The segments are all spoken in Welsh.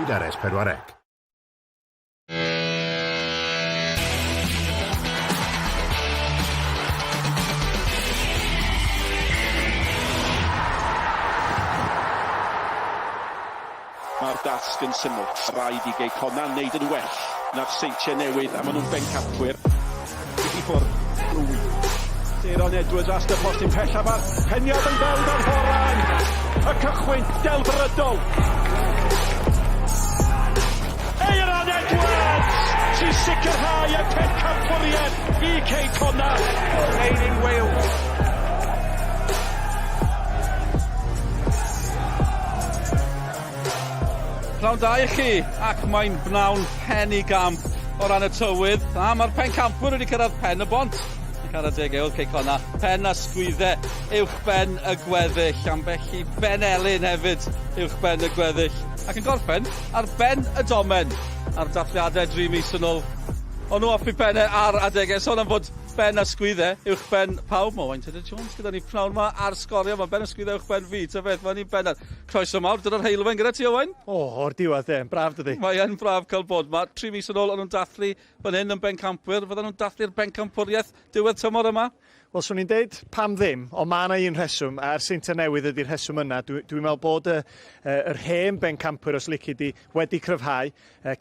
Erioed ar S4C. Mae'r dasg yn syml. Rhaid i Gei Connah wneud yn well na'r Seintiau Newydd a maen nhw'n bencampwyr. I ffwrdd drwy. Aeron Edwards at y postyn pellaf a'r peniad yn fewn gan Horan. Y cychwyn delfrydol. Aeron Edwards sy'n sicrhau y pencampwriaeth i Cei Connah. Made in Wales. Pnawn da i chi, ac mae'n bnawn pen i gamp o ran y tywydd, a mae'r pencampwyr wedi cyrraedd pen y bont. Ac ar adegau oedd Cei Connah pen a sgwydde uwch ben y gweddill, ambell i ben elyn hefyd uwch ben y gweddill, ac yn gorffen ar ben y domen a'r dathliadau dri mis yn ôl. O'n nhw off i pennau ar adegau, sôn am fod Ben a sgwydde uwch ben pawb. Mae Owain Tudur Jones gyda ni pnawn ma ar sgorio. Mae Ben a sgwydde uwch ben fi. Ta beth, mae'n un bennad. Croeso mawr, dyna'r heulwen gyda ti, Owain. O, o'r diwedd de, yn braf dydi? Mae yn braf cael bod ma. 3 mis yn ôl, o'n nhw'n dathlu fan hyn yn bencampwyr. Fyddan nhw'n dathlu'r bencampwriaeth diwedd tymor yma? Wel, swn i'n deud pam ddim, ond mae yna un rheswm, a'r Seintiau Newydd ydy'r rheswm yna. Dwi'n dwi meddwl bod y, yr hen bencampwyr, os lici di, wedi cryfhau.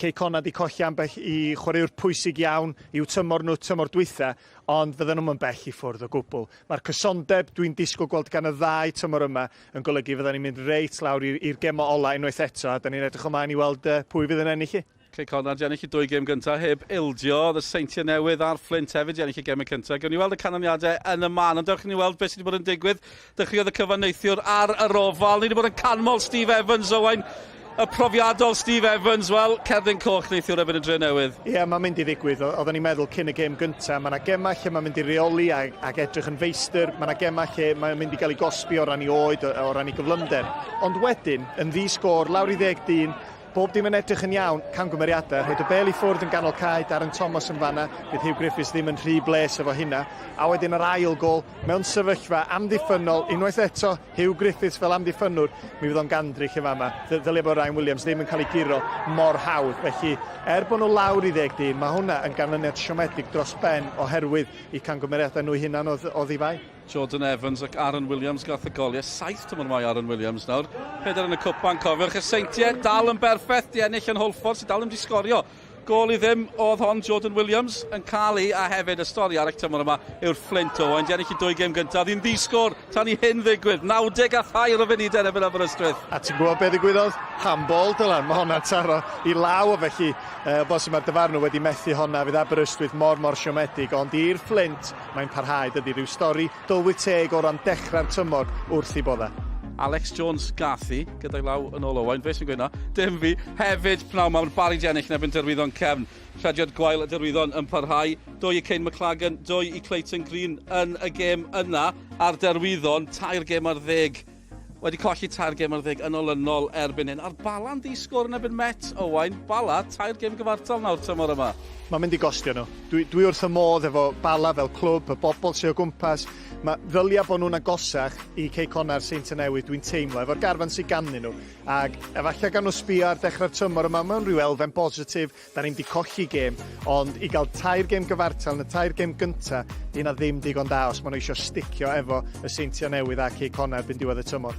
Cei Connah 'di colli ambell i chwaraewr pwysig iawn i'w tymor nhw tymor dwytha, ond fydden nhw'm yn bell i ffwrdd o gwbl. Mae'r cysondeb dwi'n disgwyl gweld gan y ddau tymor yma yn golygu fyddan ni'n mynd reit lawr i'r gemau ola unwaith eto, a 'dan ni'n edrych ymlaen i weld pwy fydd yn ennill hi. Cei Connah 'di ennill y dwy gêm gynta' heb ildio, oedd y Seintiau Newydd a'r Fflint hefyd 'di ennill y gemau cynta'. Gewn ni weld y canlyniadau yn y man, ond dewch i ni weld beth sydd wedi bod yn digwydd. Dechreuodd y cyfan neithiwr ar yr ofal. Ni wedi bod yn canmol Steve Evans, Owain. Y profiadol Steve Evans, wel, cerdyn coch neithiwr erbyn y Dre Newydd. Ie, yeah, mae'n mynd i ddigwydd. Oedden ni'n meddwl cyn y gêm gyntaf, mae yna gemau lle mae'n mynd i reoli ag, ag edrych yn feistr, mae yna gemau lle mae'n mynd i gael ei gosbi o ran ei oed, o, o ran ei gyflymder. Ond wedyn, yn ddi-sgôr, lawr i ddeg dyn, bob dim yn edrych yn iawn, camgymeriadau, rhoi y bel i ffwrdd yn ganol cae, Darren Thomas yn fanna, bydd Huw Griffiths ddim yn rhy bles efo hynna. A wedyn yr ail gol, mewn sefyllfa amddiffynnol, unwaith eto, Huw Griffiths fel amddiffynnwr, mi fydd o'n gandryll yn fama. Ddylia bod Ryan Williams ddim yn cael ei guro mor hawdd. Felly, er bod nhw lawr i ddeg dyn, mae hwnna yn ganlyniad siomedig dros ben oherwydd eu camgymeriadau nhw eu hunain oedd, oedd i fai. Jordan Evans ac Aaron Williams gath y goliau. Saith tymor mae Aaron Williams nawr. Pedair yn y cwpan, cofiwch. Y Seintiau dal yn berffaith, di ennill yn Hwlffordd sydd dal ddim di sgorio. Gôl i ddim oedd hon, Jordan Williams yn cael ei, a hefyd y stori arall tymor yma yw'r Fflint Owen. Di ennill i dwy gêm gyntaf, ddi'n ddi-sgôr tan i hyn ddigwydd. 93 o funudau yn erbyn Aberystwyth. A ti'n gwybod beth ddigwyddodd? Handball, Dylan. Mae hwnna'n taro i law o felly e, bosib mae'r dyfarnwr wedi methu honna. Fydd Aberystwyth mor mor siomedig, ond i'r Fflint mae'n parhau, dydy, rhyw stori dylwyth teg o ran dechrau'r tymor wrth i bodda. Alex Jones gath hi, gyda'i law yn ôl Owain, fe sy'n gweud na, dim fi. Hefyd, pnawn ma, mae'r Barri 'di ennill yn erbyn Derwyddon Cefn. Rhediad gwael y Derwyddon yn parhau. Dwy i Kane McLagan, dwy i Clayton Green yn y gêm yna. A'r Derwyddon, tair gêm ar ddeg. Wedi colli tair gêm ar ddeg yn olynol erbyn hyn. A'r Bala'n ddi-sgôr yn erbyn Met, Owain. Bala, tair gêm gyfartal nawr tymor yma. Mae'n mynd i gostio nhw. Dwi, dwi wrth y modd efo Bala fel clwb, y bobl sydd o gwmpas. Mae ddylia bod nhw'n agosach i Cei Connah a'r Seintiau Newydd, dwi'n teimlo, efo'r garfan sydd ganddyn nhw. Ac efallai gawn nhw sbio ar dechrau'r tymor yma mewn rhyw elfen bositif, da ni'm 'di colli gêm, ond i gael tair gêm gyfartal yn y tair gêm gynta, 'di hynna ddim digon da os maen nhw eisiau sticio efo y Seintiau Newydd a Cei Connah erbyn diwedd y tymor.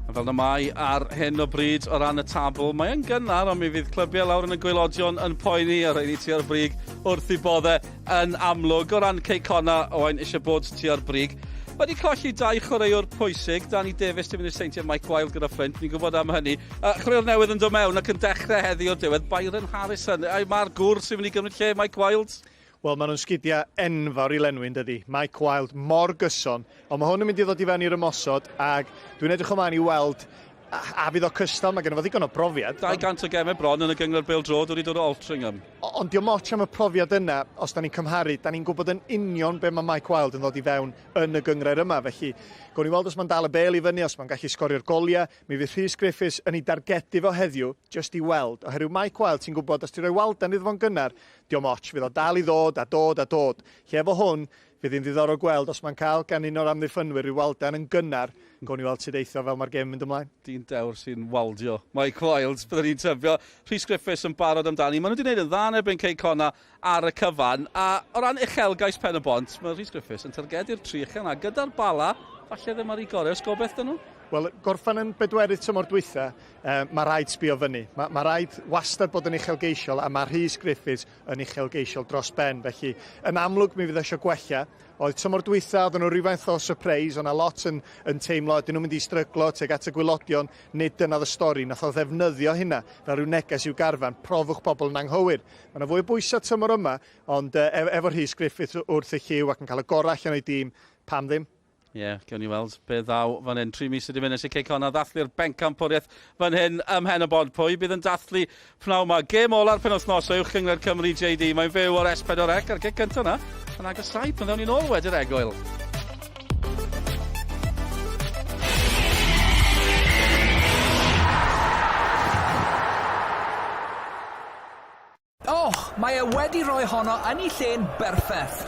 A fel na mae ar hyn o bryd o ran y tabl, mae yn gynnar, ond mi fydd clybiau lawr yn y gwaelodion yn poeni a rheini tua'r brig wrth i bodde yn amlwg. O ran Cei Connah, Owain eisiau bod tua'r brig. Wedi colli dau chwaraewr pwysig, Danny Davies di mynd i'r Seintiau, Mike Wilde gyda Fflint, ni'n gwybod am hynny. Chwaraewr newydd yn dod mewn ac yn dechrau heddi o'r diwedd, Byron Harrison. Mae'r gŵr sy'n mynd i gymryd lle Mike Wilde? Wel, maen nhw'n sgidiau enfawr i lenwi, yn dydi? Mike Wilde mor gyson, ond mae hwn yn mynd i ddod i fewn i'r ymosod, ac dwi'n edrych ymlaen i weld a fydd o cystal, mae genno fo ddigon o brofiad. 200 o gemau bron yn y Gyngor Bêl-droed wedi dod o Altrincham. Ond diolch ots am y profiad yna, os da ni'n cymharu, da ni'n gwybod yn union be mae Mike Wilde yn ddod i fewn yn y gynghrair yma. Felly, gawn ni weld os mae'n dal y bêl i fyny, os mae'n gallu sgorio'r goliau. Mi fydd Rhys Griffiths yn ei dargedu fo heddiw, jyst i weld. Oherwydd Mike Wilde, ti'n gwybod, os ti'n rhoi Walden iddo fo'n gynnar, diolch ots, fydd o dal i ddod a dod a dod. Lle efo hwn, Fydd hi'n ddiddorol gweld os mae'n cael gan un o'r amddiffynwyr rhyw waldan yn gynnar, gawn ni weld sut eith o fel mae'r gêm yn mynd ymlaen. Dyn dewr sy'n waldio. Mike Wilds, byddwn ni'n tybio. Rhys Griffiths yn barod amdani. Maen nhw wedi gwneud yn dda yn erbyn Cei Connah ar y cyfan. A o ran uchelgais Pen y Bont, mae Rhys Griffiths yn targedu'r tri uchel yna. Gyda'r Bala, falle ddim ar ei gorau. Oes gobeith 'da nhw? Wel, gorffen yn bedwerydd tymor dwytha, mae rhaid sbio fyny. Mae, mae rhaid wastad bod yn uchelgeisiol a mae Rhys Griffiths yn uchelgeisiol dros ben. Felly, yn amlwg mi fydd eisiau gwella. Oedd tymor dwytha, oedden nhw rhywfaint o surprise, o'na lot yn, yn teimlo, ydyn nhw'n mynd i stryglo tuag at y gwylodion, nid dyna oedd y stori. Nath o ddefnyddio hynna fel rhyw neges i'w garfan, profwch bobl yn anghywir. Mae yna fwy o bwysau tymor yma, ond efo Rhys Griffiths wrth y llyw ac yn cael y gorau allan o'i dîm, pam ddim? Ie, yeah, gewn ni weld be ddaw fan hyn. 3 mis wedi mynd ers i Cei Connah ddathlu'r bencampwriaeth fan hyn ym Mhen y Bont. Pwy bydd yn dathlu pnawn ma? Gêm ola'r penwythnos o Uwch Gynghrair Cymru JD. Mae'n fyw o'r S4C a'r gic gyntaf yna yn agosau pan ddawn ni'n ôl wedi'r egwyl. Och, mae e wedi rhoi honno yn ei lle'n berffeth.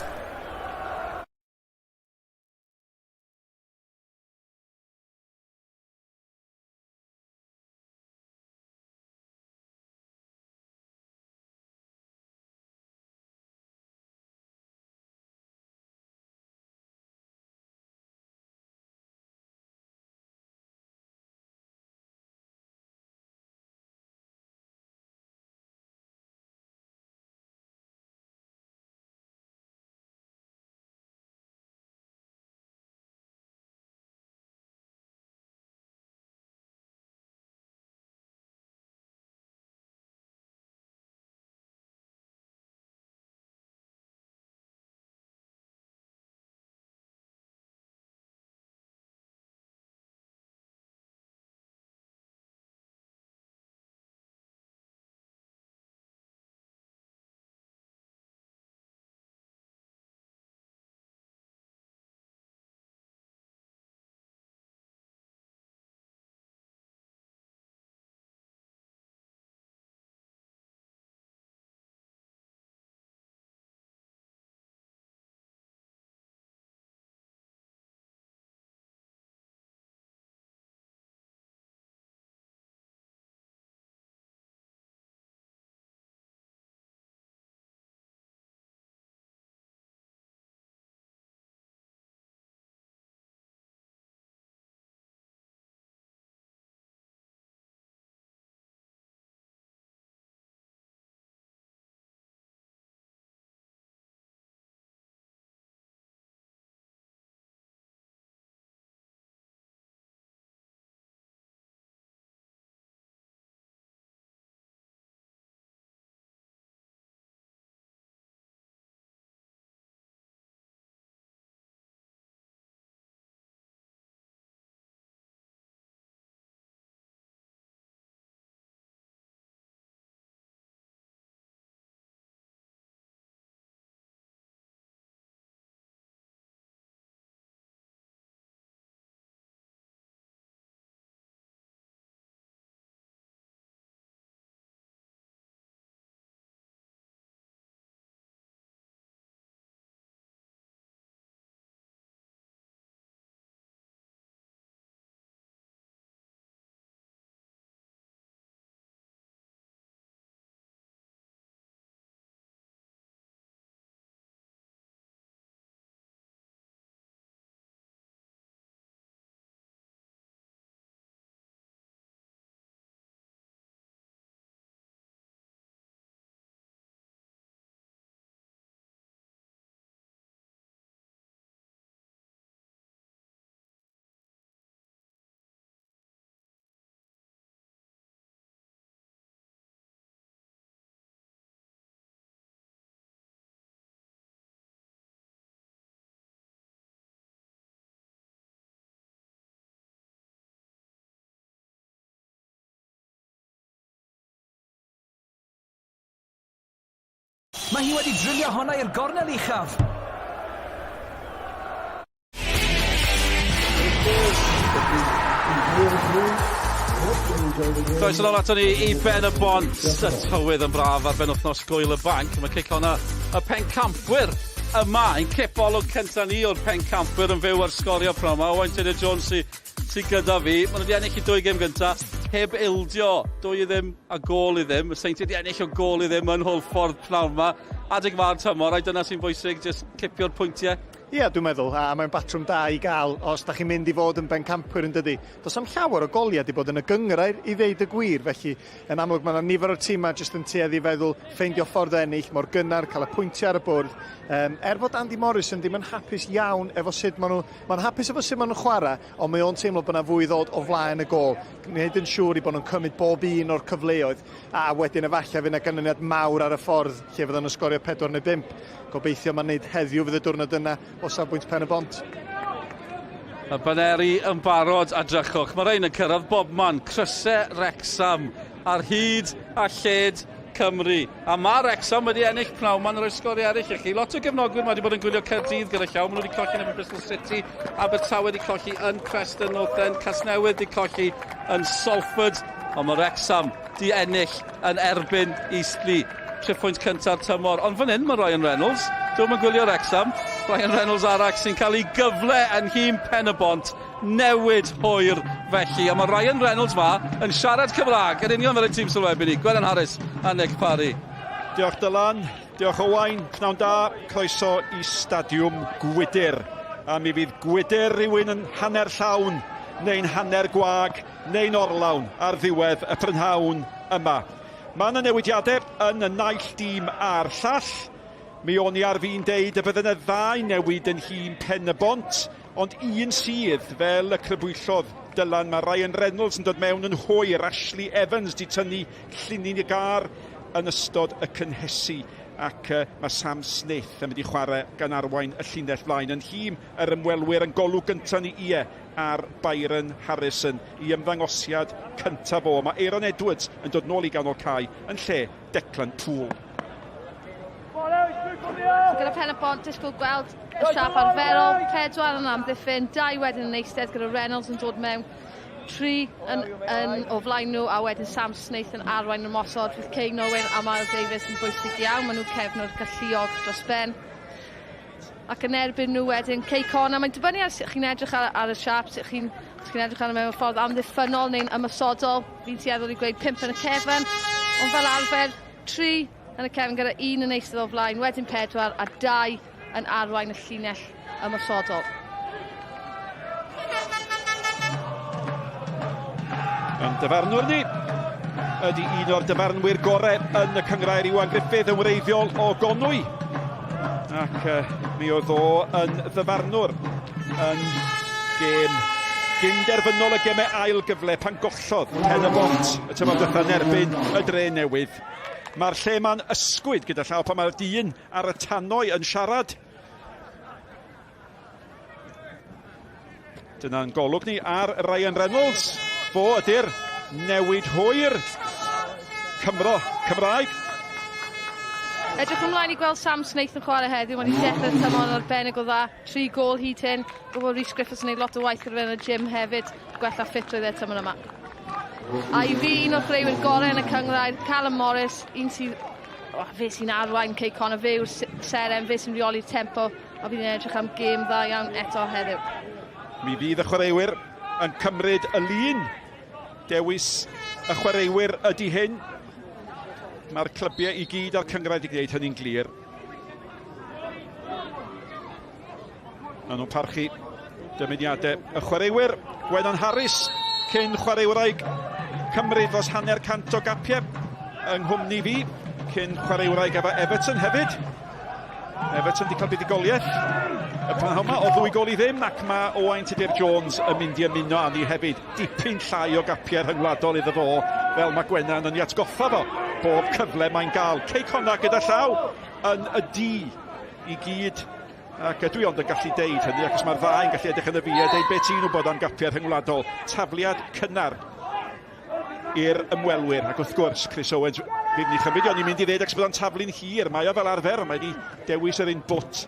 Mae hi wedi drilio honna i'r gornel uchaf. Croeso nôl ato ni i Ben y Bont. Y tywydd yn braf ar benwythnos Gŵyl y Banc. Mae Cei Connah y pencampwyr. yma. Ein cip olwg cyntaf ni o'r pencampwyr yn fyw ar Sgorio pnawn 'ma. Owain Tudur Jones sy, sy gyda fi. Maen nhw wedi ennill i dwy gêm gyntaf, heb ildio, 2-0 a gôl i ddim. Y Seintiau wedi ennill o gôl i ddim yn Hwlffordd pnawn 'ma. Adeg yma'r tymor, ai dyna sy'n bwysig, jyst cipio'r pwyntiau? Ie, dwi'n meddwl, a mae'n batrwm da i gael os da chi'n mynd i fod yn bencampwyr yn dydi. Does am llawer o goliau wedi bod yn y gynghrair i ddeud y gwir, felly yn amlwg mae yna nifer o'r tîmau jyst yn tueddu i feddwl ffeindio ffordd o ennill mor gynnar, cael y pwyntiau ar y bwrdd. Um, er fod Andy Morrison ddim yn hapus iawn efo sut maen nhw, mae'n hapus efo sut maen nhw'n chwarae, ond mae o'n teimlo bod yna fwy ddod o flaen y gôl. Gwneud yn siŵr i bod nhw'n cymryd bob un o'r cyfleoedd, a wedyn efallai fydd yna ganlyniad mawr ar y ffordd lle fyddan nhw'n sgorio 4 neu 5. Gobeithio mae nid heddiw fydd y diwrnod yna o safbwynt Pen y Bont. Y baneri yn barod a drychwch. Mae rhain yn cyrraedd bobman. Crysau Wrecsam ar hyd a lled Cymru. A mae Wrecsam wedi ennill pnawn ma'n rhoi sgoriau eraill i chi. Lot o gefnogwyr mae wedi bod yn gwylio Caerdydd gyda llaw. Maen nhw wedi colli yn erbyn Bristol City. Abertawe wedi colli yn Preston North End. Casnewydd wedi colli yn Salford. Ond mae Wrecsam di ennill yn erbyn Eastleigh. Triphwynt cynta'r tymor. Ond fan hyn mae Ryan Reynolds. Dwi'n yn gwylio Wrexham. Ryan Reynolds arall sy'n cael ei gyfle yn nhîm Pen-y-bont. Newid hwyr felly. A mae Ryan Reynolds ma yn siarad Cymraeg yn union fel ein tîm sylwebu ni. Gwennan Harris a Nick Parry. Diolch Dylan, diolch Owain, pnawn da, croeso i Stadiwm Gwydir. A mi fydd Gwydir rhywun yn hanner llawn neu'n hanner gwag neu'n orlawn ar ddiwedd y prynhawn yma. Mae yna newidiadau yn y naill dîm a'r llall. Mi o'n i ar fin deud y bydde yna ddau newid yn nhîm Pen-y-bont, ond un sydd, fel y crybwyllodd Dylan, mae Ryan Reynolds yn dod mewn yn hwyr, Ashley Evans di tynnu llinyn y gar yn ystod y cynhesu ac uh, mae Sam Smith yn mynd i chwarae gan arwain y llinell flaen yn nhîm yr ymwelwyr yn golwg gyntaf ni ie ar Byron Harrison i ymddangosiad cyntaf o. Mae Aeron Edwards yn dod nôl i ganol cae yn lle Declan Poole. Gyda Pen y Bont disgwyl gweld y siap arferol, pedwar yn amddiffyn, dau wedyn yn eistedd gyda Reynolds yn dod mewn, tri yn, yn o flaen nhw a wedyn Sam Snaith yn arwain yr ymosod. Fydd Kane Owen a Miles Davies yn bwysig iawn, maen nhw'n cefnwr galluog dros ben. ac yn erbyn nhw wedyn Cei Connah. Mae'n dibynnu ar sut chi'n edrych ar, ar y siap, sut chi'n chi'n edrych arno mewn ffordd amddiffynnol neu'n ymosodol. Fi'n tueddol i gweud pump yn y cefn, ond fel arfer tri yn y cefn gyda un yn eistedd o flaen, wedyn pedwar a dau yn arwain y llinell ymosodol. Yn dyfarnwr ni ydy un o'r dyfarnwyr gorau yn y cynghrair Iwan Griffith yn wreiddiol o Gonwy. Ac uh, mi oedd o yn ddyfarnwr yn gêm gynderfynol y gemau ail gyfle pan gollodd Pen y Bont y tymor diwethaf yn erbyn y Dre Newydd. Mae'r lle ma'n ysgwyd gyda llaw pan mae'r dyn ar y tannoy yn siarad. Dyna'n golwg ni ar Ryan Reynolds. Fo ydy'r newid hwyr. Cymro, Cymraeg. Edrych ymlaen i gweld Sam Snaith yn chwarae heddiw. Mae wedi dechrau'r tymor yn arbennig o dda. Tri gôl hyd hyn. Gwybod Rhys Griffiths yn gwneud lot o waith gyda fe yn y gym hefyd. Gwella ffitrwydd e tymor yma. A i fi, un o'r chwaraewyr gorau yn y cynghrair, Callum Morris, un sydd... Oh, fe sy'n arwain Cei Connah, fe yw'r seren, fe sy'n rheoli'r tempo. A fydd hi'n edrych am gêm dda iawn eto heddiw. Mi fydd y chwaraewyr yn cymryd y lun. Dewis y chwaraewyr ydy hyn. Mae'r clybiau i gyd a'r cynghrair wedi gwneud hynny'n glir. Maen nhw'n parchu dymuniadau y chwaraewyr. Gwenan Harris, cyn chwaraewraig Cymru dros hanner cant o gapiau yng nghwmni fi, cyn chwaraewraig efo Everton hefyd. Everton wedi cael buddugoliaeth y prynhawn yma o ddwy gol i ddim ac mae Owain Tudur Jones yn mynd i ymuno â ni hefyd. Dipyn llai o gapiau rhyngwladol iddo fo, fel mae Gwenan yn ei atgoffa fo bob cyfle mae'n gael. Cei Connah gyda llaw yn y du i gyd ac dwi ond yn gallu deud hynny achos mae'r ddau yn gallu edrych yn y fi a deud beth ti'n wybod am gapiau rhyngwladol. Tafliad cynnar i'r ymwelwyr. Ac wrth gwrs, Chris Owens, fydd ni chymryd, o'n i'n mynd i ddeud, ac bydd o'n taflu'n hir, mae o fel arfer, mae wedi dewis yr un bwt.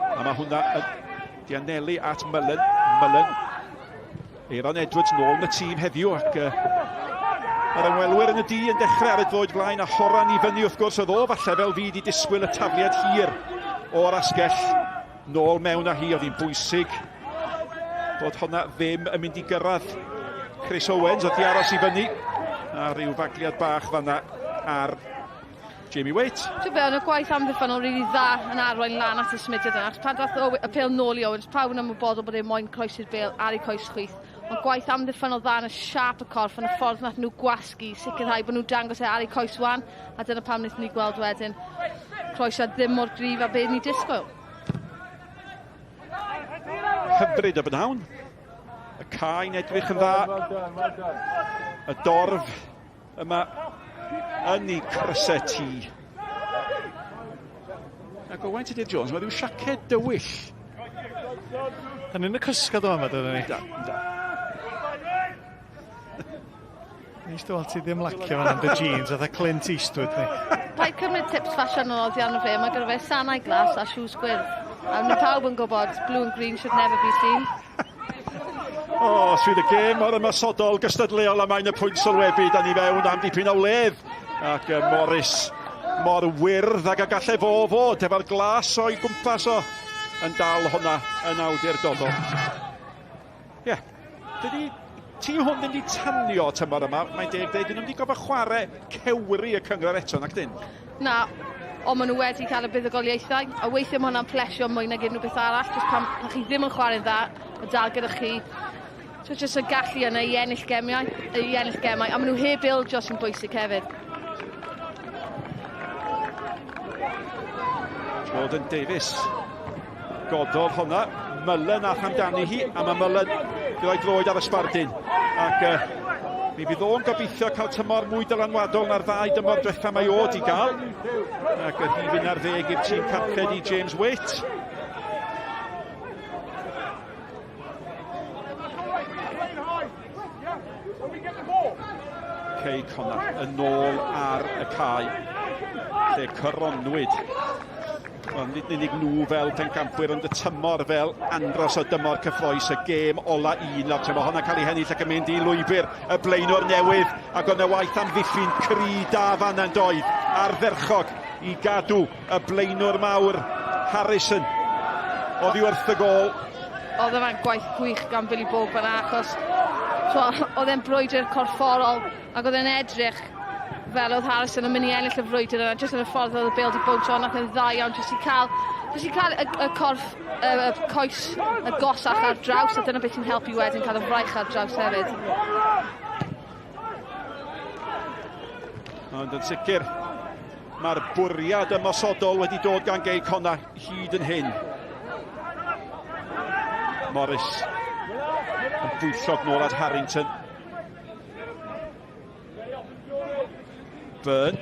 A mae hwnna yn dianelu at Mullen. Mullen. Aaron Edwards nôl yn y tîm heddiw ac uh, mae'r ymwelwyr yn y du yn dechrau ar y droed flaen a Horan i fyny wrth gwrs oedd o falle fel fi wedi disgwyl y tafliad hir. o'r asgell, nôl mewn â hi, oedd hi'n bwysig bod honna ddim yn mynd i gyrraedd Chris Owens, oedd hi aros i fyny, a rhyw fagliad bach fanna ar Jamie Waite. Ti'n be, oedd y gwaith amddiffynnol rili dda yn arwain lan at y symudiad yna, achos pan ddath y pêl nôl i Owens, pawb yn ymwybodol bod e'n moyn croesi'r bêl ar ei coes chwith. Ond gwaith amddiffynnol dda yn y siâp y corff, yn y ffordd nath nhw gwasgu, sicrhau bod nhw'n dangos e ar ei coes wan, a dyna pam wnaethon ni gweld wedyn croesiad ddim mor gryf a be ni disgwyl. Hyfryd o bynhawn. Y cae'n edrych yn dda. Y dorf yma yn ei crysau T. Ac Owain Tudur Jones, mae rhyw siaced dywyll. Da ni'n y cysgod o yma, dydyn ni? Da, da. Nes dy weld ti ddim lacio fan am dy jeans, fatha Clint Eastwood ni. Paid cymryd tips ffasiynol oddi arno fe, mae gyda fe sanau glas a shoes gwyrdd. A mae pawb yn gwybod, blue and green should never be seen. O, oh, sydd y gêm mor ymosodol gystadleuol a mae'n y pwynt sylwebu, da ni fewn am dipyn o wledd. Ac uh, Morris mor wyrdd ag y gallai fo fod efo'r glas o'i gwmpas o yn dal hwnna yn awdurdodol. Ie, yeah. Dydy tîm hwn ddim wedi tanio tymor yma, mae'n deg dweud, dyn nhw wedi gofod chwarae cewri y cyngor eto, nac dyn? Na, ond maen nhw wedi cael y buddugoliaethau, a weithiau mae hwnna'n plesio mwy nag unrhyw beth arall, jyst pan, pan chi ddim yn chwarae'n dda, mae dal gyda chi so jyst y gallu yna i ennill gemiau, i ennill gemau, a maen nhw heb ildio sy'n bwysig hefyd. Jordan Davies gododd honna. Mullen ath amdani hi, a mae Mullen gyda'i droed ar y sbardun. Ac uh, mi fydd o'n gobeithio cael tymor mwy dylanwadol na'r ddau dymor diwetha mae o di gael. Ac y rhif 11 i'r tîm cartref i James Waite. Cei Connah yn ôl ar y cae lle coronwyd. Wel, nid yn unig nhw fel pencampwyr, ond y tymor fel andros o dymor cyffroes, y gêm ola un. Nawr, mae hwnna'n cael ei hennill ac yn mynd i lwybr y blaenwr newydd, ac oedd yna waith amddiffyn cry da fan yn doedd, ardderchog i gadw y blaenwr mawr Harrison oddi wrth y gôl. Oedd yna'n gwaith gwych gan Billy Bogue fan'na achos oedd e'n brwydr corfforol ac oedd e'n edrych fel oedd Harrison yn mynd i ennill y frwydr yna jyst yn y ffordd oedd y bêl 'di bownsio nath e'n dda iawn jyst i cael jyst i cael y, y corff y, y coes y gosach ar draws a dyna beth sy'n helpu wedyn cael y fraich ar draws hefyd. Ond yn sicr, mae'r bwriad ymosodol wedi dod gan Gei Connah hyd yn hyn. Morris yn bwyllog nôl at Harrington. Byrne.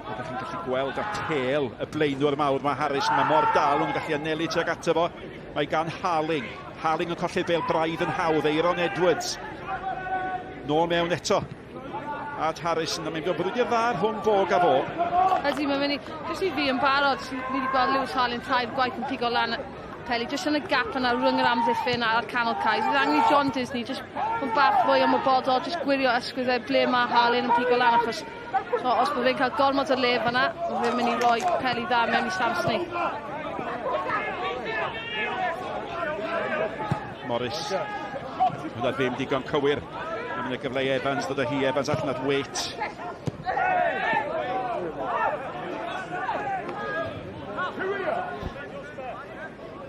Ydych chi'n gallu gweld apêl y blaenwr mawr mae Harris. Mae mor dal yn gallu anelu tuag ato fo. Mae gan Harling. Harling yn colli'r bel braidd yn hawdd. Eiron Edwards. Nôl mewn eto. At Harris yn mynd o brwydr dda rhwng Bog a fo. Ydy, mae'n mynd i... Jyst i fi yn barod, ni wedi gweld Lewis Harling tair gwaith yn pigo lan peli, jyst yn y gap yna rhwng yr amddiffyn a'r canol cae. Bydd angen i John Disney jyst yn bach fwy ymwybodol, jyst gwirio ysgwydd e ble mae Harlin yn pigo lan, achos so, os bod fe'n cael gormod o le fyna, mae fe'n mynd i roi peli dda mewn i Sam Snaith. Morris. Hwna ddim digon cywir. Mae'n mynd y gyfle i Evans, dod o hi Evans allan at Waite.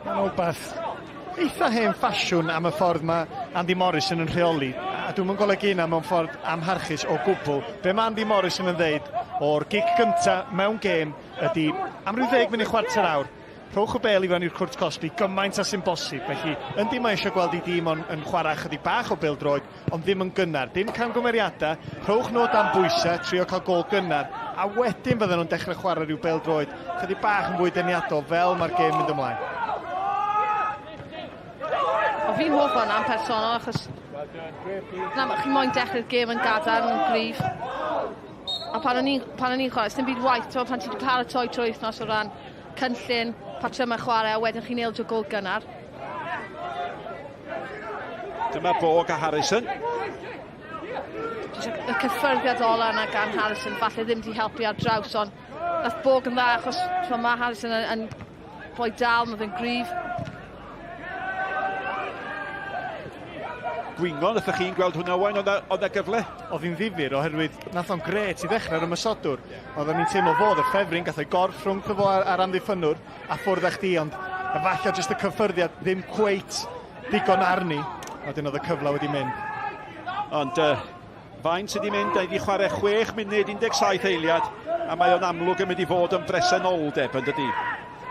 Mae'n rhywbeth eitha hen ffasiwn am y ffordd mae Andy Morrison yn rheoli. A dwi'm yn golygu hynna mewn ffordd amharchus o gwbl. Be mae Andy Morrison yn ddeud o'r gic gynta mewn gêm ydy am ryw ddeg munud chwarter awr, rhowch y bêl i fewn i'r cwrt cosbi gymaint â sy'n bosib. Felly, yndi mae eisiau gweld ei dîm o'n yn chwarae chydig bach o bêl-droed, ond ddim yn gynnar. Dim camgymeriadau, rhowch nhw dan bwysau, trio cael gol gynnar, a wedyn fydden nhw'n dechrau chwarae rhyw bêl-droed chydig bach yn fwy deniadol fel mae'r gêm mynd ymlaen. O, fi'n hoff o'n personol achos na, chi moyn dechrau'r gêm yn gadarn, yn gryf. A pan o'n i'n pan o'n i'n chwarae, dim byd waith, ti'n pan ti wedi paratoi trwy wythnos o ran cynllun, patrymau chwarae, a wedyn chi'n ildio gol gynnar. Dyma Bog a Harrison. Jyst y cyffyrddiad ola yna gan Harrison, falle ddim wedi helpu ar draws, ond Nath Borg yn dda achos mae Harrison yn, yn boi dal, mae fe'n gryf. Gwingo, nath chi'n gweld hwnna, Owain, oedd 'na gyfle? Oedd hi'n ddifyr oherwydd nath o'n gret i ddechrau'r ymosodwr. Oedden ni'n teimlo fod y ffefryn, gath o'i gorff rhwngtho fo a'r amddiffynnwr a ffwrdd â chdi, ond efallai jyst y cyffyrddiad ddim cweit digon arni, a wedyn oedd y cyfle wedi mynd. Ond faint sydd wedi mynd, da ni wedi chwarae 6 munud 17 eiliad, a mae o'n amlwg yn mynd i fod yn bresenoldeb yn dydi.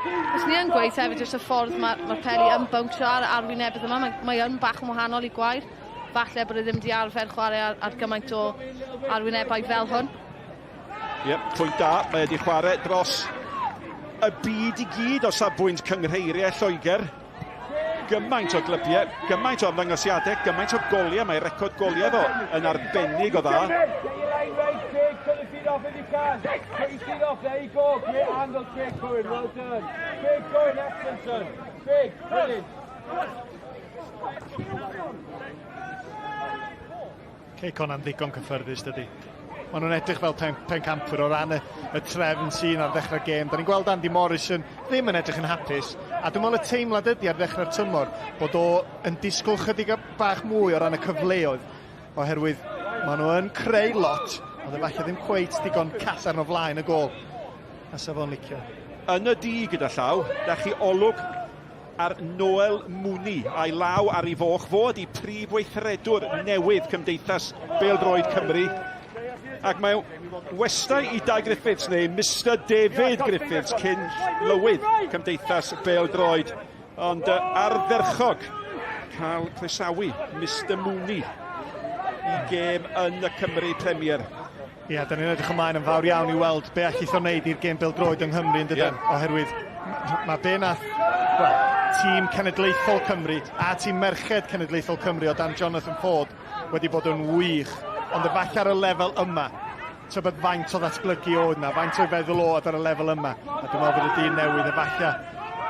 Os ni yn gweud hefyd jyst y ffordd mae'r ma peli yn bownsio ar arwynebydd yma, mae, mae yn bach yn wahanol i gwair. Falle bod e ddim wedi arfer chwarae ar, ar gymaint o arwynebau fel hwn. Ie, yep, pwynt da. Mae wedi chwarae dros y byd i gyd o safbwynt cynghreiriau Lloegr. Gymaint o glybiau, gymaint o ymddangosiadau, gymaint o goliau. Mae record goliau fo yn arbennig o dda. Cei Connah'n ddigon cyffyrddus dydy. Maen nhw'n edrych fel pen, pencampwyr o ran y, y trefn sy'n ar ddechrau'r gêm. Da ni'n gweld Andy Morrison ddim yn edrych yn hapus. A dwi'n meddwl y teimlad ydy ar ddechrau'r tymor bod o yn disgwyl chydig bach mwy o ran y cyfleoedd. Oherwydd maen nhw yn creu lot, ond efallai ddim cweit digon cadarn o flaen y gol. A sa fo'n licio. Yn y du gyda llaw, da chi olwg ar Noel Mooney a'i law ar ei foch. Fo ydi prif weithredwr newydd Cymdeithas Bêl-droed Cymru. Ac mae westai i Dai Griffiths, neu Mr David Griffiths, cyn lywydd Cymdeithas Bêl-droed. Ond ardderchog cael croesawu Mr Mooney i gêm yn y Cymru Premier. Ia, da ni'n edrych ymlaen yn fawr iawn i weld be allith o wneud i'r gêm bêl-droed yng Nghymru yn dydan, yeah. Oherwydd mae be nath, well, tîm cenedlaethol Cymru a tîm merched cenedlaethol Cymru o dan Jonathan Ford wedi bod yn wych, ond efallai ar y lefel yma, tybed faint o ddatblygu oedd yna, faint o'i feddwl oedd ar y lefel yma, a dwi'n meddwl bod y dyn newydd efallai,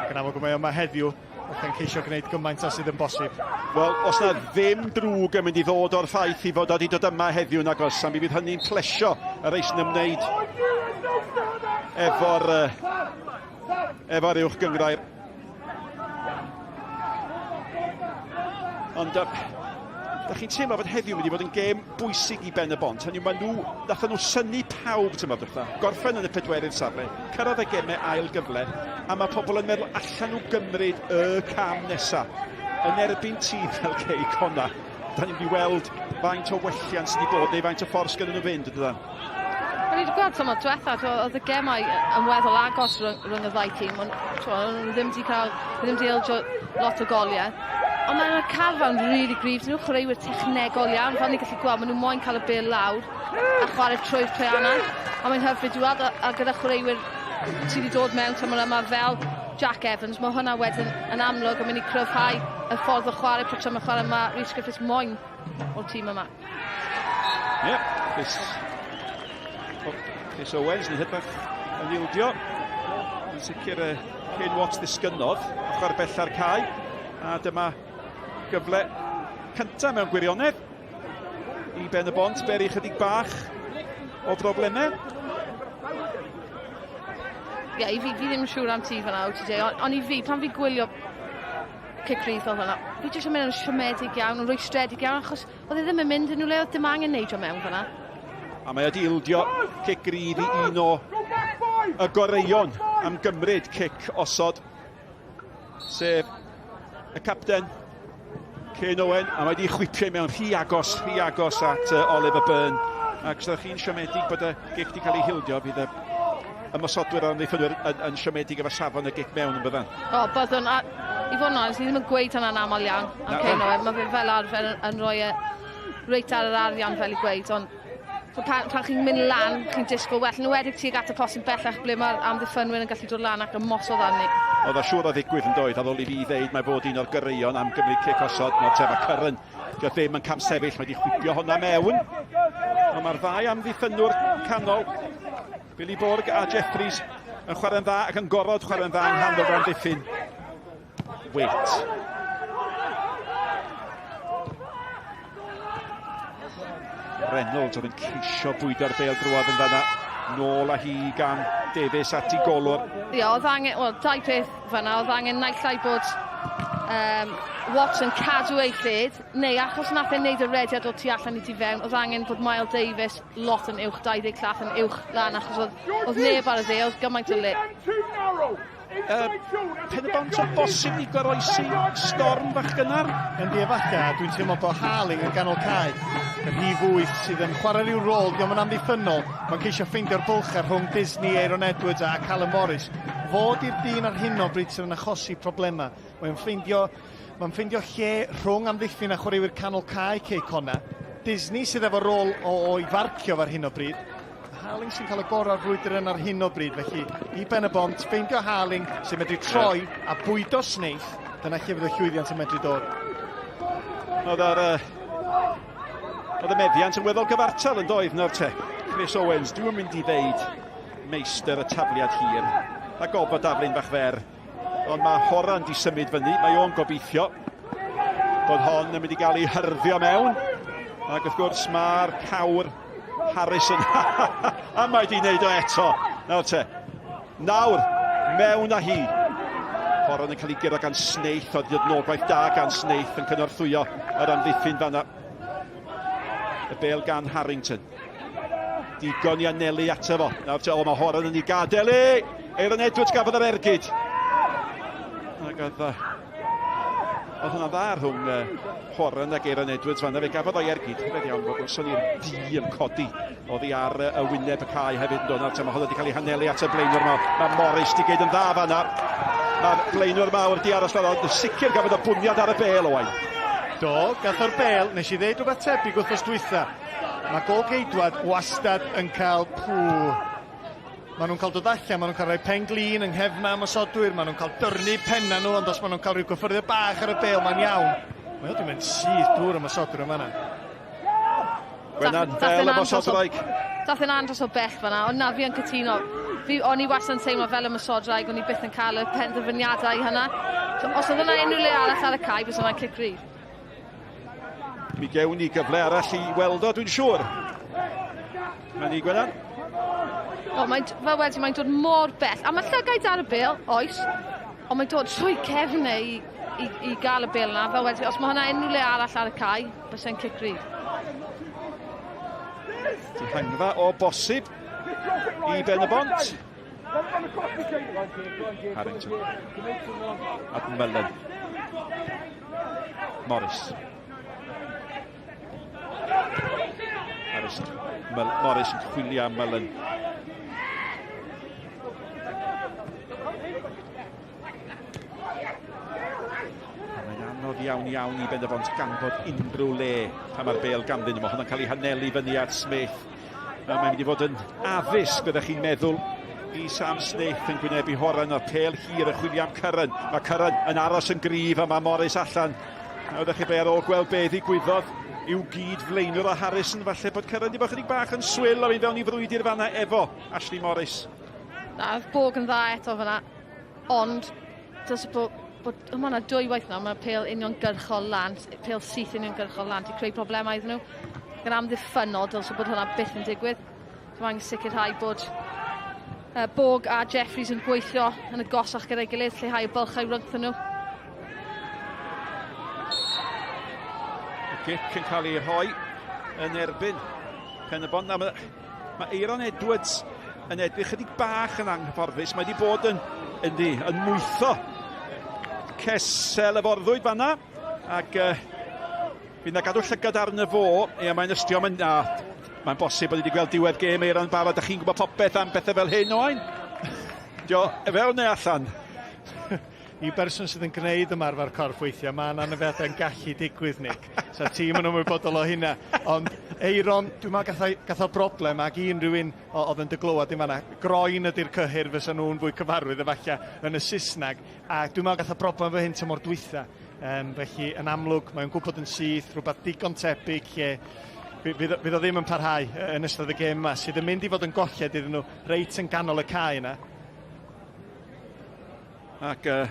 ac yn amlwg mae yma heddiw, ac yn ceisio gwneud gymaint â sydd yn bosib. Wel, os na ddim drwg yn mynd i ddod o'r ffaith i fod wedi dod yma heddiw nag oes, a mi fydd hynny'n plesio y rei sy'n ymwneud efo'r efo'r uwch gynghrair. Ond da chi'n teimlo fod heddiw mynd i fod yn gêm bwysig i Ben y Bont. Hynny yw, maen nhw, nathon nhw synnu pawb tymor diwetha, gorffen yn y pedwerydd safle, cyrraedd y gemau ail gyfle, a mae pobl yn meddwl allan nhw gymryd y cam nesa yn erbyn tîm fel Cei Connah. Da ni'n mynd i weld faint o welliant sydd wedi bod, neu faint o ffordd sgynnon nhw fynd, yndydan? O'n i wedi gweld tymor diwetha, oedd y gemau yn weddol agos rhwng y ddau tîm, ond nhw ddim wedi cael, ddim wedi ildio lot o goliau. Ond mae'n carfan rili really gryf, dyn nhw'n chwaraewyr technegol iawn, fel ni'n gallu gweld, maen nhw moyn cael y bêl lawr a chwarae trwy'r traeanau. A mae'n hyfryd i weld, a, a gyda chwaraewyr sydd wedi dod mewn tymor yma fel Jack Evans, mae hwnna wedyn yn amlwg yn mynd i cryfhau y ffordd o chwarae, patrymau chwarae mae Rhys Griffiths moyn o'r tîm yma. Ie, yeah, Chris, oh, Chris Owens yn hytrach yn ildio. Yn sicr Ken Watts ddisgynnodd, ochr bella'r cae. A dyma gyfle cyntaf mewn gwirionedd i Ben y Bont, beri chydig bach o broblemau. Ie, yeah, i fi, fi ddim yn siŵr am ti fan'na, OTJ, ond on i fi, pan fi gwylio cic rydd fel hwnna, fi jyst yn mynd yn siomedig iawn, yn rwystredig iawn, achos oedd e ddim yn mynd yn le, oedd dim angen neidio mewn fan'na. A mae wedi ildio cic rydd i un o y goreuon am gymryd cic osod, sef y capten Ken Owen, a mae wedi chwipio i mewn rhy agos, rhy agos at Oliver Byrne. Ac os ydych chi'n siomedig bod y gic wedi cael ei hildio, bydd y ymosodwyr a'r amddiffynwyr yn, yn siomedig efo safon y gic mewn yn byddan. O, byddwn, a i fod yn onest, ni ddim yn gweud hwnna'n aml iawn am Ken Owen. Mae fe fel arfer yn, yn rhoi e reit ar yr arian fel i gweud, ond so pan, pan chi'n mynd lan, chi'n disgwyl well, yn enwedig tuag at y postyn bellach ble mae'r amddiffynwyr yn gallu dod lan ac ymosod arni. Oedd o siŵr o ddigwydd yn doedd, ar ôl i fi ddeud mae fod un o'r goreuon am gymryd cic osod, nawr te mae Curran, dio ddim yn camsefyll, mae wedi chwipio hwnna mewn. Ond mae'r ddau amddiffynwr canol, Billy Borg a Jeffries, yn chwarae'n dda ac yn gorfod chwarae'n dda yng nghanol yr amddiffyn. Wait. Reynolds oedd yn ceisio bwydo'r bêl drwodd yn fanna. Nôl â hi gan Davies at i golwr. Ie, oedd angen, wel, dau peth fanna, oedd angen naill ai bod um, Watson cadw ei lled, neu achos nath e wneud y rediad o tu allan i tu fewn, oedd angen bod Miles Davies lot yn uwch, 20 llath yn uwch lan, achos oedd, oedd neb ar y dde, oedd gymaint o le. Pen-y-bont o bosib i goroesi storm fach gynnar. Yndi, efallai, a dwi'n teimlo bod Harling yn ganol cae. Y rhif 8 sydd yn chwarae rhyw rôl, diolch yn amddiffynnol. Mae'n ceisio ffeindio'r bwlch ar rhwng Disney, Aaron Edwards a Callum Morris. Fod i'r dyn ar hyn o bryd sydd yn achosi problemau. Mae'n ffeindio, mae'n ffeindio lle rhwng amddiffyn a chwaraewyr canol cae Cei Connah. Disney sydd efo rôl o, o'i farcio ar hyn o bryd. Harling sy'n cael y gorau'r frwydr yn ar hyn o bryd, felly i Ben y Bont, ffeindio Harling sy'n medru troi a bwydo Snaith, dyna lle fydd y llwyddiant yn medru dod. Oedd ar, oedd y meddiant yn weddol gyfartal yn doedd nawr te. Chris Owens, dwi'n mynd i ddeud meistr y tafliad hir. A gofod daflu'n fach fer. Ond mae Horan di symud fyny, mae o'n gobeithio bod hon yn mynd i gael ei hyrddio mewn. Ac wrth gwrs mae'r cawr Harrison, a mae di wneud o eto. Nawr te, nawr, mewn â hi. Horan yn cael ei guro gan Snaith, oedd adnogaeth da gan Snaith yn cynorthwyo yr amddiffyn fanna. Y bel gan Harrington. Digon i anelu ato fo. Nawr te, o, mae Horan yn ei gadael e! Aaron Edwards gafodd yr ergyd. Ac oedd, oedd hwnna dda rhwng Horan ac Aaron Edwards fanna. Fe gafodd o'i ergyd. Rhyfedd iawn bod gwelson ni'r di yn codi oddi ar y wyneb y cae hefyd yn dod. Nawr te, mae hwnna wedi cael ei hanelu at y blaenwr mawr. Mae Morris di gyd yn dda fanna. Mae'r blaenwr mawr di aros fanna, ond sicr gafodd y bwniad ar y bel, Owain. Do, gath o'r bel. Nes i ddeud rhywbeth tebyg wythnos dwytha. Mae gol-geidwad wastad yn cael pw. Maen nhw'n cael dod allan, maen nhw'n cael rhoi pen glin yng nghefna ymosodwyr, maen nhw'n cael dyrnu penna nhw, ond os maen nhw'n cael rhyw gyffyrddiad bach ar y bel, mae'n iawn. Mae o wedi mynd syth drwy'r ymosodwyr yma yna. Gwenan fel ymosodwraig. Dath yn andros o bell fanna, ond na, fi yn cytuno. Fi, o'n i wastad yn teimlo fel ymosodwraig, o'n i byth yn cael y penderfyniadau hynna. So, os oedd yna unrhyw le arall ar y cae, bysa hwnna'n cic rydd. Mi gewn ni gyfle arall i weld o, dwi'n siŵr. Mae'n ni, Gwenan. O, mae'n, fel wedi, mae'n dod mor bell. A mae llygaid ar y bel, oes, ond mae'n dod trwy cefn e i, i, i gael y bel yna. Fel wedi, os mae hwnna unrhyw le arall ar y cae, byse'n cic rydd. Dihangfa o bosib i Ben y Bont. Harrington. At Mullen. Morris. Harris. Morris yn chwilio am Mullen. Mae'n anodd iawn iawn i Ben-y-bont ganfod unrhyw le pan mae'r bel ganddyn nhw. Mae hwnna'n cael ei hanelu fyny at Smith. A mae'n mynd i fod yn addysg, byddech chi'n meddwl, i Sam Smith yn gwynebu Horan o'r pel hir yn chwilio am Curran. Mae Curran yn aros yn gryf a mae Morris allan. A ydych chi be ar ôl gweld be ddigwyddodd i'w gyd flaenwr a Harrison, falle bod Curran wedi bod chydig bach yn swil a fynd fewn i frwydr fanna efo Ashley Morris. Na, oedd Bog yn dda eto fanna, ond dylse bod, bod mae yna dwy waith nawr, mae pêl uniongyrchol lan, pêl syth uniongyrchol lan, di creu problemau iddyn nhw. Ac yn amddiffynnol, dylse bod hwnna byth yn digwydd. So mae'n sicrhau bod Bog a Jeffries yn gweithio yn y gosach gyda'i gilydd, lleihau y bylchau rhyngthyn nhw. Y gic yn cael ei rhoi yn erbyn Pen y Bont. Mae, mae Eiron Edwards yn edrych chydig bach yn anghyfforddus. Mae wedi bod yn, yndi, yn mwytho cesel y forddwyd fanna. Ac fydd na gadw llygad arno fo. Ie, mae'n ystio, mae'n... Mae'n bosib bod wedi gweld diwedd gêm Eiron barod. Da chi'n gwybod popeth am bethau fel hyn, Owain? Dio, fewn neu allan? I berson sydd yn gwneud ymarfer corff weithiau, mae yna anafiadau yn gallu digwydd, Nick. So tîm yn ymwybodol o hynna. Ond Eiron, dwi'n meddwl gath o, gath o broblem ac un rhywun oedd yn dy glywed yn fanna. Groen ydy'r cyhyr fysa nhw'n fwy cyfarwydd efallai yn y Saesneg. A dwi'n meddwl gath o broblem fo hyn tymor dwytha. Felly, yn amlwg, mae'n gwybod yn syth, rhywbeth digon tebyg lle fydd, fydd o ddim yn parhau yn ystod y gêm yma, sydd yn mynd i fod yn golled iddyn nhw reit yn ganol y cae yna. Ac, wel,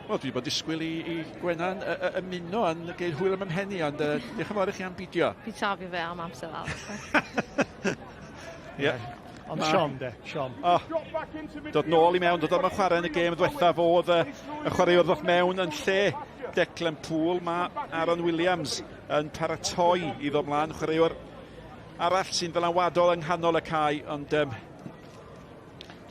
dwi wedi bod disgwyl i, i Gwenan ymuno yn geir hwyl am ymhenni, ond diolch yn fawr i chi am bidio. Fi tafio fe am amser arall. Ie. Ond Siom, de, Siom. Oh, dod nôl i mewn, dod o'n chwarae yn y gêm ddiwethaf oedd y, y chwaraewr ddoth mewn yn lle Declan Poole. Mae Aaron Williams yn paratoi i ddod mlaen, chwaraewr arall sy'n ddylanwadol yng nghanol y cae, ond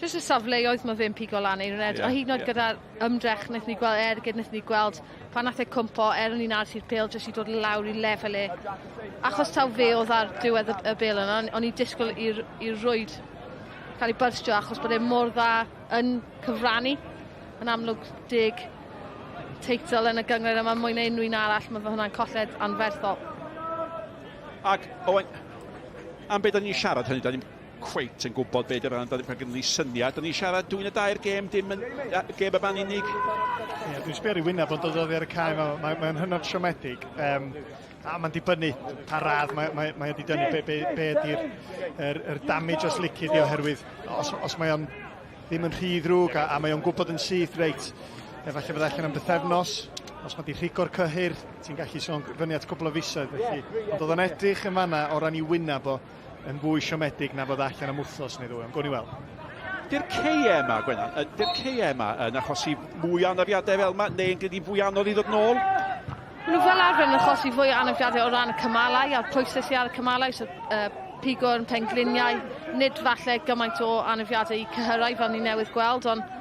Jyst y safleoedd mae fe'n pigo lan Eirin yeah, a hyd yn oed yeah. gyda'r ymdrech wnaethon ni gweld ergyd, wnaethon ni gweld pan nath e cwmpo, er o'n i'n aros i'r pêl jyst i dod lawr i lefel e. Achos taw fe oedd ar diwedd y, y bêl yna, o'n i'n disgwyl i'r rwyd cael ei byrstio achos bod e mor dda yn cyfrannu. Yn amlwg deg teitl yn y gynghrair yma mwy na unrhyw un arall, mae fe hwnna'n colled anferthol. Ac, Owen, am beth da ni'n siarad hynny, da ni'n cweit yn gwybod beth yw'r rhan, da ni'n ni syniad, da ni'n siarad dwy neu dair gêm, dim yn gêm yma'n unig. Ie, yeah, dwi'n sbio ar ei wyneb ond dod oddi ar y cae, mae'n mae, mae hynod siomedig. A mae'n dibynnu pa radd mae, mae, mae wedi dynnu, be, be, be ydy'r er, er damage os lici di oherwydd os, os mae o'n ddim yn rhy ddrwg a, a mae o'n gwybod yn syth reit, efallai fydda allan am bythefnos, os mae di rhigo'r cyhyr, ti'n gallu sôn fyny at cwbl o fisoedd felly. Ond oedd o'n edrych yn fanna o ran i wyneb o yn fwy siomedig na fod allan am wythnos neu ddwy, ond gwn i weld. Di'r ceie yma, Gwenan, di'r ceie yma yn achosi mwy o anafiadau fel yma, neu yn gwneud fwy anodd i ddod nôl? Maen nhw fel arfer yn achosi fwy o anafiadau o ran y cymalau a'r pwysau sydd ar y cymalau, so pigwrn, pengliniau, nid falle gymaint o anafiadau i cyhyrau fel ni newydd gweld, ond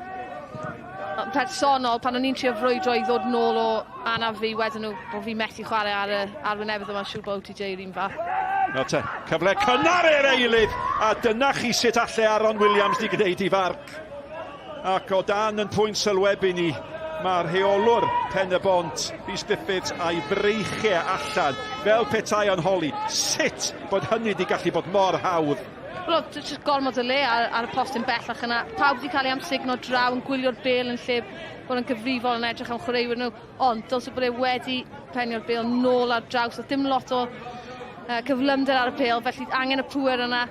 personol, pan o'n i'n trio frwydro i ddod nôl o anaf fi, wedyn nhw bod fi methu chwarae ar y arwynebedd yma, siŵr bod OTJ yr un fath. Nawr te, cyfle cynnar i'r eilydd, a dyna chi sut alle Aaron Williams di gwneud i farc. Ac o dan yn pwynt sylwebu ni, mae'r rheolwr Pen y Bont, Rhys Griffiths, a'i freichiau allan, fel petai o'n holi, sut bod hynny di gallu bod mor hawdd. Wel, jyst gormod o le ar, ar y postyn bellach yna. Pawb wedi cael ei amsugno draw yn gwylio'r bêl yn lle bod yn gyfrifol yn edrych am chwaraewyr nhw, ond dylse bod e wedi penio'r bêl nôl ar draws. Oedd dim lot o cyflymder ar y pêl, felly angen y pŵer yna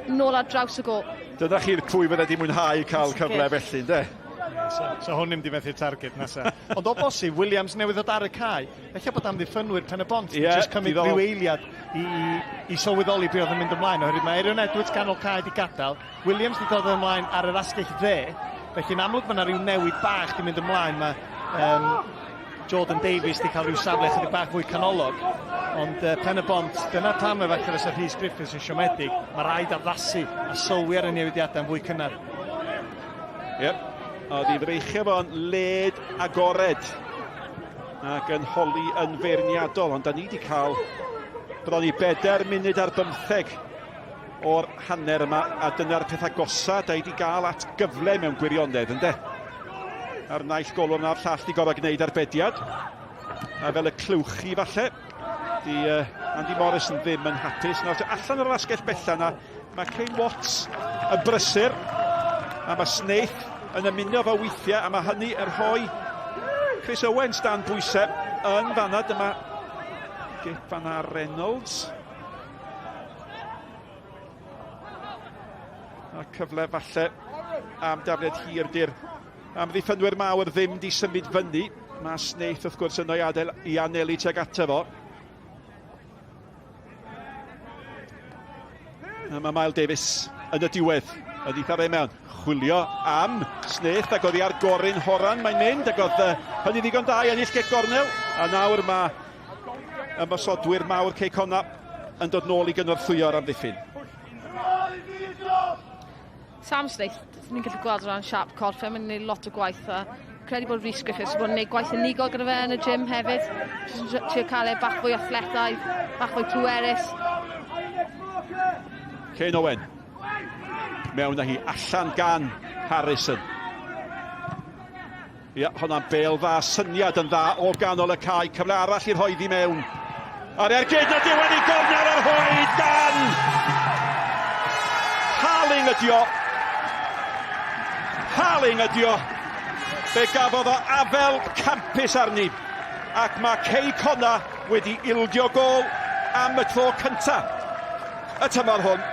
nôl ar draws y gôl. Dyna chi'r pwy fydde di mwynhau cael cyfle felly, ynde? So, so hwn ddim di methu'r targed nesa. Ond o bosib, Williams newydd ddod ar y cae. Ella bod amddiffynwyr Pen y Bont yeah, jyst cymryd rhyw eiliad i, i, i sylweddoli beth oedd yn mynd ymlaen. Oherwydd mae Aaron Edwards ganol cae di gadael, Williams di dod ymlaen ar yr asgell dde, felly'n amlwg mae yna rhyw newid bach di mynd ymlaen. Mae Jordan Davies di cael rhyw safle chydig bach fwy canolog, ond Pen y Bont, dyna pam efallai fysa Rhys Griffiths yn siomedig, mae rhaid addasu a sylwi ar y newidiadau yn fwy cynnar. Yep, oedd i freichio fo'n led agored ac yn holi yn feirniadol, ond da ni wedi cael bron i 4 munud ar 15 o'r hanner yma, a dyna'r peth agosa da i wedi gael at gyfle mewn gwirionedd, ynde? A'r naill golwr na'r llall di gorfod gwneud arbediad. A fel y clywch chi falle, di Andy Morrison ddim yn hapus. Nawr, allan o'r asgell bella yna, mae Kane Watts yn brysur, a mae Snaith yn ymuno fo weithiau, a mae hynny yn rhoi Chris Owens dan bwysau yn fanna. Dyma gip fanna Reynolds. A cyfle falle am dafliad hir di'r amddiffynwyr mawr ddim di symud fyny. Mae Snaith wrth gwrs yno i adael i anelu tuag ato fo. A mae Mael Davies yn y diwedd yn eitha fe mewn. Chwilio am Snaith ac oedd hi ar Gorin Horan mae'n mynd ac oedd hynny ddigon da i ennill gic gornel. A nawr mae ymosodwyr mawr Cei Connah yn dod nôl i gynorthwyo'r amddiffyn. Sam Snaith, ni'n gallu gweld o ran siap corff, e, mae'n gwneud lot o gwaith a credu bod Rhys Griffiths wedi bod yn gwneud gwaith unigol gyda fe yn y gym hefyd. Jyst yn trio cael e bach fwy athletaidd, bach fwy pwerus. Kane Owen. Mewn â hi, allan gan Harrison. Ia, honna'n bêl dda, syniad yn dda o ganol y cae. Cyfle arall i'r rhoi ddi mewn. A'r ergyd na diwedd i gornel ar rhoi gan Harling ydi o. Harling ydi o. Fe gafodd o afel campus arni. Ac mae Cei Connah wedi ildio gôl am y tro cynta y tymor hwn.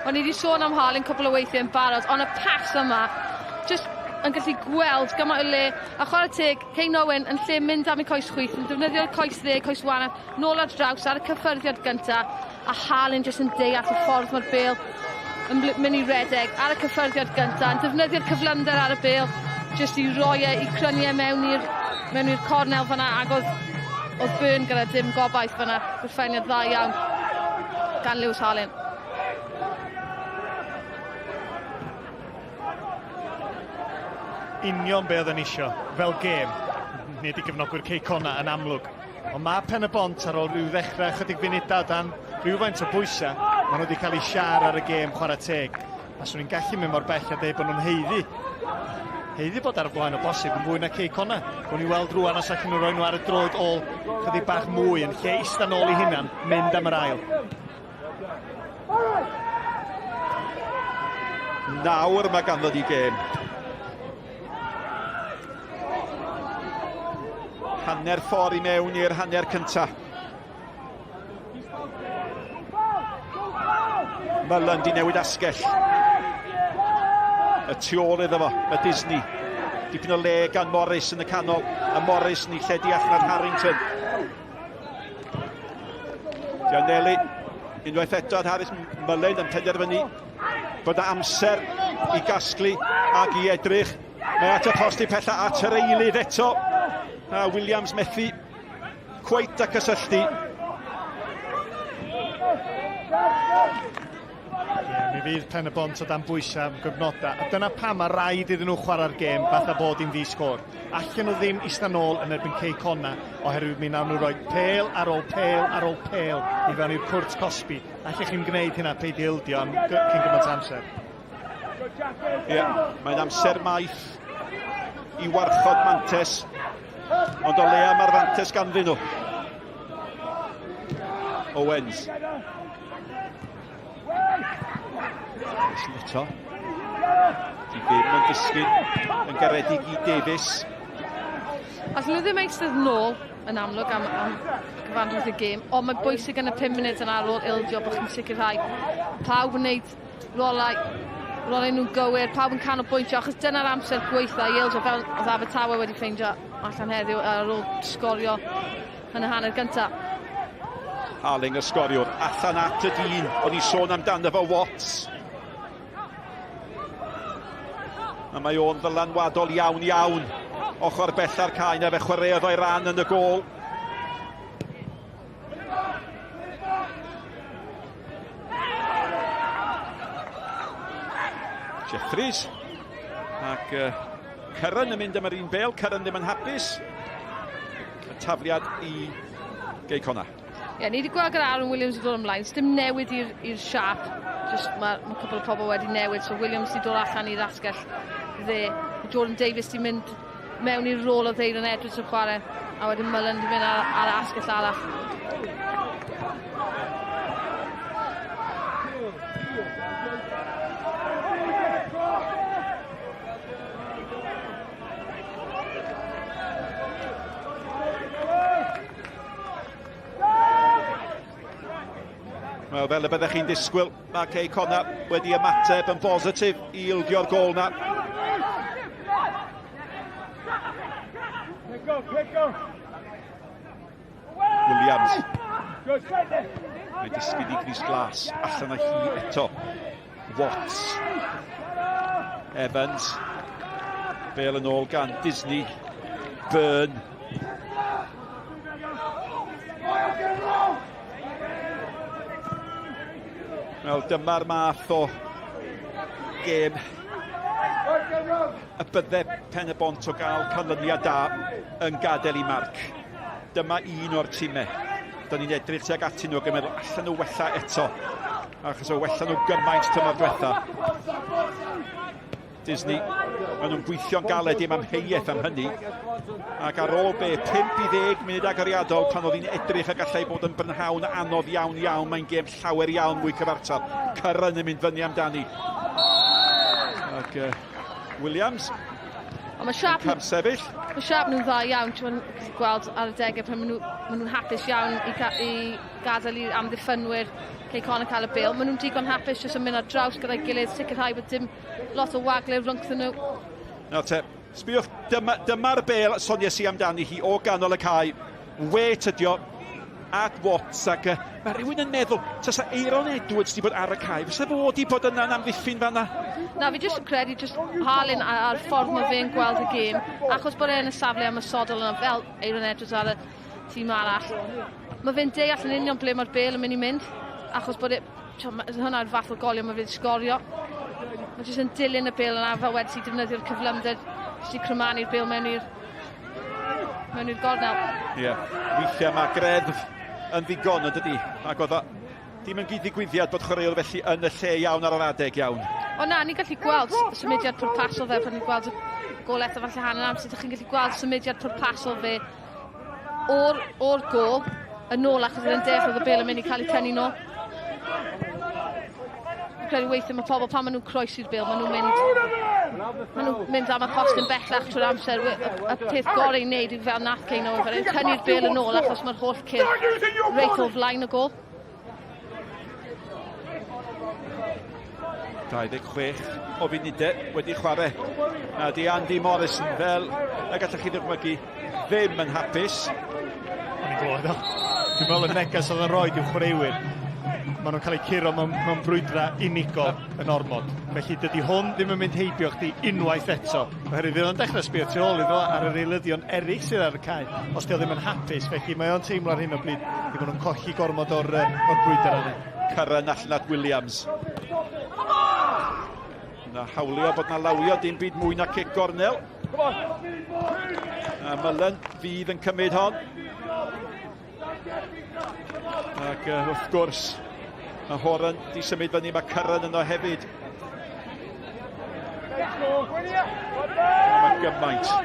O'n i wedi sôn am Harling cwpl o weithiau yn barod, ond y pas yma, jyst yn gallu gweld gymaint o le, a chwarae teg, Kane Owen yn lle mynd am ei coes chwith, yn defnyddio'r coes dde, coes wanaf, nôl ar draws ar y cyffyrddiad gynta, a Harling jyst yn deall y ffordd mae'r bêl yn mynd i redeg ar y cyffyrddiad gyntaf, yn defnyddio'r cyflymder ar y bêl, jyst i roi e, i crynu e mewn i'r mewn i'r cornel fanna, ac oedd, oedd Byrne gyda dim gobaith fanna, gorffeniad dda iawn gan Lewis Harlin. Union be oedden ni isio, fel gêm. Nid i gefnogwyr Cei Connah yn amlwg. Ond mae Pen y Bont ar ôl rhyw ddechrau chydig funudau dan rhywfaint o bwysau, maen nhw wedi cael eu siar ar y gêm chwarae teg. A swn i'n gallu mynd mor bell a dweud bod nhw'n haeddu. Haeddu bod ar y blaen o bosib yn fwy na Cei Connah. Gawn ni weld rwan os allan nhw roi nhw ar y droed ôl chydig bach mwy yn lle ista nôl i hunan, mynd am yr ail. Nawr mae ganddo ni gêm. Hanner ffordd i mewn i'r hanner cynta. Mullen di newid asgell. Y tu ôl iddo fo, mae Disney. Dipyn o le gan Morris yn y canol, a Morris yn ei lledu allan Harrington. Gianelli, unwaith eto at Harris Mullen yn penderfynu bod amser i gasglu ac i edrych. Mae at y post i pella at yr eilydd eto. A Williams methu cweit a cysylltu. Yeah, mi fydd Pen y Bont o dan bwysau am gyfnodau, a dyna pam mae rhaid iddyn nhw chwarae'r gêm fatha bod hi'n ddi-sgôr. Allan nhw ddim ista nôl yn erbyn Cei Connah, oherwydd mi nawn nhw roi pêl ar ôl pêl ar ôl pêl i fewn i'r cwrt cosbi. Allech chi'm gwneud hynna, peidio ildio am cyn gymaint amser. Ie, yeah, mae'n amser maith i warchod mantes, ond o leia mae'r fantes ganddyn nhw. Owens. Eto. Di ddim yn disgyn yn garedig i Davies. Allen nhw ddim eistedd nôl yn amlwg am, am gyfanrwydd y gêm, ond mae'n bwysig yn y 5 munud yn ar ôl ildio bod chi'n sicrhau pawb yn gwneud rolau, rolau nhw'n gywir, pawb yn canolbwyntio, achos dyna'r amser gweitha i ildio, fel oedd Abertawe wedi ffeindio allan heddiw ar ôl sgorio yn y hanner gyntaf. Harling y sgoriwr, allan at y dyn, o'n i sôn amdano fo Watts. A mae o'n ddylanwadol iawn iawn. Ochr bella'r cae na fe chwaraeodd o'i ran yn y gôl. Jeffries. Ac Curran yn mynd am yr un bêl. Curran ddim yn hapus. Y tafliad i Gei Connah. Ie, yeah, ni wedi gweld gyda Aaron Williams yn dod ymlaen. Dim newid i'r siap. Just mae ma cwpl o pobl wedi newid. So Williams wedi dod allan i'r asgell dde. Jordan Davies wedi mynd mewn i'r rôl o Deiron Edwards yn chwarae. A wedyn Mullen wedi mynd ar, ar asgell arall. Wel, fel y byddech chi'n disgwyl, mae Cei Connah wedi ymateb yn bositif i ildio'r gôl na. Williams. Mae disgyn i Gris Glas. Allan â hi eto. Watts. Evans. Bêl yn ôl gan Disney. Byrne. Wel, dyma'r math o gêm y bydde Pen y Bont o gael canlyniad da yn gadael i marc. Dyma un o'r timau. Da ni'n edrych tuag atyn nhw ac yn meddwl allan nhw wella eto. Achos o wella nhw gymaint tymor diwetha. Disney, maen nhw'n gweithio'n galed dim amheuaeth am hynny. Ac ar ôl be, 5 i 10 munud agoriadol, pan oedd hi'n edrych a gallai bod yn brynhawn anodd iawn iawn, mae'n gêm llawer iawn mwy cyfartal. Curran yn mynd fyny amdani. Ac Williams. Ond mae siap... Cam sefyll. Mae siap nhw'n dda iawn, ti'n gweld ar y degau pan maen nhw'n nhw hapus iawn i, i gadael i'r amddiffynwyr Cei Connah cael y bêl. Maen nhw'n digon hapus jyst yn mynd ar draws gyda'i gilydd, sicrhau bod dim lot o wagle rhyngthyn nhw. Nawr te, sbiwch, dyma'r dyma bêl soniais i amdani hi o ganol y cae. Wet ydi o. at Watts ac mae rhywun yn meddwl, tasa Aeron Edwards wedi bod ar y cae, fysa fo wedi bod yna'n amddiffyn fanna? Na, fi jyst yn credu jyst Harlin a'r ffordd mae fe'n gweld y gêm, achos bod e'n y safle ymosodol yna fel Aeron Edwards ar y tîm arall, mae fe'n deall yn union ble mae'r bêl yn mynd i mynd, achos bod e, hwnna'r fath o golio mae fe'n sgorio. Mae jyst yn dilyn y bêl yna fel wedi defnyddio'r cyflymder sy'n crymanu'r bêl mewn i'r mewn i'r gornel. Ie, yeah. Weithiau mae greddf yn ddigon yn dydi, ac oedd o dim yn gyd-ddigwyddiad bod chwaraewr felly yn y lle iawn ar yr adeg iawn. O na, ni'n gallu gweld symudiad pwrpasol fe pan ni'n gweld y gol eto falle hanner amser, ydych chi'n gallu gweld symudiad pwrpasol fe o'r, or gol yn ôl achos oedd e'n deall oedd y bêl yn mynd i cael ei tynnu nôl. Fi'n credu weithiau mae pobl pan maen nhw'n croesi'r bêl, maen nhw'n mynd, maen nhw'n mynd am y postyn bellach trwy'r amser. Y, y peth gorau i wneud yw fel nath Kane Owen, fel tynnu'r bêl yn ôl achos mae'r holl cyrff reit o flaen y gol. 26 o funudau wedi chwarae. Na di Andy Morrison fel y gallwch chi ddychmygu ddim yn hapus. O'n i'n glywed o. Dwi'n meddwl y neges oedd yn rhoi i'w chwaraewyr. Maen nhw'n cael eu curo mewn, mewn brwydrau unigol yn ormod. Felly dydy hwn ddim yn mynd heibio chdi unwaith eto. Oherwydd fydd o'n dechrau sbio tu ôl iddo ar yr eilyddion eraill sydd ar y cae. Os di o ddim yn hapus, felly mae o'n teimlo ar hyn o bryd i bod nhw'n colli gormod o'r, or brwydr yna. Curran allan at Williams. Na hawlio bod na lawio dim byd mwy na cic gornel. A Mullen fydd yn cymryd hon. Ac wrth gwrs, mae Horan di symud fyny, mae Curran yno hefyd. Mae gymaint,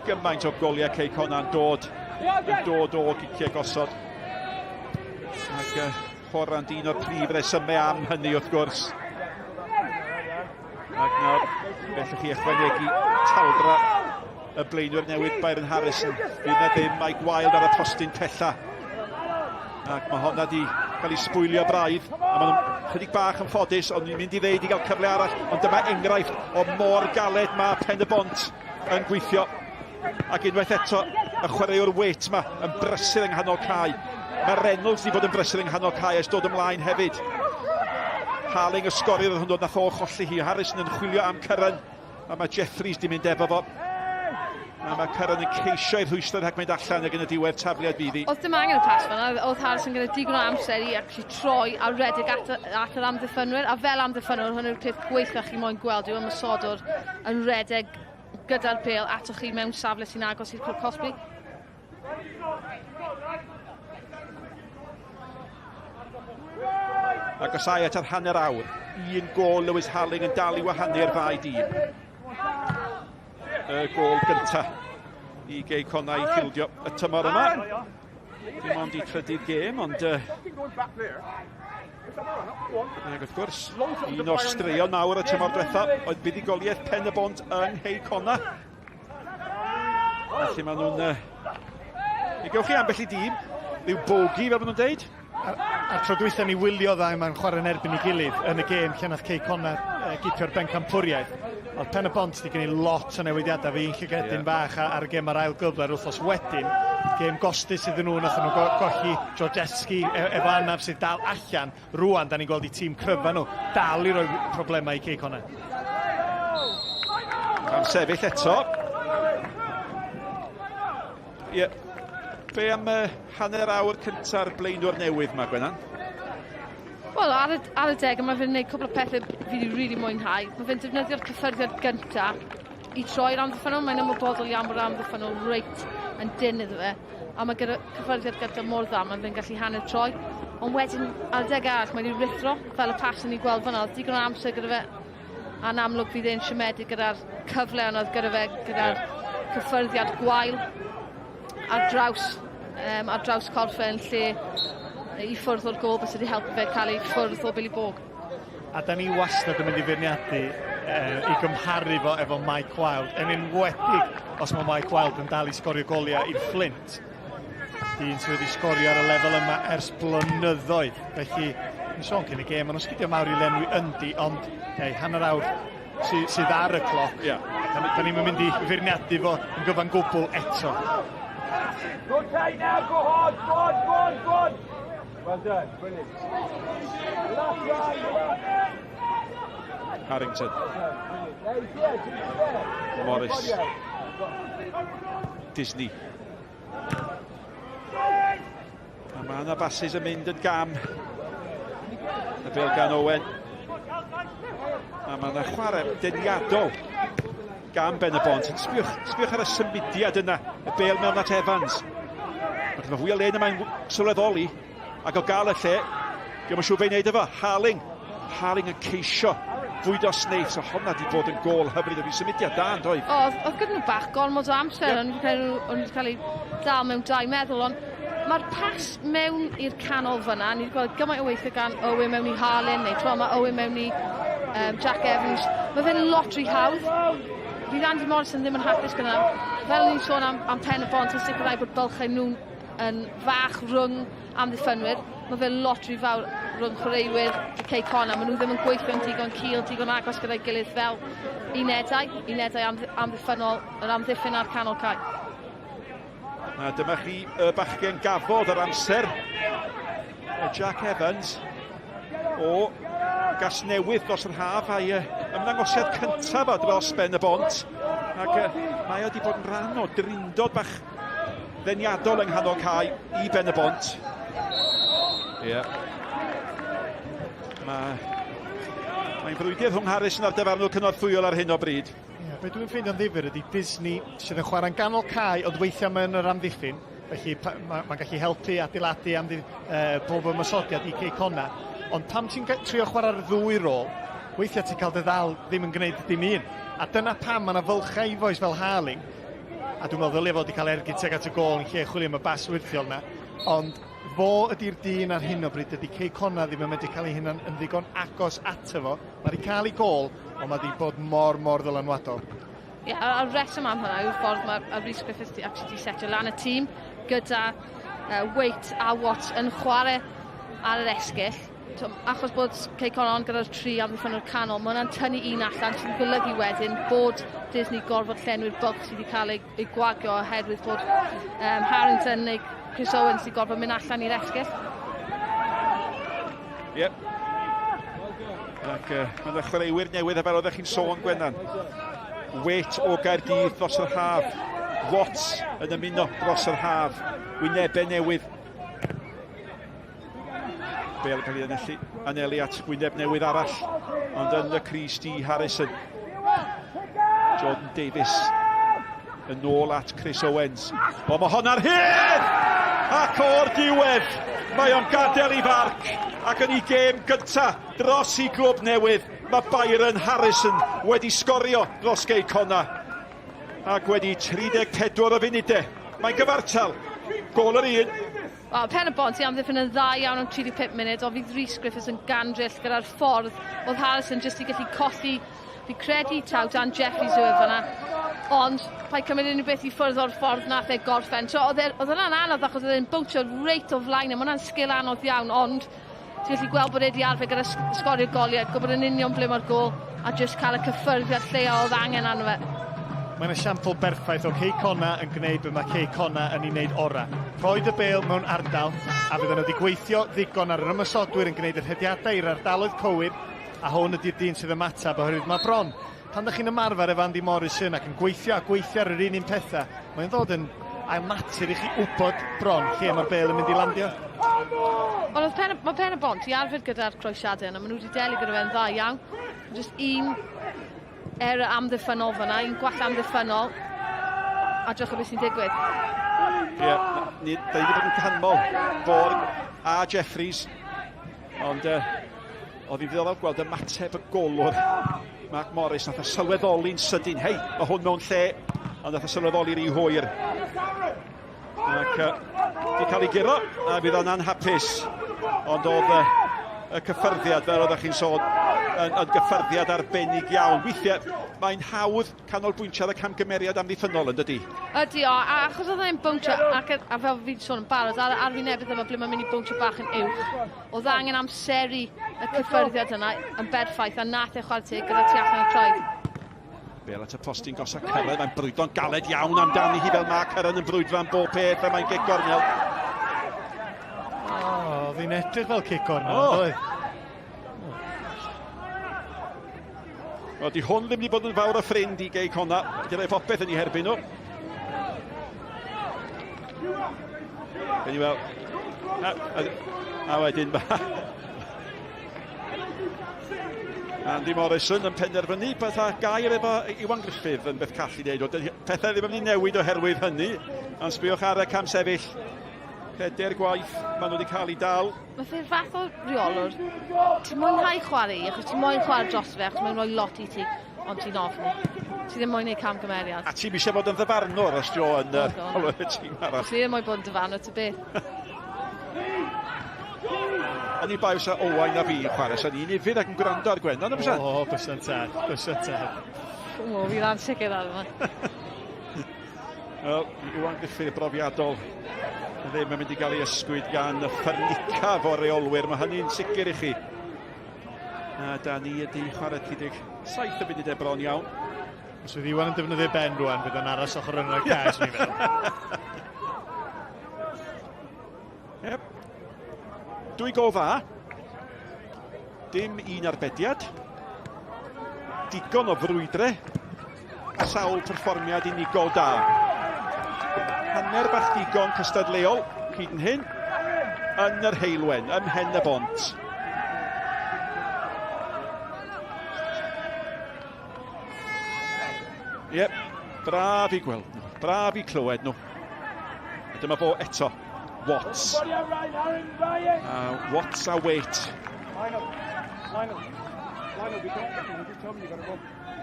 gymaint o goliau Cei Connah'n dod, yn dod o giciau gosod. Ac Horan di un o'r prif resymau am hynny wrth gwrs. Ac nawr, bellwch chi ychwanegu taldra y blaenwyr newydd Byron Harrison. Fydd na ddim Mike Wilde ar y postyn pella. Ac mae honna di cael ei sbwylio braidd. A maen nhw'n chydig bach yn ffodus, ond ni'n mynd i ddeud i gael cyfle arall. Ond dyma enghraifft o mor galed mae Pen y Bont yn gweithio. Ac unwaith eto, y chwaraewr Waite yma yn brysur yng nghanol cae. Mae Reynolds wedi bod yn brysur yng nghanol cae ers dod ymlaen hefyd. Harling y sgoriwr oedd hwnnw, nath o cholli hi. Harrison yn chwilio am Curran, a mae Jeffries di mynd efo fo. A mae Curran yn ceisio i'r rhwystro rhag mynd allan ac yn y diwedd tafliad fydd hi. Oedd dim angen y pas fan'na, oedd Harrison gyda digon o amser i actually troi a redeg at, at yr amddiffynwyr, a fel amddiffynwr hwn yw'r peth gweitha chi moyn gweld yw ymosodwr yn redeg gyda'r bêl atoch chi mewn safle sy'n agos i'r clwb cosbi. Agosau at yr hanner awr. Un gôl Lewis Harling yn dal i wahanu'r ddau dîm. Y gôl gyntaf i Gei Connah i ffildio y tymor yma. Dim ond i trydydd gêm, ond... Ac wrth gwrs, un o'r straeon mawr y tymor diwetha oedd buddugoliaeth Pen y Bont yng Nghei Connah. Felly maen nhw'n... Mi gewch chi ambell i dîm, rhyw bogi fel maen nhw'n deud. A tro dwytha ni wylio ddau ma'n chwarae yn erbyn ei gilydd yn y gêm lle nath Cei Connah gipio'r bencampwriaeth. Oedd Pen y Bont wedi gwneud lot o newidiadau, fi un llygedyn yeah. bach ar y gêm ar ail gyfle yr wythnos wedyn. Gêm gostus iddyn nhw, nath nhw go golli Georgeski e efo anaf sydd dal allan. Rwan, da ni'n gweld i tîm cryfa nhw dal i roi problemau i Cei Connah. Am sefyll eto. Ie. Yeah. Be am hanner awr cynta'r blaenwr newydd yma, Gwenan? Wel, ar y, ar y deg, mae fe'n gwneud cwbl o pethau fi wedi really mwynhau. Mae fe'n defnyddio'r cyffyrddiad gynta i troi'r amddiffynnol. Mae'n ymwybodol iawn bod yr amddiffynnol reit yn dyn iddo fe. A mae gyda cyffyrddiad gynta mor dda, mae fe'n gallu hanner troi. Ond wedyn, ar y deg arall, mae wedi rithro, fel y pas yn ei gweld fan'na. Oedd digon o amser gyda fe, a'n amlwg fydd e'n siomedig gyda'r cyfle ond oedd gyda fe gyda'r cyffyrddiad gwael ar draws, um, ar draws corff e yn lle i ffwrdd o'r gôl bys wedi helpu fe cael ei ffwrdd o Billy Borg. A da ni wastad yn mynd i feirniadu i gymharu fo efo Mike Wilde, yn enwedig os mae Mike Wilde yn dal i sgorio goliau i'r Flint. Dyn sydd wedi sgorio ar y lefel yma ers blynyddoedd. Felly, yn sôn cyn y gêm, maen nhw'n sgidio mawr i lenwi yndi, ond hey, hanner awr sydd, sydd ar y cloc. Yeah. Da, da ni'n mynd i feirniadu fo yn gyfan gwbl eto. Go tight now, go hard, go on, go on, go on. Well done, brilliant. Relax, relax. Harrington. Morris. Disney. A mae yna bases yn mynd yn gam. Y bel gan Owen. A mae yna chwarae deniadol gan Ben y Bont. Sbiwch, sbiwch ar y symudiad yna. Y bel mewn at Evans. Ac mae fwy o le na mae'n sylweddoli. Ac o gael y lle, diolch yn siŵr beth i wneud efo. Harling. Harling yn ceisio fwydo Snaith, so honna di bod yn gol hyfryd o fi symudiad da, yn doedd? O, oedd gyda nhw bach gormod o amser, yep. O'n wedi cael ei dal mewn dau meddwl, ond mae'r pas mewn i'r canol fyna, ni wedi gweld gymaint o weithio gan Owen mewn i Harlin, neu tro mae Owen mewn i Jack Evans. Mae fe'n lot rhy hawdd. Fydd Andy Morrison ddim yn hapus gyda. Fel ni'n sôn am Pen y Bont, yn sicrhau bod bylchau nhw'n yn fach rhwng amddiffynwyr. Mae fe lot rhy fawr rhwng chwaraewyr y Cei Connah. Maen nhw ddim yn gweithio'n digon cul, digon agos gyda'i gilydd fel unedau amddiffynnol, yr amddiffyn a'r canol cae. A dyma chi y bachgen gafodd yr amser, Jack Evans o Gasnewydd dros yr haf a'i ymddangosiad cyntaf o dros Ben y Bont. Ac mae o wedi bod yn rhan o drindod bach ddeniadol yng nghanol cae i Ben y Bont. Ie. Yeah. Mae'n frwydr rhwng Harrison a'r dyfarnwr cynorthwyol ar hyn o bryd. Yeah, be dwi'n ffeindio'n ddifyr ydy Disney sydd yn chwarae'n ganol cae, ond weithiau mae'n yr amddiffyn, felly mae'n ma gallu helpu adeiladu pob ymosodiad i Cei Connah. Ond pam ti'n trio chwarae'r ddwy rôl, weithiau ti'n cael dy ddal ddim yn gwneud dim un. A dyna pam mae yna fylchau i fois fel Harling, a dwi'n meddwl ddylia fod wedi cael ergyd tuag at y gôl yn lle chwilio am y bas wyrthiol yna. Ond fo ydy'r dyn ar hyn o bryd, dydy Cei Connah ddim yn medru cael ei hunan yn ddigon agos ato fo. Mae wedi cael ei gôl, ond mae wedi bod mor, mor ddylanwadol. Ie, yeah, a'r reswm am hwnna yw'r ffordd mae Rhys Griffiths di, actually di setio lan y tîm gyda Waite a Watts yn chwarae ar yr esgyll. So, achos bod Cei Connah ond gyda'r tri amddiffynwr canol, mae hwnna'n tynnu un allan sy'n golygu wedyn bod Disney gorfod llenwi'r bwlch sydd wedi cael ei gwagio oherwydd bod Harrington neu Chris Owens wedi gorfod mynd allan i'r esgyll. Yep. Ac mae yna chwaraewyr newydd, a fel oeddech chi'n sôn, Gwennan. Waite o Gaerdydd dros yr haf. Watts yn ymuno dros yr haf. Wynebau newydd. Bale yn cael ei anelu at wyneb newydd arall, ond yn y crys D Harrison. Jordan Davies yn ôl at Chris Owens. O, mae honna'r hyd! Ac o'r diwedd, mae o'n gadael i farc ac yn ei gêm gynta dros i glwb newydd, mae Byron Harrison wedi sgorio dros Gei Connah. Ac wedi 34 o funudau, mae'n gyfartal. Gôl yr un. Wel, Pen y Bont i amddiffyn yn dda iawn am 35 munud, ond fydd Rhys Griffiths yn gandryll gyda'r ffordd oedd Harrison jyst i gallu colli. Fi credu taw Dan Jeffries yw e fyna. Ond, paid cymryd unrhyw beth i ffwrdd o'r ffordd nath e gorffen. So, oedd hwnna'n anodd achos oedd e'n bownsio reit o flaen e. Mae hwnna'n sgil anodd iawn, ond ti'n gallu gweld bod e wedi arfer gyda sgorio'r goliau, gwybod yn union ble mae'r gôl, a jyst cael y cyffyrddiad lleia oedd angen arno fe. Mae'n esiampl berffaith o Cei Connah yn gwneud be mae Cei Connah yn ei wneud ora. Rhoid y bêl mewn ardal, a fydden nhw wedi gweithio ddigon ar yr ymosodwyr yn gwneud y rhediadau i'r ardaloedd cywir, a hwn ydy'r dyn sydd ymateb oherwydd mae bron. Pan ydych chi'n ymarfer efo Andy Morrison ac yn gweithio a gweithio ar yr un un pethau, mae'n ddod yn ail natur i chi wybod bron lle mae'r bêl yn mynd i landio. Ond oedd mae Pen y Bont i arfer gyda'r croesiadau yna, maen nhw wedi delio gyda fe'n dda iawn. Just un error amddiffynnol fyna, un gwall amddiffynnol, a drych o beth sy'n digwydd. Ie, yeah, ni, da ni wedi bod yn canmol Borg a Jeffries, ond oedd hi'n ddiddorol gweld ymateb y golwr Mark Morris, nath o sylweddoli'n sydyn, hei, mae hwn mewn lle, ond nath o sylweddoli rhy hwyr. Ac di cael ei guro, a fydd o'n anhapus, ond oedd y cyffyrddiad, fel oeddech chi'n sôn, yn gyffyrddiad arbennig iawn. Weithiau, mae'n hawdd canolbwyntio ar y camgymeriad amddiffynnol, yn dydi? Ydy o, a achos oedd e'n bownsio, ac a fel fi'n sôn yn barod, ar arwynebedd yma ble mae'n mynd i bownsio bach yn uwch, oedd angen amseru y cyffyrddiad yna yn berffaith, a nath e chwarae teg gyda tu allan y troed. Bel at y postyn gosa Curran, mae'n brwydro'n galed iawn amdani hi fel mae Curran yn brwydro am bob peth a mae'n gic gornel. O, oh, oedd hi'n edrych fel cic gornel, oh. Oedd? Wel, di hwn ddim wedi bod yn fawr o ffrind i Gei Conna. Wedi rhoi popeth yn ei herbyn nhw. Gen i weld. A, a, a wedyn, Andy Morrison yn penderfynu beth a gair efo Iwan Griffith yn beth call i wneud. Pethau ddim yn mynd i newid oherwydd hynny. Ond sbiwch ar y cam sefyll. Pedair gwaith maen nhw wedi cael eu dal. Mae fe'r fath o reolwr, ti'n mwynhau chwarae i, achos ti'n moyn chwarae dros fe, achos mae'n rhoi lot i ti, ond ti'n ofni. Ti ddim moyn neud camgymeriad. A ti'n eisiau bod yn ddyfarnwr os dio yn oh, y tîm arall. Ti ddim moyn bod yn dyfarnwr, ty beth. O'n i bai fysa Owain a fi yn chwarae, sa'n ni'n ufudd ac yn gwrando ar Gwennan, bysa? O, bysa'n tad, bysa'n tad. O, fi'n ansicr ar yma. Wel, Iwan Griffith brofiadol ddim yn mynd i gael ei ysgwyd gan y ffyrnicaf o reolwyr, mae hynny'n sicr i chi. A da ni ydi chwarae 37 o funudau bron iawn. Os fydd Iwan yn defnyddio ben rwan, fydd o'n aros ochr yn o'r cae, swn i'n feddwl. Yep. Dwy gol dda. Dim un arbediad. Digon o frwydre. A sawl perfformiad unigol da. Hanner bach digon cystadleuol hyd yn hyn yn yr Heulwen, ym Mhen y Bont. Yep, braf i gweld nhw, braf i clywed nhw. A dyma fo eto, Watts. Watts a Waite.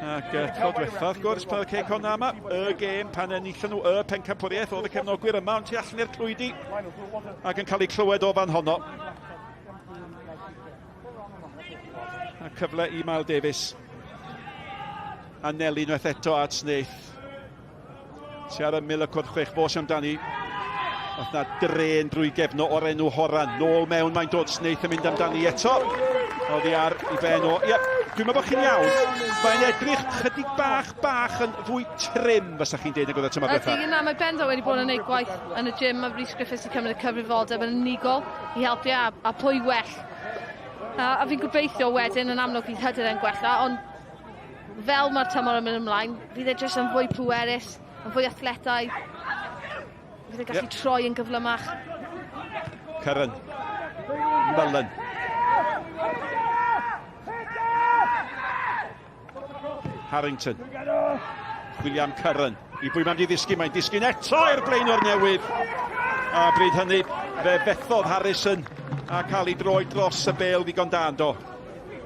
Ac tro diwetha, wrth gwrs, pan oedd Cei Connah yma, y gêm pan enillon nhw y pencampwriaeth, oedd y cefnogwyr yma, ond tu allan i'r clwydi, ac yn cael eu clywed o fan honno. A cyfle i Mael Davies. Anelu unwaith eto at Snaith. Ti ar ymyl y cwrt chwech fos amdani. Oedd na dren drwy gefno o'r enw Horan. Nôl mewn mae'n dod Snaith yn mynd amdani eto. Oddi ar i ben o. Ie, dwi'n meddwl bod chi'n iawn. Mae'n edrych chydig bach bach yn fwy trim fysa chi'n deud nag oedd y tymor diwetha. Ydy, na, mae bendant wedi bod yn gwneud gwaith yn y gym. Mae Rhys Griffiths wedi cymryd y cyfrifoldeb yn unigol i helpu a, a pwy well. A, a fi'n gobeithio wedyn yn amlwg fydd hyder e'n gwella, ond fel mae'r tymor yn mynd ymlaen, fydd e jyst yn fwy pwerus, yn fwy athletaidd. Fydd e'n gallu yep. troi yn gyflymach. Curran. Mullen. Harrington. William Curran. I bwy mae'n di ddisgyn? Mae'n disgyn eto i'r blaenor newydd. A bryd hynny, fe fethodd Harrison a cael ei droi dros y bel ddigon da ynddo.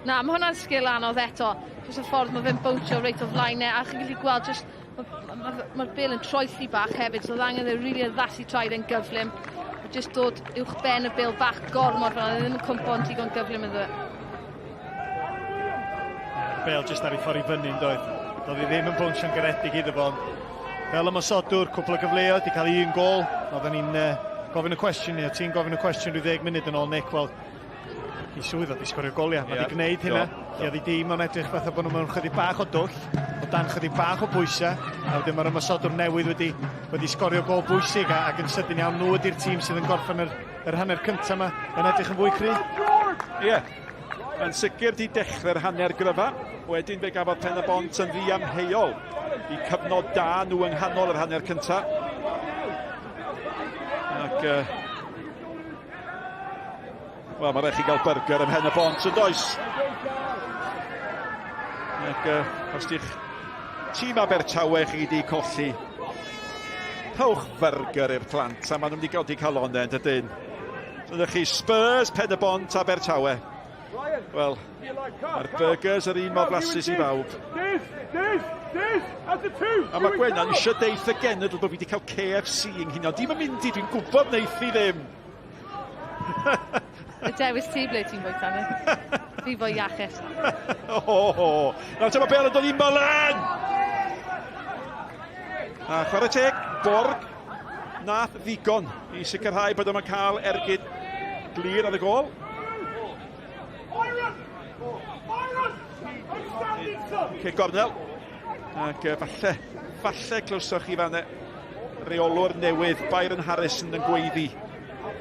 Na, mae hwnna'n sgil anodd eto. Jyst y ffordd mae fe'n bownsio reit o flaen e, a chi'n gallu gweld jyst mae'r ma, ma, ma bel yn troelli bach hefyd, so oedd angen e rili really addasu traed e'n gyflym. A jyst dod uwch ben y bel bach gormod fel ddim yn cwmpo'n digon gyflym iddo fe. Bale jyst ar ei ffordd i fyny yn doedd. Doedd hi ddim yn bownsio'n garedig iddo fo. Fel ymosodwr, cwpl o gyfleoedd, di cael un gol. Oedden ni'n uh, gofyn y cwestiwn, neu ti'n gofyn y cwestiwn rhyw ddeg munud yn ôl, Nick, wel, i swydd oedd i sgorio goliau. Mae yeah. wedi gwneud hynna. Lle oedd ei dîm o'n edrych fatha bod nhw mewn chydig bach o dwll, o dan chydig bach o bwysau, a wedyn mae'r ymosodwr newydd wedi, wedi sgorio gol bwysig a, ac yn sydyn iawn nhw ydy'r tîm sydd yn gorffen yr, yr hanner cyntaf yma yn edrych yn fwy cry. Ie, yeah. Yn sicr di dechrau'r hanner gryfa. Wedyn fe gafodd Pen y Bont yn ddiamheuol i cyfnod da nhw yng nghanol yr hanner cyntaf. Ac uh, Wel, mae rhaid chi gael burger ym Mhen y Bont yn does? Ac uh, os di'ch tîm Abertawe chi wedi colli, rhowch fyrgyr i'r plant, a maen nhw'n mynd i godi calonnau yn dydyn. So ydych chi Spurs, Pen y Bont, Abertawe. Wel, mae'r burgers yr un mor flasus i bawb. A mae Gwenan eisiau deith y genedl bod fi wedi cael KFC yng nghinio. Dim yn mynd i, dwi'n gwybod wneith i ddim. Y dewis ti ble ti'n bwyta ni. Fi fwy iachus. O, ho, ho. Nawr te mae Bale yn dod i Mullen! A chwarae teg, Borg nath ddigon i sicrhau bod yma'n cael ergyd glir ar y gol. Cic gornel. Ac falle, falle clywsoch chi fanne reolwr newydd Byron Harrison yn gweiddi.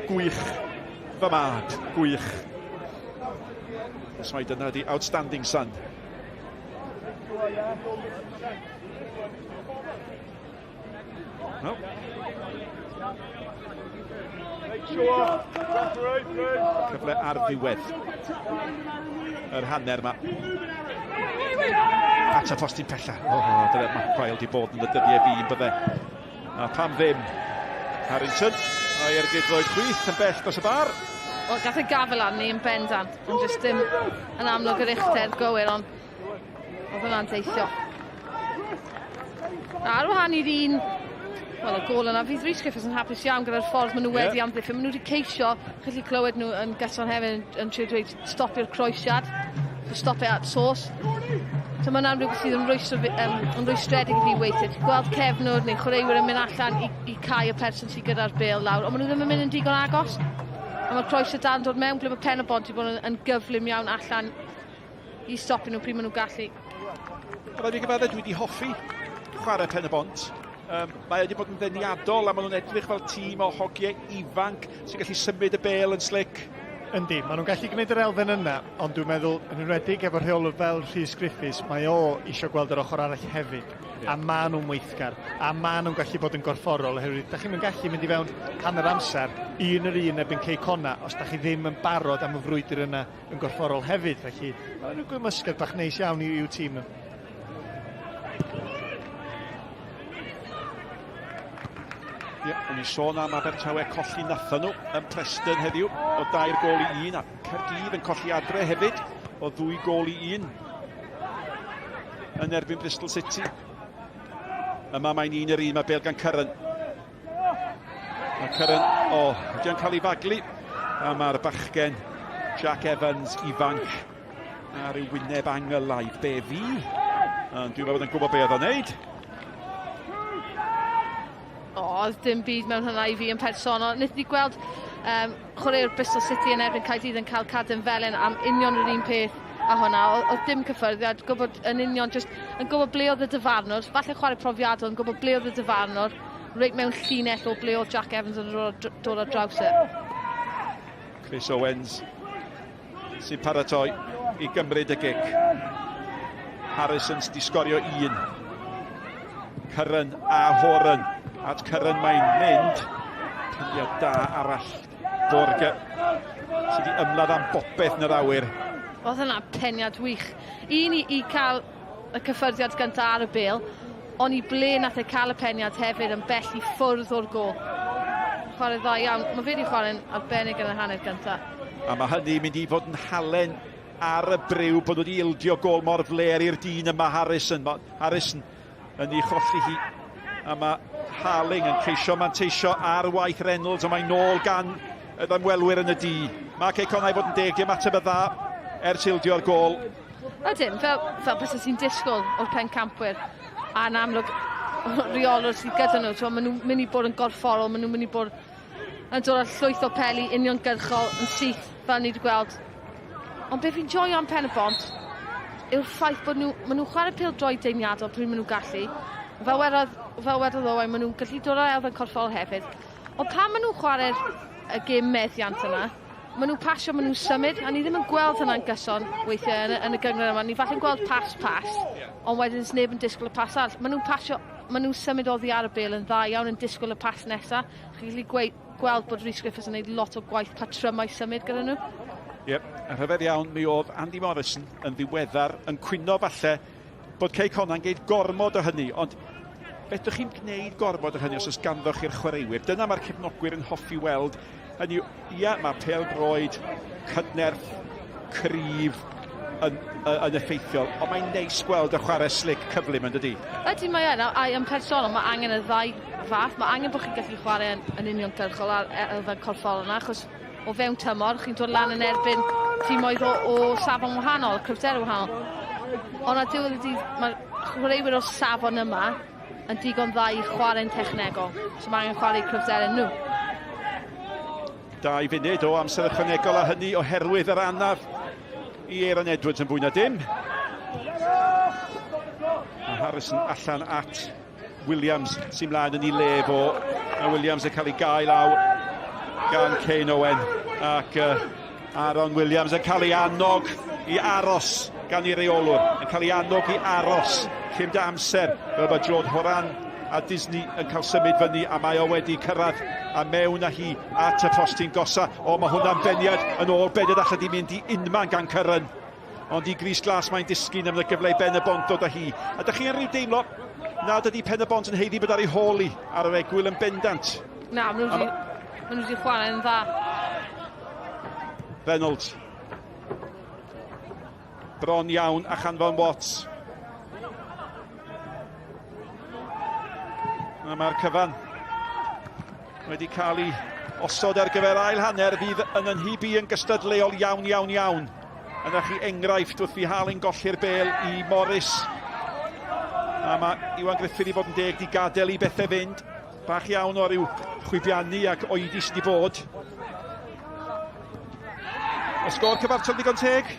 Gwych, fy mab, gwych. Os mai dyna di outstanding son. No. Cyfle ar ddiwedd yr hanner yma. At y postyn pella. O, oh, dyna Mark Wilde i bod yn y dyddiau fi, yn bydde. A pam ddim? Harrington, a'i ergyd droed chwith yn bell dros y bar. Wel, gath ei gafel arni yn bendant, ond jyst dim yn amlwg yr uchder gywir, ond oedd hwnna'n teithio. Ar wahân i'r un, wel, y gôl yna, fydd Rhys Griffiths yn hapus iawn gyda'r ffordd maen nhw wedi amddiffyn. Maen nhw wedi ceisio, chi'n gallu clywed nhw yn gyson hefyd yn, yn trio dweud stopio'r croesiad, so stop it at source. So mae hwnna'n rhywbeth sydd yn, rwystro, yn rwystredig i fi weithiau. Ti'n gweld cefnwr neu chwaraewyr yn mynd allan i, i cael y person sydd gyda'r bêl lawr, ond maen nhw ddim yn mynd yn digon agos. A mae'r croesiad dal yn dod mewn ble mae pen y bont wedi bod yn, yn gyflym iawn allan i stopio nhw pryd maen nhw'n gallu. Rhaid fi gyfadde, dwi wedi hoffi chwarae Pen y Bont. Um, mae wedi bod yn ddeniadol a maen nhw'n edrych fel tîm o hogiau ifanc sy'n gallu symud y bêl yn slic. Yndi, maen nhw'n gallu gwneud yr elfen yna, ond dwi'n meddwl, yn enwedig efo rheolwr fel Rhys Griffiths, mae o eisiau gweld yr ochr arall hefyd. Yeah. A maen nhw'n weithgar, a maen nhw'n gallu bod yn gorfforol, oherwydd da chi'n gallu mynd i fewn hanner amser, un yr un erbyn Cei Connah, os da chi ddim yn barod am y frwydr yna yn gorfforol hefyd, felly mae'n rhyw gymysgedd bach neis iawn i'w tîm nhw. Ie, yeah, o'n i sôn am Abertawe colli nathon nhw yn Preston heddiw o dair gôl i un, a Caerdydd yn colli adre hefyd o ddwy gôl i un yn erbyn Bristol City. Yma mae'n un yr un, mae Bale gan Curran. Mae Curran, o, oh, ydy o'n cael ei faglu. A mae'r bachgen Jack Evans ifanc ar ei wyneb angylaidd. Be fi? Ond dwi'n meddwl bod yn gwybod be oedd o'n neud. O, oedd dim byd mewn hynna i fi yn personol. Wnaethon ni gweld um, chwaraewr Bristol City yn erbyn Caerdydd yn cael cadem felen am union yr un peth a hwnna. Oedd dim cyffyrddiad, gwybod yn union, just yn gwybod ble oedd y dyfarnwr, falle chwarae profiadol, yn gwybod ble oedd y dyfarnwr, reit mewn llinell o ble oedd Jack Evans yn dod ar draws e. Chris Owens sy'n paratoi i gymryd y gic. Harrison sydd wedi sgorio un. Curran a Horan. At Curran mae'n mynd. Peniad da arall. Borge sydd wedi ymladd am bopeth yn yr awyr. Oedd hwnna peniad wych. Un i, i cael y cyffyrddiad gyntaf ar y bêl, ond i ble nath e cael y peniad hefyd yn bell i ffwrdd o'r gôl. Chwarae dda iawn. Mae fe wedi chwarae'n arbennig yn y hanner gyntaf. A mae hynny'n mynd i fod yn halen ar y briw bod wedi ildio gôl mor fler i'r dyn yma Harrison. Mae Harrison yn ei cholli hi. A mae Harling yn ceisio manteisio ar waith Reynolds, ond mae'n nôl gan yr ymwelwyr yn y du. Mae Cei Connah i fod yn deg, di ymateb y dda ers ildio'r gôl. Ydyn, fel, fel beth sy'n disgwyl o'r pencampwyr. A'n amlwg, reolwr sydd gyda nhw, so, maen nhw'n mynd i bod yn gorfforol, maen nhw'n mynd i bod yn dod â llwyth o peli uniongyrchol yn syth, fel ni wedi gweld. Ond beth fi'n joio am Pen y Bont yw'r ffaith bod nhw, maen nhw'n chwarae pêl-droed deimliadol pryd maen nhw'n gallu. Fel wedodd, fel wedodd Owain, maen nhw'n gallu dod â elfen corfforol hefyd. Ond pan maen nhw'n chwarae'r y gêm meddiant yna, maen nhw'n pasio, maen nhw'n symud, a ni ddim yn gweld hynna'n gyson weithiau yn y, yn y gynghrair yma. Ni falle'n gweld pas, pas, ond wedyn neb yn disgwyl y pas arall. Maen nhw'n pasio, maen nhw'n symud oddi ar y bêl yn dda iawn yn disgwyl y pas nesaf. Chi'n gallu gweud, gweld bod Rhys Griffiths yn gwneud lot o gwaith patrymau symud gyda nhw. Ie, yep, a rhyfedd iawn, mi oedd Andy Morrison yn ddiweddar yn cwyno falle bod Cei Connah'n gwneud gormod o hynny, ond fedrwch chi'n gwneud gormod o hynny os oes ganddo chi'r chwaraewyr. Dyna mae'r cefnogwyr yn hoffi weld. Hynny yw, ia, mae pêl-droed cydnerth, cryf, yn, yn effeithiol, ond mae'n neis gweld y chwarae slic cyflym yn dydy? Ydy, mae yn, a yn personol, mae angen y ddau fath. Mae angen bod chi'n gallu chwarae yn, yn uniongyrchol ar e, elfen corfforol yna, achos o fewn tymor, chi'n dod lan yn erbyn timoedd o, o safon wahanol, cryfderau wahanol. Ond ar diwedd y dydd, mae'r chwaraewyr o'r safon yma yn digon dda i chwarae'n technegol. So mae angen chwarae cryfderau nhw. 2 funud o amser ychwanegol a hynny oherwydd yr anaf i Aaron Edwards yn fwy na dim. A Harrison allan at Williams sy'n mlaen yn ei le fo. A Williams yn cael ei gael lawr gan Kane Owen. Ac Aaron Williams yn cael ei annog i aros gan ei reolwr. Yn cael ei annog i aros. Cym da amser fel bod John Horan a Disney yn cael symud fyny a mae o wedi cyrraedd a mewn â hi at y postyn gosa. O, mae hwnna'n beniad yn ôl beniad allan di mynd i unman gan Curran. Ond i Gris Glas mae'n disgyn am y gyfle i Ben y Bont dod â hi. A dych chi yn rhyw deimlo nad ydy Pen y Bont yn haeddu bod ar ei hôl hi ar yr egwyl yn bendant. Na, maen nhw wedi chwarae'n dda. Reynolds. Bron iawn a chanfon Watts. A mae'r cyfan wedi cael ei osod ar gyfer ail hanner fydd yn yn hybu yn gystadleuol iawn, iawn, iawn. Yna chi enghraifft wrth i Harling golli'r bel i Morris. A mae Iwan Griffith i fod yn deg di gadael i bethau fynd. Bach iawn o ryw chwibiannu ac oedi sydd wedi bod. Y sgôr cyfartal digon teg?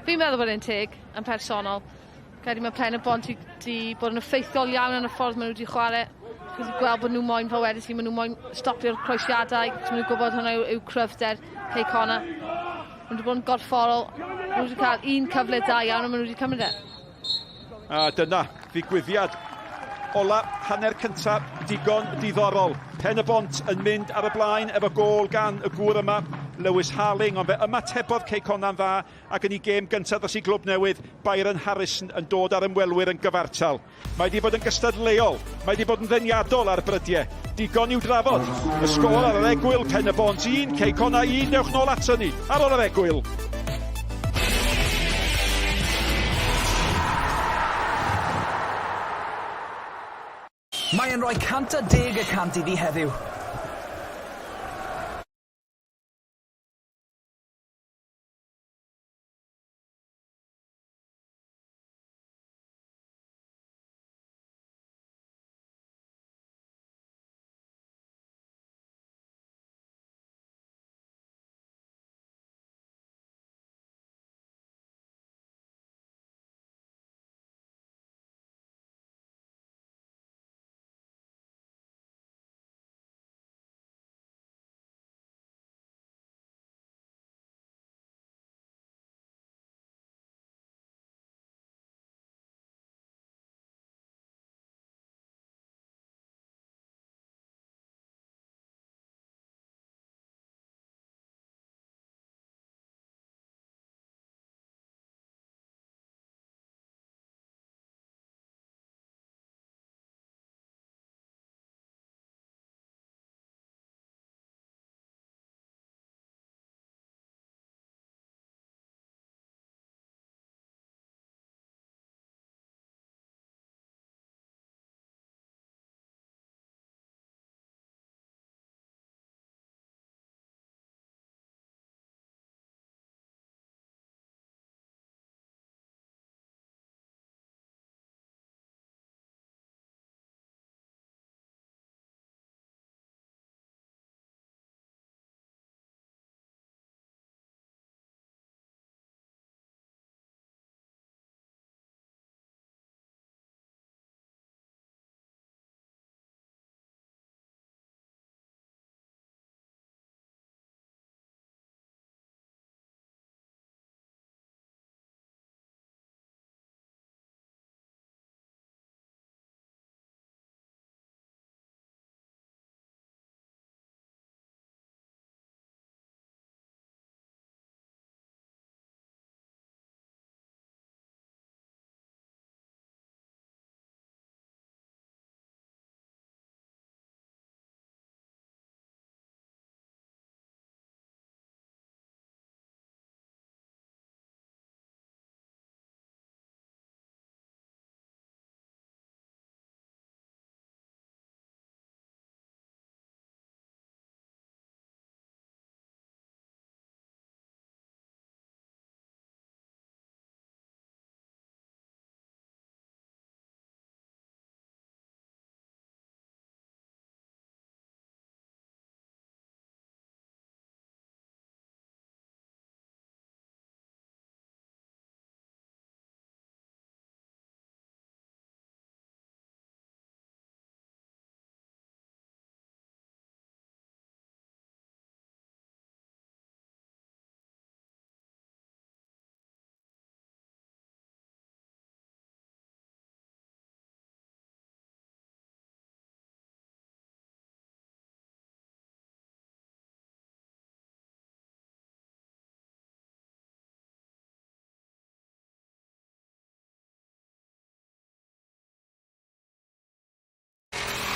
Fi'n meddwl bod e'n teg, yn personol. Credu mae Pen y Bont wedi bod yn effeithiol iawn yn y ffordd maen nhw wedi chwarae. Chi wedi gweld bod nhw moyn, fel wedys i, maen nhw moyn stopio'r croesiadau, cos maen nhw'n gwybod hwnna yw cryfder Cei Connah. Maen nhw wedi bod yn gorfforol, maen nhw wedi cael un cyfle da iawn a maen nhw wedi cymryd e. A dyna ddigwyddiad ola hanner cyntaf digon diddorol. Pen y Bont yn mynd ar y blaen efo gôl gan y gŵr yma, Lewis Harling, ond fe ymatebodd Cei Connah'n dda ac yn ei gêm gyntaf dros ei glwb newydd, Byron Harrison yn dod ar ymwelwyr yn gyfartal. Mae wedi bod yn gystadleuol, mae wedi bod yn ddeniadol ar brydiau. Digon i'w drafod. Y sgôr ar yr egwyl, Pen y Bont 1, Cei Connah 1, dewch nôl ato ni ar ôl yr egwyl. Mae e'n rhoi 110% iddi heddiw.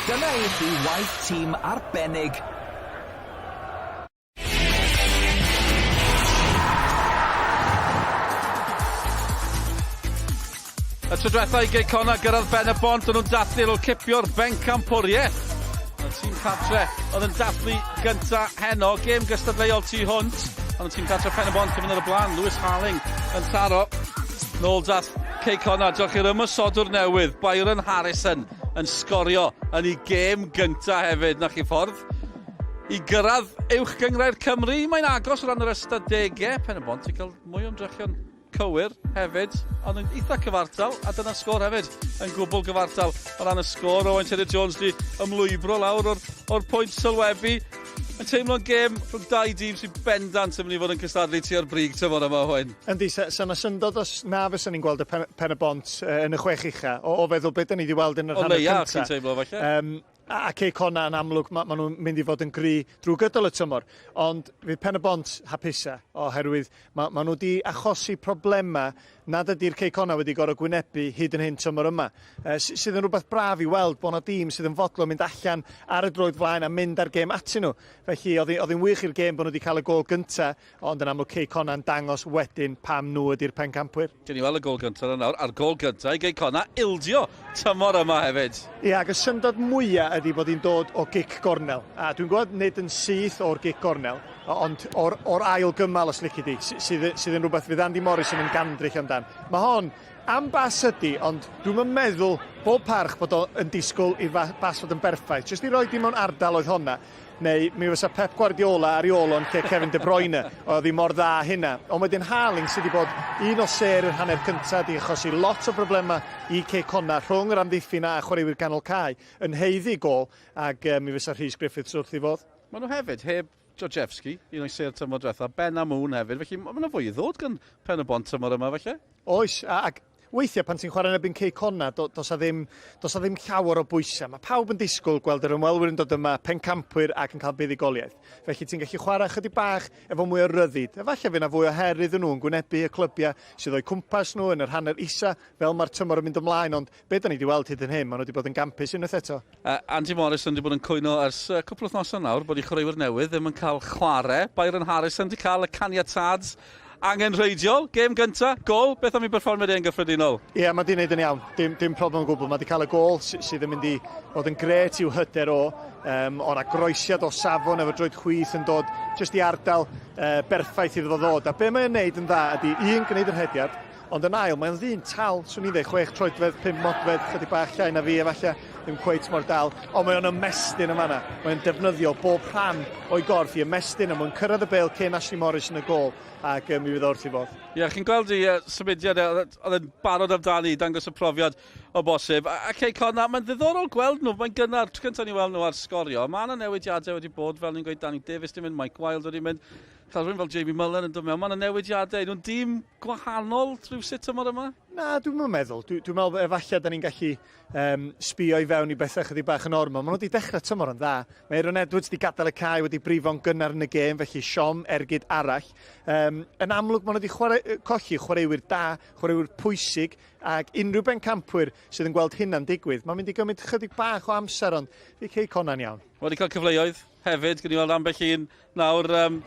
Dyna i chi waith tîm arbennig. Y tro diwetha i Gei Connah gyrraedd ben y bont, o'n nhw'n dathlu ar ôl cipio'r bencampwriaeth. Y tîm cartre oedd yn dathlu gynta heno, gêm gystadleuol tu hwnt, ond y tîm cartre Pen y Bont yn mynd ar y blaen, Lewis Harling yn taro. Nôl dath Cei Connah, diolch i'r ymosodwr newydd, Byron Harrison, yn sgorio yn ei gêm gynta hefyd, na chi ffordd i gyrraedd uwch gynghrair Cymru. Mae'n agos o ran yr ystadegau. Pen y Bont i cael mwy o ymdrechion cywir hefyd, ond yn eitha cyfartal, a dyna'r sgôr hefyd, yn gwbl gyfartal o ran y sgôr. Owain Tudur Jones di ymlwybro lawr o'r, or pwynt sylwebu. Mae'n teimlo'n gêm rhwng dau dîm sy'n bendant yn mynd i fod yn cystadlu tua'r brig tymor yma, Owain. Yndi, sa, sa 'na syndod os na fysa ni'n gweld y pen, pen y bont yn y chwech ucha, o, o feddwl beth da ni wedi weld yn yr hanner cyntaf. O leia, ti'n teimlo falle. Um, a Cei Connah yn amlwg, ma, ma nhw'n mynd i fod yn gry drwy gydol y tymor. Ond fydd Pen y Bont hapusa, oherwydd ma, ma nhw wedi achosi problemau nad ydy'r Cei Connah wedi gorfod gwynebu hyd yn hyn tymor yma. E, sydd yn rhywbeth braf i weld bod yna dîm sydd yn fodlon mynd allan ar y droed flaen a mynd ar gêm atyn nhw. Felly oedd hi'n wych i'r gêm bod nhw wedi cael y gôl gyntaf, ond yn amlwg Cei Connah yn dangos wedyn pam nhw ydy'r pencampwyr. Gewn ni weld y gôl gyntaf yna nawr, a'r gôl gyntaf i Gei Connah ildio tymor yma hefyd. Ie, ac y syndod mwyaf ydy bod hi'n dod o gic gornel. A dwi'n gwybod nid yn syth o'r gic gornel, ond o'r, or ail gymal os lici di, sydd, sydd yn rhywbeth fydd Andy Morrison yn gandryll amdan. Mae hon am bas ydy, ond dwi'm yn meddwl bob parch bod o yn disgwyl i'r bas fod yn berffaith. Jyst i roi di mewn ardal oedd honna. Neu mi fysa Pep Guardiola ar ei ôl o'n lle Kevin De Bruyne. Oedd hi mor dda hynna. Ond wedyn Harling sydd wedi bod un o sêr yr hanner cyntaf, di achosi lot o broblemau i Cei Connah rhwng yr amddiffyn a chwaraewyr ganol cae yn haeddu gôl ac mi fysa Rhys Griffiths wrth ei fodd. Maen nhw hefyd heb Georgievski, un o'i sêr tymor diwetha, Ben Amoun hefyd, felly mae yna fwy i ddod gan Pen y Bont tymor yma felly. Oes, ac weithiau pan ti'n chwarae yn erbyn Cei Connah, do, does a ddim, does a ddim llawer o bwysau. Mae pawb yn disgwyl gweld yr ymwelwyr yn dod yma, pencampwyr ac yn cael buddugoliaeth. Felly ti'n gallu chwarae chydig bach efo mwy o ryddid. Efallai fydd yna fwy o her iddyn nhw yn gwynebu y clybiau sydd o'u cwmpas nhw yn yr hanner isa, fel mae'r tymor yn mynd ymlaen, ond be da ni wedi weld hyd yn hyn, maen nhw wedi bod yn gampus unwaith eto. Andy Morrison wedi bod yn cwyno ers cwpl wythnosau nawr bod ei chwaraewyr newydd ddim yn cael chwarae. Byron Harrison wedi cael y caniatâd angenrheidiol. Gêm gynta, gol. Beth am ei berfformiad e'n gyffredinol? Ie, yeah, mae di wneud yn iawn. Dim, dim problem o gwbl. Mae di cael y gol sydd yn mynd i fod yn gret i'w hyder o. Um, o na groesiad o safon efo droed chwith yn dod jyst i ardal uh, berffaith iddo fo ddod. A be mae'n wneud yn dda ydy, un, gwneud yr hediad, Ond yn ail, mae'n ddyn tal, swn i'n dweud 6 troedfedd, 5 modfedd, chydig bach llai na fi efallai, ddim cweit mor dal, ond mae o'n ymestyn yn fanna. Mae'n defnyddio bob rhan o'i gorff i ymestyn a mae'n cyrraedd y bêl cyn Ashley Morris yn y gôl ac mi fydd o wrth ei fodd. Ie, yeah, chi'n gweld i symudiad, e, oedd e'n barod amdani, dangos y profiad o bosib. A, a Cei Connah, mae'n ddiddorol gweld nhw, mae'n gynnar, tro cyntaf ni weld nhw ar sgorio. Mae yna newidiadau wedi bod, fel ni'n gweud, Danny Davies di mynd, Mike Wild wedi mynd. Cael rhywun fel Jamie Mullen yn dod mewn, mae yna newidiadau. Nhw'n dîm gwahanol rhywsut tymor yma? Na, dwi'n meddwl. Dwi'n dwi meddwl efallai da ni'n gallu um, sbio i fewn i bethau chydig bach yn ormod. Maen nhw wedi dechrau tymor yn dda. Mae Aaron Edwards wedi gadael y cae, wedi brifo'n gynnar yn y gêm, felly siom ergyd arall. Um, yn amlwg, maen nhw wedi chwarae, colli chwaraewyr da, chwaraewyr pwysig, ac unrhyw bencampwyr sydd yn gweld hynna'n digwydd, mae'n mynd i gymryd chydig bach o amser, ond fi Cei Connah'n iawn. Wedi cael cyfleoedd hefyd, gyda ni weld ambell un nawr. Um,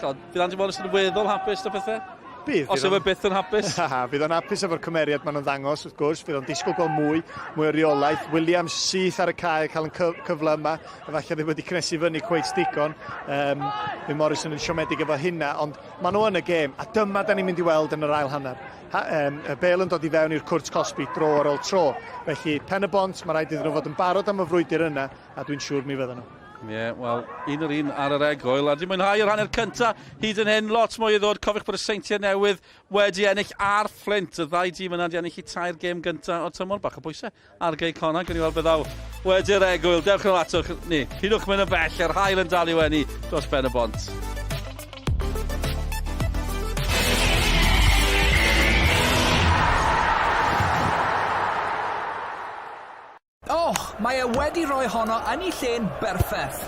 fydd Andy Morris yn weddol hapus da pethau? Bydd. Os yw e byth yn hapus. Fydd o'n hapus efo'r cymeriad maen nhw'n ddangos, wrth gwrs. Fydd o'n disgwyl gweld mwy, mwy o reolaeth. Williams syth ar y cae cael yn cyfle yma. Efallai ddim wedi cnesu fyny cweit digon. Um, fydd Morrison yn siomedig efo hynna, ond maen nhw yn y gêm. A dyma da ni'n mynd i weld yn yr ail hanner. Ha, um, y bel yn dod i fewn i'r cwrt cosbi dro ar ôl tro. Felly, pen y bont, mae rhaid iddyn nhw fod yn barod am y frwydr yna, a dwi'n siŵr mi fydden nhw. Ie, yeah, wel, un o'r un ar yr egwyl. A di mwynhau yr hanner cynta hyd yn hyn, lot mwy i ddod. Cofiwch bod y Seintiau Newydd wedi ennill ar Fflint. Y ddau dîm yna wedi ennill i tair gêm gynta o'r tymor. Bach o bwysau ar Gei Connah. Gwni weld beth ddaw wedi'r egwyl. Dewch yn ôl atoch ni. Pidwch mynd yn bell, yr haul yn dal i wenu dros ben y bont. Och, mae e wedi rhoi honno yn ei lle'n berffeth.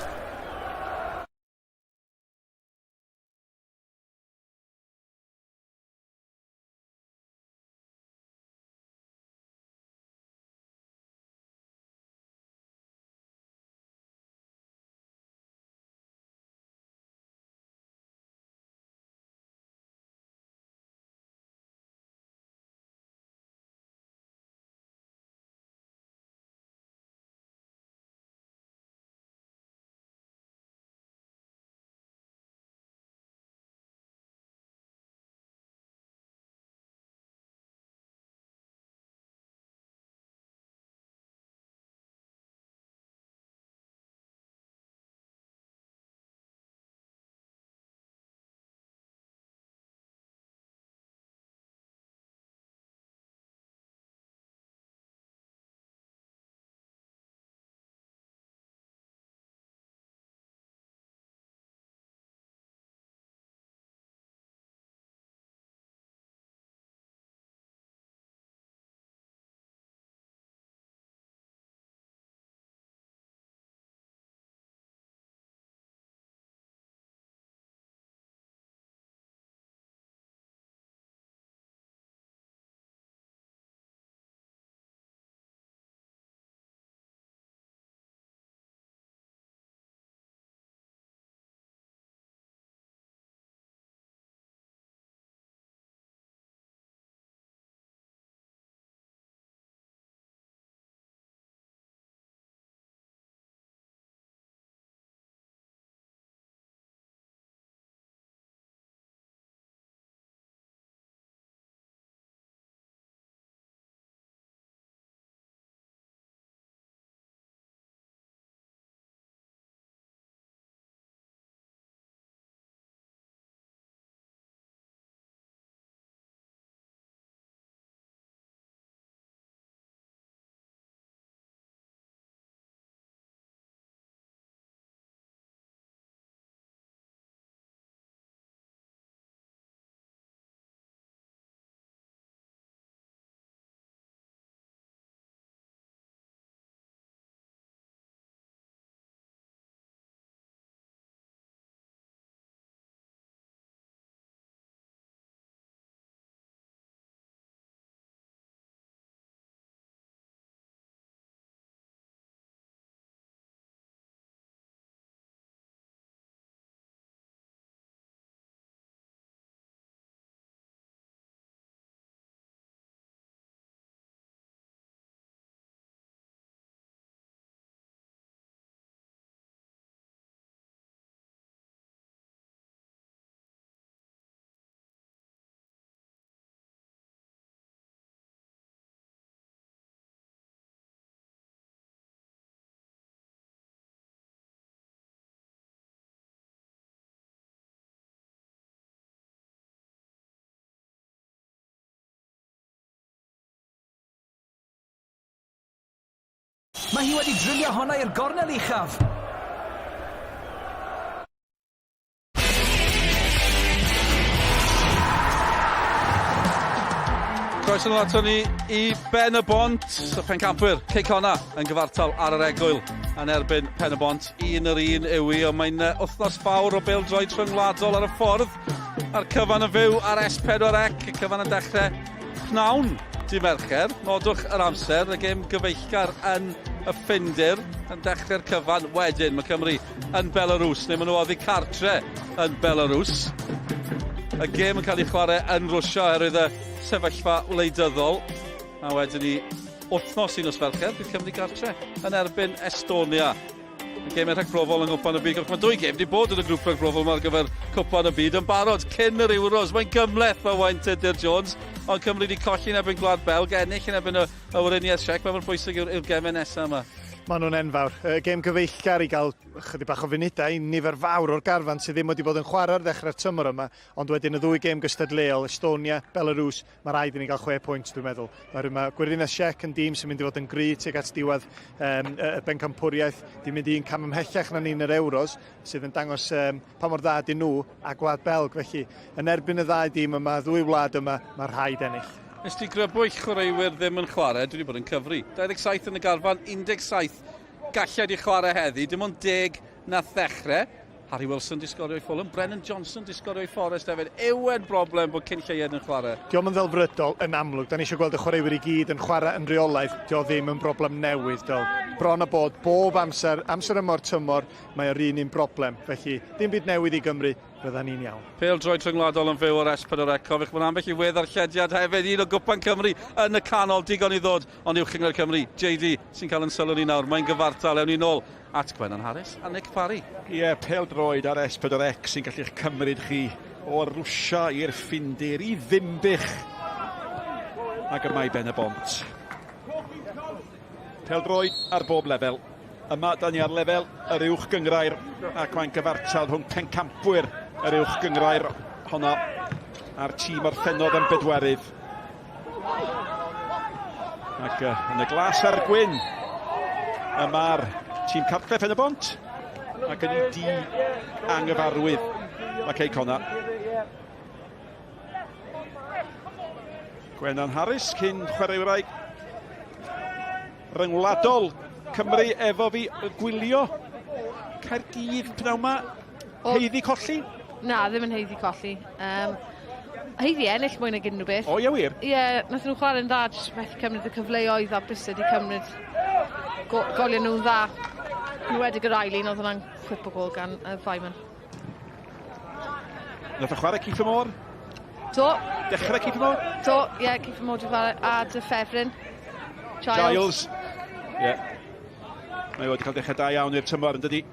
Mae hi wedi drilio honna i'r gornel uchaf. Croeso nôl ato ni i Ben y Bont, y pencampwyr, Cei Connah yn gyfartal ar yr egwyl yn erbyn Pen y Bont. Un yr un yw i, ond mae'n wythnos fawr o bêl-droed rhyngwladol ar y ffordd. A'r cyfan yn fyw ar S4C, y cyfan yn dechrau pnawn dy Mercher. Nodwch yr amser, y gêm gyfeillgar yn y Ffindir yn dechrau'r cyfan. Wedyn mae Cymru yn Belarus, neu maen nhw oddi cartre yn Belarus. Y gêm yn cael ei chwarae yn Rwsia oherwydd y sefyllfa wleidyddol. A wedyn ni wythnos i nos Fercher, bydd Cymru gartre yn erbyn Estonia. Y gemau rhagbrofol yng Nghwpan y Byd. Mae dwy gêm wedi bod yn y grŵp rhagbrofol yma ar gyfer Cwpan y Byd yn barod cyn yr Euros. Mae'n gymhleth Owain Tudur Jones, ond Cymru wedi colli yn erbyn Gwlad Belg, ennill yn erbyn y, y Weriniaeth Siec. Mae mor bwysig yw'r yw gemau nesaf yma. Maen nhw'n enfawr. Y gêm gyfeillgar i gael chydig bach o funudau i nifer fawr o'r garfan sydd ddim wedi bod yn chwarae ar ddechrau'r tymor yma, ond wedyn y ddwy gêm gystadleuol, Estonia, Belarus, Mae rhaid i ni gael chwe pwynt, dwi'n meddwl. Oherwydd mae Gweriniaeth Siec yn dîm sy'n mynd i fod yn gry tuag at diwedd um, y, y bencampwriaeth. Di mynd un cam ymhellach na ni'n yr Euros, sydd yn dangos um, pa mor dda dyn nhw a Gwlad Belg. Felly, yn erbyn y ddau dîm yma, ddwy wlad yma, mae rhaid ennill. Nes ti grybwyll chwaraewyr ddim yn chwarae, dwi wedi bod yn cyfri. 27 yn y garfan, 17 gallai di chwarae heddi, dim ond 10 nath ddechrau. Harry Wilson 'di sgorio i Fulham, Brennan Johnson 'di sgorio i Forest hefyd. Yw e'n broblem bod cyn lleied yn chwarae? Dio'm yn ddelfrydol, yn amlwg. Da ni eisiau gweld y chwaraewyr i gyd yn chwarae yn rheolaidd. Dio ddim yn broblem newydd, do. Bron a bod, bob amser, amser yma o'r tymor, mae o'r un un broblem. Felly, dim byd newydd i Gymru, fydda ni'n iawn. Pêl-droed rhyngwladol yn fyw ar S4C. Cofiwch bod ambell i wedd-ddarllediad hefyd, un o Gwpan Cymru yn y canol, digon i ddod, ond Uwch Gynghrair Cymru, JD sy'n cael yn sylw ni nawr. Mae'n gyfartal, ewn ni nôl at Gwennan Harris a Nick Parry. Ie, pêl-droed ar S4C sy'n gallu'ch cymryd chi o Rwsia i'r Ffindir, i Ddinbych, ac yma i Ben y Bont. Pêl-droed ar bob lefel. Yma, da ni ar lefel yr uwch gynghrair, ac mae'n gyfartal rhwng pencampwyr yr uwch gynghrair honno a'r tîm orffennodd yn bedwerydd. Ac uh, yn y glas a'r gwyn, y mae'r tîm cartref Pen y Bont ac yn ei di anghyfarwydd mae Cei Connah. Gwenan Harris cyn chwaraewraig ryngwladol Cymru efo fi gwylio Caerdydd pnawn 'ma. Haeddu colli? Na, ddim yn haeddu colli. Um, haeddu ennill mwy nag unrhyw beth. O, ie wir? Ie, yeah, nath nhw chwarae'n dda, jyst methu cymryd y cyfleoedd a Bristol wedi cymryd go goliau nhw'n dda. Yn wedi yr ail un, oedd hwnna'n chwip o gol gan uh, Feynman. Nath o chwarae Keith Moore? Do. Dechrau Keith Moore? Do, ie, yeah, Keith Moore di chwarae a dy ffefryn. Giles. Giles. Ie. Yeah. Mae wedi cael dechrau da iawn i'r tymor, yn dydi?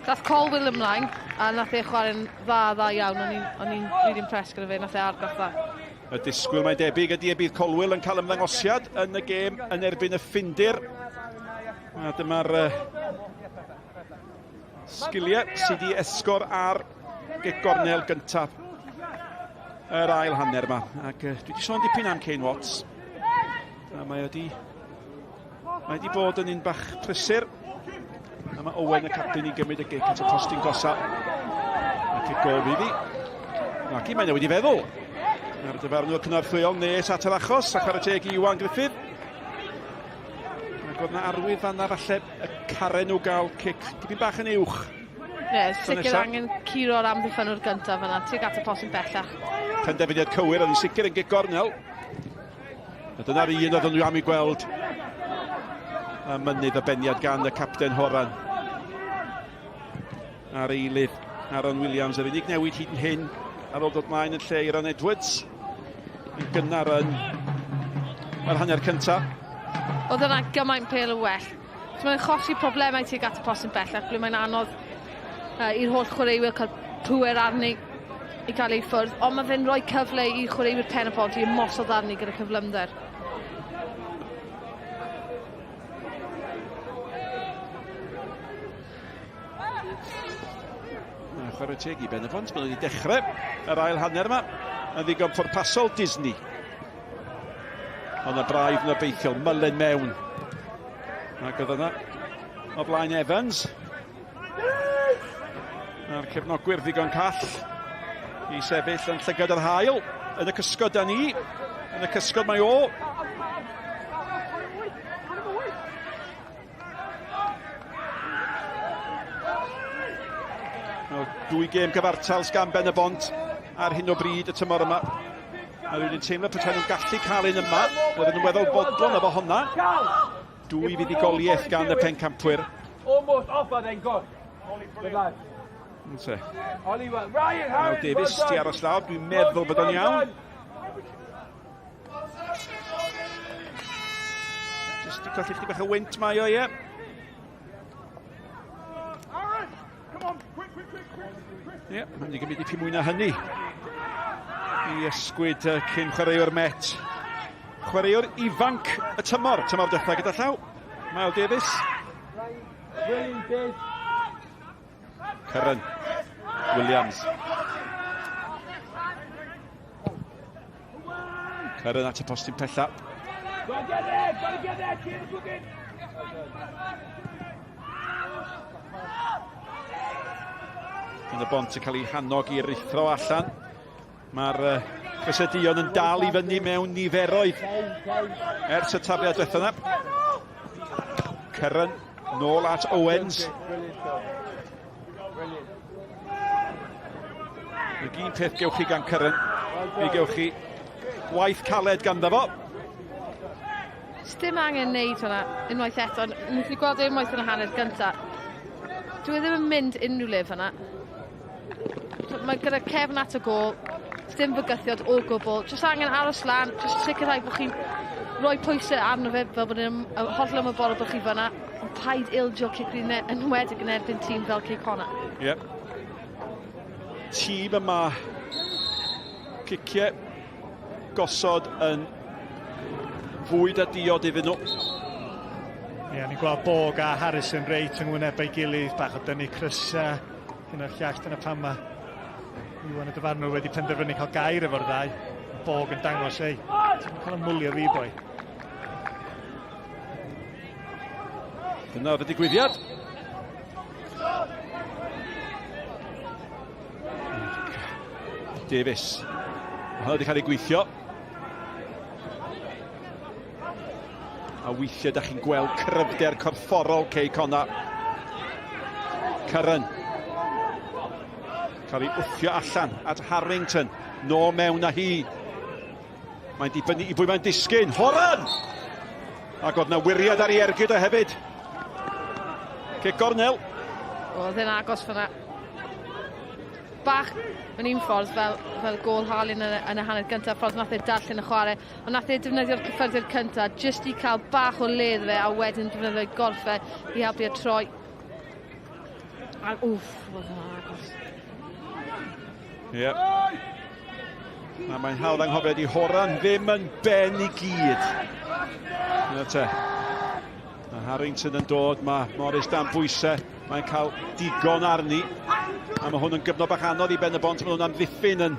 Dath Colwill ymlaen a nath e chwarae'n dda, dda iawn. O'n i'n o'n i'n really impressed gyda fe, nath e argraff dda. Y disgwyl mae'n debyg ydy y bydd Colwill yn cael ymddangosiad yn y gêm yn erbyn y Ffindir. A dyma'r uh, sgiliau sydd wedi esgor ar gic gornel gyntaf yr ail hanner yma. Ac uh, dwi wedi sôn dipyn am Kane Watts. A mae wedi, mae wedi bod yn un bach prysur. A mae Owen y capten i gymryd y gic at y postyn gosa. A cic gol iddi. Ac i mae'n wedi feddwl. Mae'r dyfarnwr cynorthwyol nes at yr achos a chwarae teg i Iwan Griffith. Ac oedd na arwydd fanna falle y caren nhw gael cic dipyn bach yn uwch. Ie, yeah, sicr angen curo'r amddiffynwr gyntaf yna, tuag at y postyn bellach. Penderfyniad cywir, oedd yn sicr yn gic gornel. A dyna'r un oedden nhw am ei gweld. A mynydd y beniad gan y capten Horan. A'r eilydd Aaron Williams, yr unig newid hyd yn hyn ar ôl dod mlaen yn lle Iran Edwards. Yn gynnar yn yr hanner cyntaf. Oedd yna gymaint pêl yn well. So mae'n achosi problemau tuag at y postyn bellach, ble mae'n anodd uh, i'r holl chwaraewyr cael pŵer arni i cael ei ffwrdd, ond mae fe'n rhoi cyfle i chwaraewyr Pen y Bont i ymosod arni gyda cyflymder. A chwarae teg i Ben y Bont, maen nhw wedi dechrau yr ail hanner yma yn ddigon pwrpasol Disney. Ond y braidd yn obeithiol, Mullen mewn. Ac oedd yna o flaen Evans. Mae'r cefnogwyr ddigon call i sefyll yn llygad yr haul. Yn y cysgod da ni. Yn y cysgod mae o. Wel, dwy gêm gyfartal sgan Ben y Bont ar hyn o bryd y tymor yma. A rwy'n teimlo petai nhw'n gallu cael un yma, bydden nhw'n weddol fodlon efo honna. Dwy fuddugoliaeth gan y pencampwyr. Almost off a then gone. Good lad. Ynte. Ollie, Ryan Harris. Davies, ti aros lawr, dwi'n meddwl bod o'n iawn. Jyst di colli chdi bach o wynt mae o, ie. Ie, mae'n mynd i gymryd dipyn mwy na hynny i ysgwyd cyn chwaraewr Met. Chwaraewr ifanc y tymor, tymor dechrau gyda llaw. Miles Davies. Curran. Williams. Curran at y postyn pella. Yn y bont yn cael ei hannog i ruthro allan. Mae'r Crysedion yn dal i fyny mewn niferoedd ers y tafliad diwetha yna. Curran nôl at Owens. Y un peth gewch chi gan Curran, mi gewch chi waith caled ganddo fo. Sdim angen neud hwnna unwaith eto. Nes i gweld e unwaith yn y hanner gynta. Dwi e ddim yn mynd unrhyw le fanna. Mae gyda cefn at y gôl, dim fygythiad o gwbl. Jyst angen aros lan, jyst sicrhau bod chi'n rhoi pwysau arno fe fel bod e'n hollol ymwybodol bod chi fanna. Ond paid ildio cic rydd yn enwedig yn erbyn tîm fel Cei Connah. Ie. Yep. Tîm yma ciciau gosod yn fwyd a diod iddyn nhw. Ie, yeah, ni'n gweld Bog a Harrison reit yng ngwynebau gilydd, bach o dynnu crysau, hyn o'r llall, dyna pam mae Iwan y dyfarnwr wedi penderfynu cael gair efo'r ddau. Bog yn dangos, ei, ti'n cael ymwylio fi, boi. Dyna oedd y digwyddiad. Davies. Mae hwnna wedi cael ei gweithio. A weithiau da chi'n gweld cryfder corfforol Cei Connah. Curran. Cael ei wthio allan at Harrington. Nôl mewn â hi. Mae'n dibynnu i bwy mae'n disgyn. Horan! Ac oedd na wiriad ar ei ergyd o hefyd. Cic gornel. Oedd e'n agos fyna. Bach yn un ffordd fel, fel gôl Harlin yn, yn y hanner gyntaf, ffordd nath e darllen y chwarae, ond nath e defnyddio'r cyffyrddiad cyntaf jyst i cael bach o le iddo fe a wedyn defnyddio'i gorff e i helpu e troi. A wff, oedd e'n agos. Ie. Yep. A mae'n hawdd anghofio di Horan ddim yn ben i gyd. Na te. Mae Harrington yn dod, mae Morris dan bwysau, mae'n cael digon arni. A mae hwn yn gyfnod bach anodd i Ben y Bont, mae hwn amddiffyn yn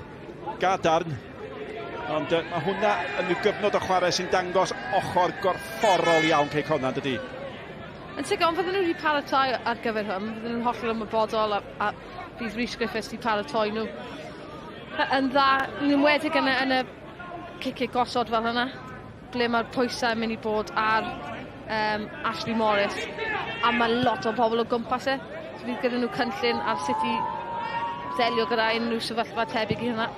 gadarn. Ond uh, mae hwnna yn rhyw gyfnod o chwarae sy'n dangos ochr gorfforol iawn Cei Connah, dydy? Yn sicr, ond fydden nhw wedi paratoi ar gyfer hwn, fydden nhw'n hollol ymwybodol a, a bydd Rhys Griffiths wedi paratoi nhw yn dda, yn enwedig yn y, yn y ciciau gosod fel hynna, ble mae'r pwysau yn mynd i bod ar um, Ashley Morris, a mae lot o bobl o gwmpas e. So fydd gyda nhw cynllun ar sut i ddelio gyda unrhyw sefyllfa tebyg i hynna.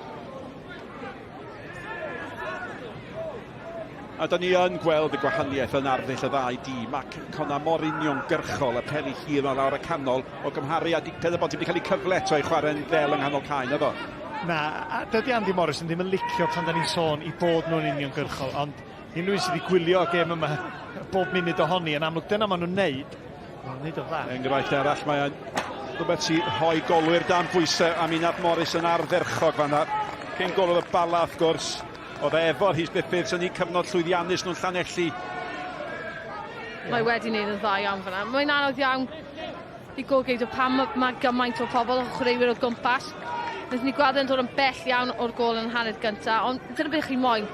A da ni yn gweld y gwahaniaeth yn arddull y ddau dîm ac Conna mor uniongyrchol y peli hir yma lawr y canol o gymharu â Pen y Bont wedi cael ei cyfle eto i chwarae'n ddel yng nghanol cae, naddo? Na, a dydy Andy Morrison ddim yn licio pan da ni'n sôn i bod nhw'n uniongyrchol, ond unrhyw un sydd wedi gwylio y gêm yma bob munud ohoni, yn amlwg dyna maen nhw'n neud, maen nhw'n neud o dda. Enghraifft arall, mae o'n rhywbeth sy'n rhoi golwyr dan bwysau a mi nath Morris yn ardderchog fanna. Cyn golwr y Bala, wrth gwrs, oedd e efo Rhys Griffiths yn eu cyfnod llwyddiannus nhw'n Llanelli. Mae wedi wneud yn dda iawn fanna. Mae'n anodd iawn i golgeidio pam mae gymaint o pobl o chwaraewyr o gwmpas. Wnaethon ni gweld e'n dod yn bell iawn o'r gôl yn hanner gyntaf, ond dyna beth chi moyn.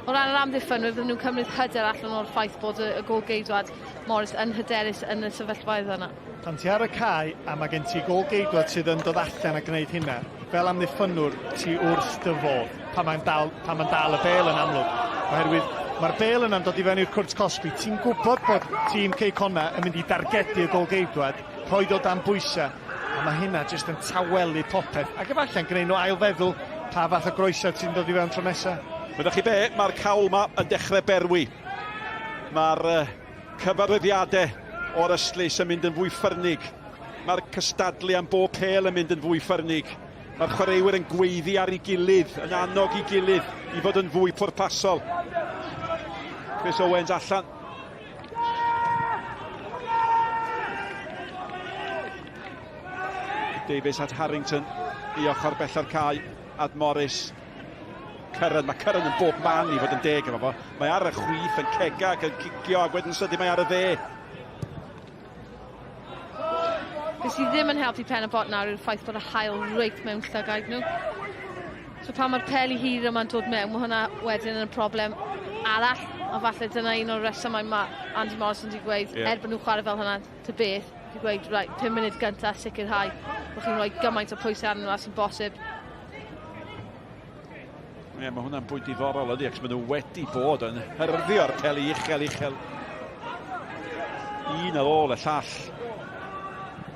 O ran yr amddiffynwyr, fydden nhw'n cymryd hyder allan o'r ffaith bod y, y gôl-geidwad Morris yn hyderus yn y sefyllfaoedd yna. Pan ti ar y cae a mae gen ti gôl-geidwad sydd yn dod allan a gwneud hynna, fel amddiffynnwr ti wrth dy fodd pan mae'n dal, pan mae'n dal y bêl yn amlwg. Oherwydd mae'r bêl yna'n dod i fewn i'r cwrt cosbi. Ti'n gwybod bod tîm Cei Connah yn mynd i dargedu y gôl-geidwad, rhoi o dan bwysau, a mae hynna jyst yn tawelu popeth. Ac efallai'n gwneud nhw ailfeddwl pa fath o groesiad sy'n dod i fewn tro nesaf. Wyddoch chi be, mae'r cawl ma yn dechrau berwi. Mae'r cyfarwyddiadau o'r ystlys yn mynd yn fwy ffyrnig. Mae'r cystadlu am bob pêl yn mynd yn fwy ffyrnig. Mae'r chwaraewyr yn gweiddi ar ei gilydd, yn annog ei gilydd i fod yn fwy pwrpasol. Chris Owens allan. Davies at Harrington i ochr bella'r cae at Morris. Curran, mae Curran yn bob man i fod yn deg efo fo. Mae ar y chwith yn cega ac yn cicio ac wedyn sydyn mae ar y dde. Be sydd ddim yn helpu Pen y Bont nawr yw'r ffaith bod y haul reit mewn llygaid nhw. So pan mae'r peli hir yma'n dod mewn, mae hwnna wedyn yn problem arall. A falle dyna un o'r resymau mae Andy Morrison wedi gweud, yeah. er bod nhw'n chwarae fel hynna, ta beth, wedi gweud, right, 5 munud gyntaf sicrhau bod chi'n rhoi gymaint o pwysau arnyn nhw as sy'n bosib. Ie, yeah, mae hwnna'n bwynt diddorol ydy, ac maen nhw wedi bod yn hyrddio'r peli uchel uchel. Un ar ôl y llall.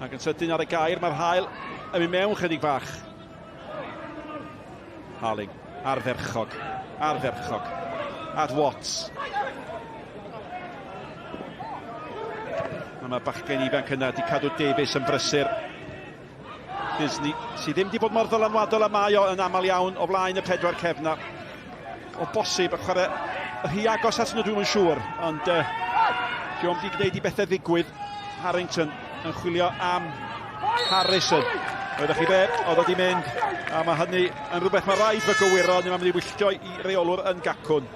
Ac yn sydyn ar y gair, mae'r hael yn mynd mewn chydig bach. Harling, ardderchog, ardderchog. At Watts. A mae bachgen ifanc yna wedi cadw Davies yn brysur. Disney, sydd ddim wedi bod mor ddylanwadol â mae o yn aml iawn o flaen y pedwar cefn. O bosib, y chwarae rhy agos at nhw dwi'm yn siŵr, ond uh, diolch wedi gwneud i bethau ddigwydd. Harrington yn chwilio am Harrison. Oeddech chi be, oedd wedi mynd, a mae hynny yn rhywbeth mae rhaid fy gywiro, neu mae'n mynd i wylltio i reolwr yn gacwn.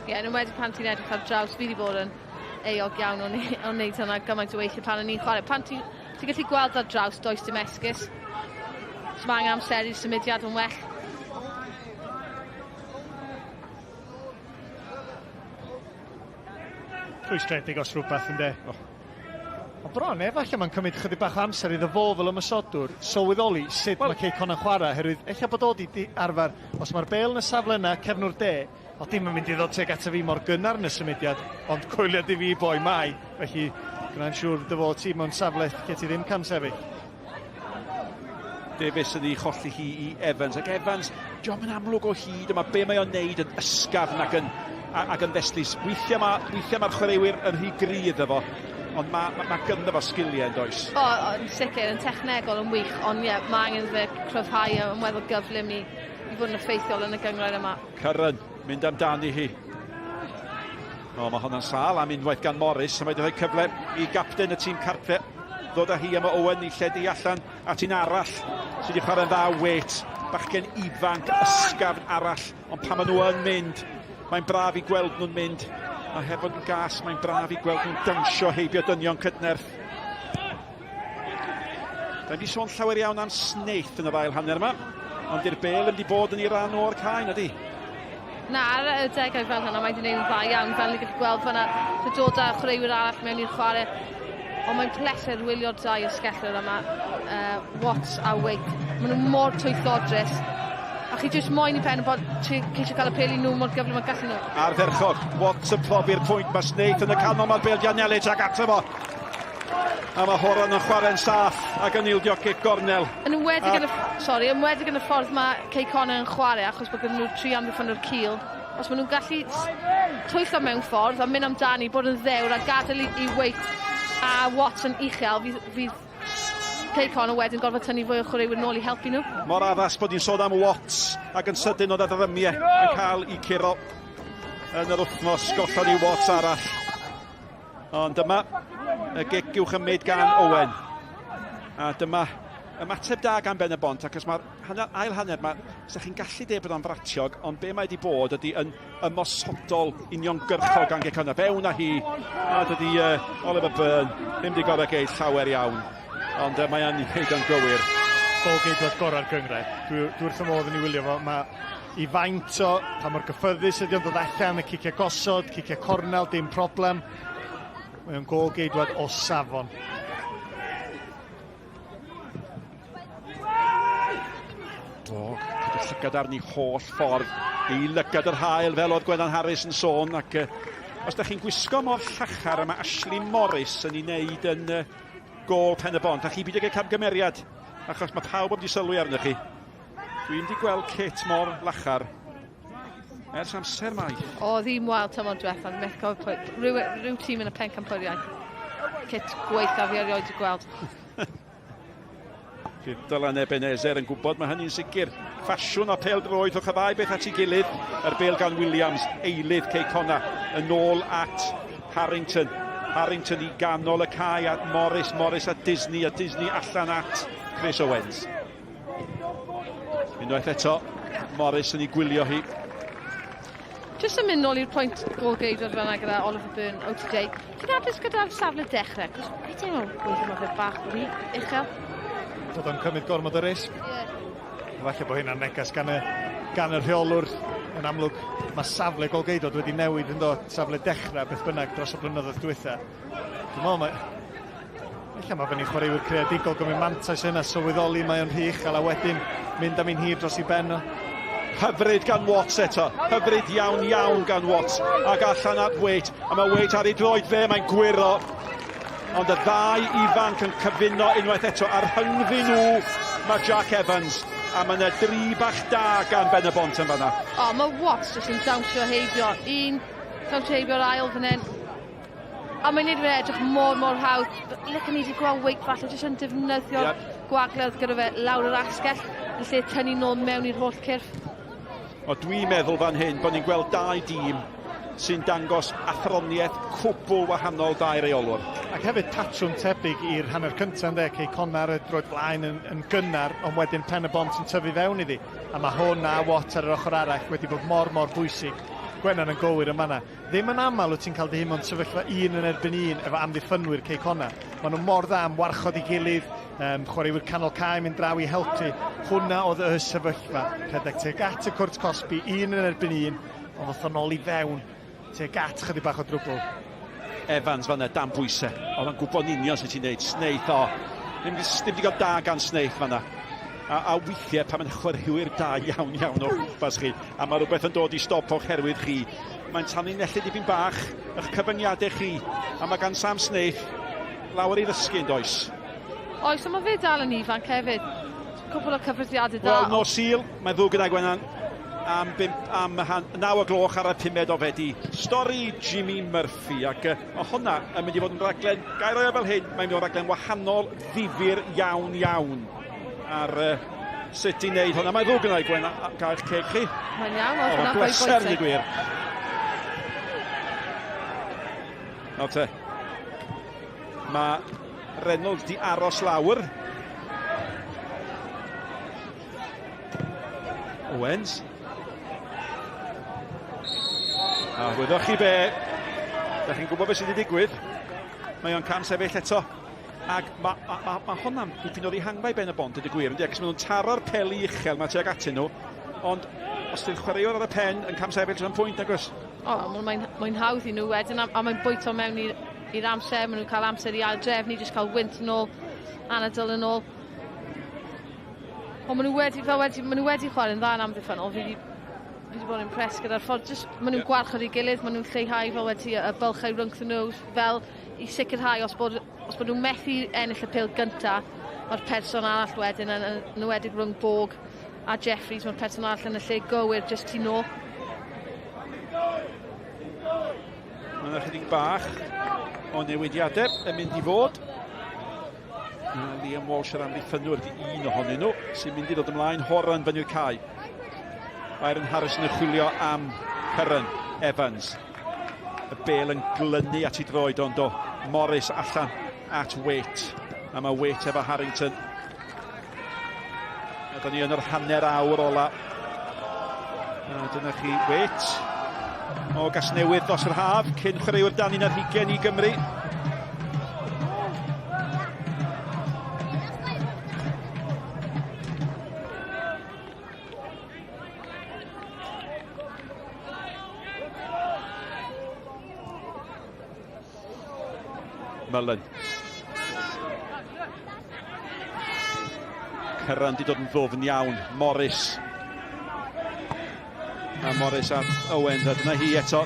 Ie, yeah, yn enwedig pan ti'n edrych ar draws, fi wedi bod yn euog iawn o wneud hynna gymaint o weithiau pan o'n i'n chwarae. Pan ti'n Ti'n gallu gweld ar draws, does dim esgus. So mae angen amseru'r symudiad yn well. Rhwystredig os rhywbeth ynde. Oh. Ond bron, efallai mae'n cymryd chydig bach o amser iddo fo fel ymosodwr sylweddoli sut well, mae Cei Connah yn chwarae, oherwydd ella bod o 'di arfer, os mae'r bêl yn y safle yna, cefnwr de, O dim yn mynd i ddod tuag ata fi mor gynnar yn y symudiad, ond coeliad i fi boi mai, felly gwna'n siŵr dy fod ti mewn safle lle ti ddim camsefyll. Davies yn ei cholli hi i Evans, ac Evans, diolch yn amlwg o hyd, yma be mae o'n neud yn ysgafn ac yn, ac yn ddestlus. Weithiau mae'r weithiau mae chwaraewyr yn rhy gry iddo fo, ond mae, mae, mae gynddo fo sgiliau yn does. O, yn sicr, yn technegol yn wych, ond ie, yeah, mae angen fe cryfhau yn weddol gyflym i, i fod yn effeithiol yn y gynghrair yma. Curran, mynd amdani hi. O, mae honna'n sâl am unwaith gan Morris, a mae wedi rhoi cyfle i gapten y tîm cartre ddod â hi am y Owen i lledu allan at un arall sydd wedi chwarae'n dda, Waite, bachgen ifanc, ysgafn arall, ond pan maen nhw yn mynd, mae'n braf i gweld nhw'n mynd, a heb fod yn gas, mae'n braf i gweld nhw'n dawnsio heibio dynion cydnerth. Da ni wedi sôn llawer iawn am Snaith yn yr ail hanner yma, ond di'r bel ddim wedi bod yn ei ran o'r cae, na di? Na, ar y degau fel hynna, mae wedi gwneud yn dda iawn, fel ni'n gallu gweld fanna, so dod â chwaraewyr arall mewn i'r chwarae. Ond mae'n pleser wylio'r dau asgellwr yma, Watts a Waite. Maen nhw mor twyllodrus. A chi jyst moyn i pen bod ceisio cael y peli nhw mor gyflym â gallu nhw. Ardderchog, Watts yn profi'r pwynt, mae Snaith yn y canol, mae'r bel di anelu tuag ato fo. A mae Horan yn chwarae'n saff ac yn ildio cic gornel. Yn enwedig yn y, sori, enwedig yn y ffordd mae Cei Connah yn chwarae achos bod gyda nhw tri amddiffynwr cul. Os maen nhw'n gallu twyllo mewn ffordd a mynd amdani, bod yn ddewr a gadael i, i Waite a Watson uchel, fydd, fydd Cei Connah wedyn gorfod tynnu fwy o chwaraewyr nôl i helpu nhw. Mor addas bod ni'n sôn am Watts ac yn sydyn oedd y drymiau yn cael eu curo yn yr wythnos. Gollon ni Watts arall. Ond dyma y gic i'w chymryd gan Owen. A dyma ymateb da gan Ben y Bont, ac os mae'r hanner, ail hanner, mae, sa chi'n gallu dweud bod o'n fratiog, ond be mae wedi bod ydy yn ymosodol uniongyrchol gan Gei Connah. Fewn â hi, a dydy uh, Oliver Byrne ddim wedi gorau geud llawer iawn, ond uh, mae o'n ei wneud o'n gywir. Gol geidwad gorau'r gynghrair. Dwi, dwi wrth y modd yn ei wylio fo. Mae I faint o, pa mor gyffyrddus ydy o'n dod allan, y ciciau gosod, ciciau cornel, dim problem. Mae o'n gol geidwad o safon. O, cadw llygad arni holl ffordd i lygad yr hael fel oedd Gwennan Harris yn sôn ac uh, os da chi'n gwisgo mor llachar a mae Ashley Morris yn ei wneud yn uh, gôl Pen y Bont a chi byd ag y camgymeriad achos mae pawb wedi sylwi arnoch chi. Dwi'n wedi gweld kit mor lachar ers amser maith. O, ddim wael tymor diwethaf, methu cofio pwy. Rhyw, rhyw tîm yn y pencampwriaeth. Kit gwaethaf fi erioed wedi gweld. Bydd Dylan Ebenezer yn gwybod, mae hynny'n sicr. Ffasiwn o pêl droed, rhowch y ddau beth at ei gilydd. Yr bêl gan Williams, eilydd Cei Connah, yn ôl at Harrington. Harrington i ganol y cae at Morris, Morris at Disney, a Disney allan at Chris Owens. Unwaith eto, Morris yn ei gwylio hi. Jyst yn mynd nôl i'r pwynt gôl geidwad fan'na gyda Oliver Byrne out of date. Ti'n hapus gyda'r safle dechrau? Cos fi teimlo weithie ma' fe bach rhy uchel. Bod o'n cymryd gormod o risg. Ie. Yeah. Falle bod hynna'n neges gan y, gan y rheolwr yn amlwg. Mae safle golgeidwad wedi newid yn dod, safle dechrau beth bynnag dros y blynyddoedd diwetha. Dwi'n meddwl mae... Ella mae fyny chwaraewyr creadigol gymryd mantais yna, sylweddoli mae o'n rhy uchel a wedyn mynd am un hir dros i ben o. Hyfryd gan Watts eto. Hyfryd iawn iawn gan Watts. Ac allan at Waite. A mae Waite ar ei droed fe, mae'n gwyro. Ond y ddau ifanc yn cyfuno unwaith eto. A rhyngddyn nhw mae Jack Evans. A mae yna dri bach da gan Ben y Bont yn fanna. O, mae Watts jyst yn dawnsio heibio. Un, dawnsio heibio'r ail fan hyn. A mae'n neud fe edrych mor, mor hawdd. Licen i 'di gweld Wake falle jyst yn defnyddio'r yep. gwagledd gyda fe lawr yr asgell yn lle tynnu nôl mewn i'r holl cyrff. O, dwi'n meddwl fan hyn bod ni'n gweld dau dîm sy'n dangos athroniaeth cwbl wahanol dau reolwr. Ac hefyd patrwm tebyg i'r hanner cyntaf ynde, Cei Connah ar y droed flaen yn, yn gynnar, ond wedyn Pen y Bont yn tyfu fewn iddi. A mae hwn a Watt ar yr ochr arall wedi bod mor, mor bwysig. Gwenan yn gywir yn fanna. Ddim yn aml wyt ti'n cael dy hun mewn sefyllfa un yn erbyn un efo amddiffynwyr Cei Connah. Maen nhw mor dda am warchod ei gilydd, um, chwaraewyr canol cae mynd draw i helpu. Hwna oedd y sefyllfa. Rhedeg tuag at y cwrt cosbi, un yn erbyn un, ond ddoth o nôl i fewn tuag at chydig bach o drwbl. Evans fanna, dan bwysau. Oedd o'n gwybod yn union sut i'n neud. Snaith, o. Ddim, ddim wedi cael da gan Snaith fanna. A, a weithiau pan mae'n chwaraewyr da iawn iawn o gwmpas chi, a mae rhywbeth yn dod i stop o'ch herwydd chi, mae'n tanlinellu dipyn bach eich cyfyngiadau chi, a mae gan Sam Snaith lawer i ddysgu yn does? Oes, ond mae fe dal yn ifanc hefyd. Cwpl o cyffyrddiadau da. Wel, nos Sul, mae'n ddwg gyda Gwenan am, bimp, am han, 9 o gloch ar y pumed o Fedi. Stori Jimmy Murphy, ac uh, o hwnna yn mynd i fod yn raglen, gair o'i fel hyn, mae'n mynd i fod yn raglen wahanol, ddifur iawn iawn ar uh, sut i wneud hwnna. Mae'n ddwg yna i Gwen a gael eich ceg chi. Mae'n iawn, oedd hwnna'n bleser, ni gwir. Nawr te, mae Reynolds di aros lawr. Owens. A wyddoch chi be, da chi'n gwybod beth sydd wedi digwydd. Mae o'n cam sefyll eto. Ac mae ma, ma, ma hwnna'n dipyn o ddihangfa i Ben y Bont, ydy gwir, yndi? Ac maen nhw'n taro'r peli uchel mae tuag atyn nhw, ond os di'r chwaraewr ar y pen yn cam sefyll, dwi'n pwynt, nag oes? O, mae'n mae hawdd i nhw wedyn, a, a mae'n bwyto mewn i'r amser, maen nhw'n cael amser i aildrefnu, jyst cael wynt yn ôl, anadl yn ôl. Ond maen nhw wedi, fel wedi, maen nhw wedi chwarae'n dda yn amddiffynnol. Fi wedi fi wedi bod yn impressed gyda'r ffordd. Just, maen nhw'n yeah. gwarchod ei gilydd, maen nhw'n lleihau fel wedi y bylchau rhwngthyn nhw, fel i sicrhau os bod, os bod nhw'n methu ennill y pêl gynta, mae'r person arall wedyn yn, yn enwedig rhwng Borg a Jeffries, mae'r person arall yn y lle gywir jyst tu nôl. Mae yna chydig bach o newidiadau yn mynd i fod. Mae Liam Walsh yr amddiffynwr di un ohonyn nhw sy'n mynd i ddod ymlaen. Horan fyny'r cae. Byron Harrison yn chwilio am Curran Evans. Y bel yn glynu at ei droed ond o Morris allan at Waite. A mae Waite efo Harrington. A da ni yn yr hanner awr ola. A dyna chi Waite. O Gasnewydd dros yr haf, cyn chwaraewr dan 21 i Gymru. Mullen. Curran di dod yn ddwfn iawn. Morris. A Morris a Owens, a dyna hi eto.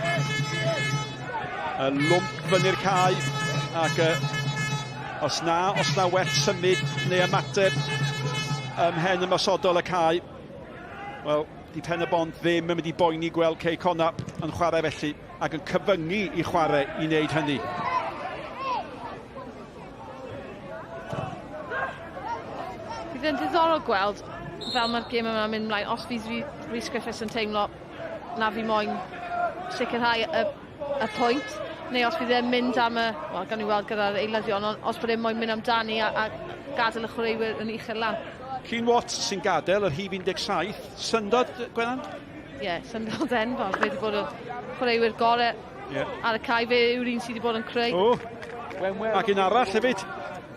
Y lwmp fyny'r cae, ac os na, os na well symud neu ymateb ym mhen ymosodol y cae, wel, di Pen y Bont ddim yn mynd i boeni gweld Cei Connah yn chwarae felly, ac yn cyfyngu i chwarae i wneud hynny. Bydd yn ddiddorol gweld fel mae'r gêm yma'n mynd mlaen, os fydd Rhys Griffiths yn teimlo na fi moyn sicrhau y, y pwynt, neu os fydd e'n mynd am y, wel, gawn ni weld gyda'r eilyddion, ond os bod e'n moyn mynd amdani a, a gadael y chwaraewyr yn uchel lan. Cyn Watts sy'n gadael yr rhif 17, syndod, Gwenan? Ie, yeah, syndod enfawr. Fe wedi bod y chwaraewyr gorau yeah. ar y cae. Fe yw'r un sydd wedi bod yn creu. O, ac un arall hefyd,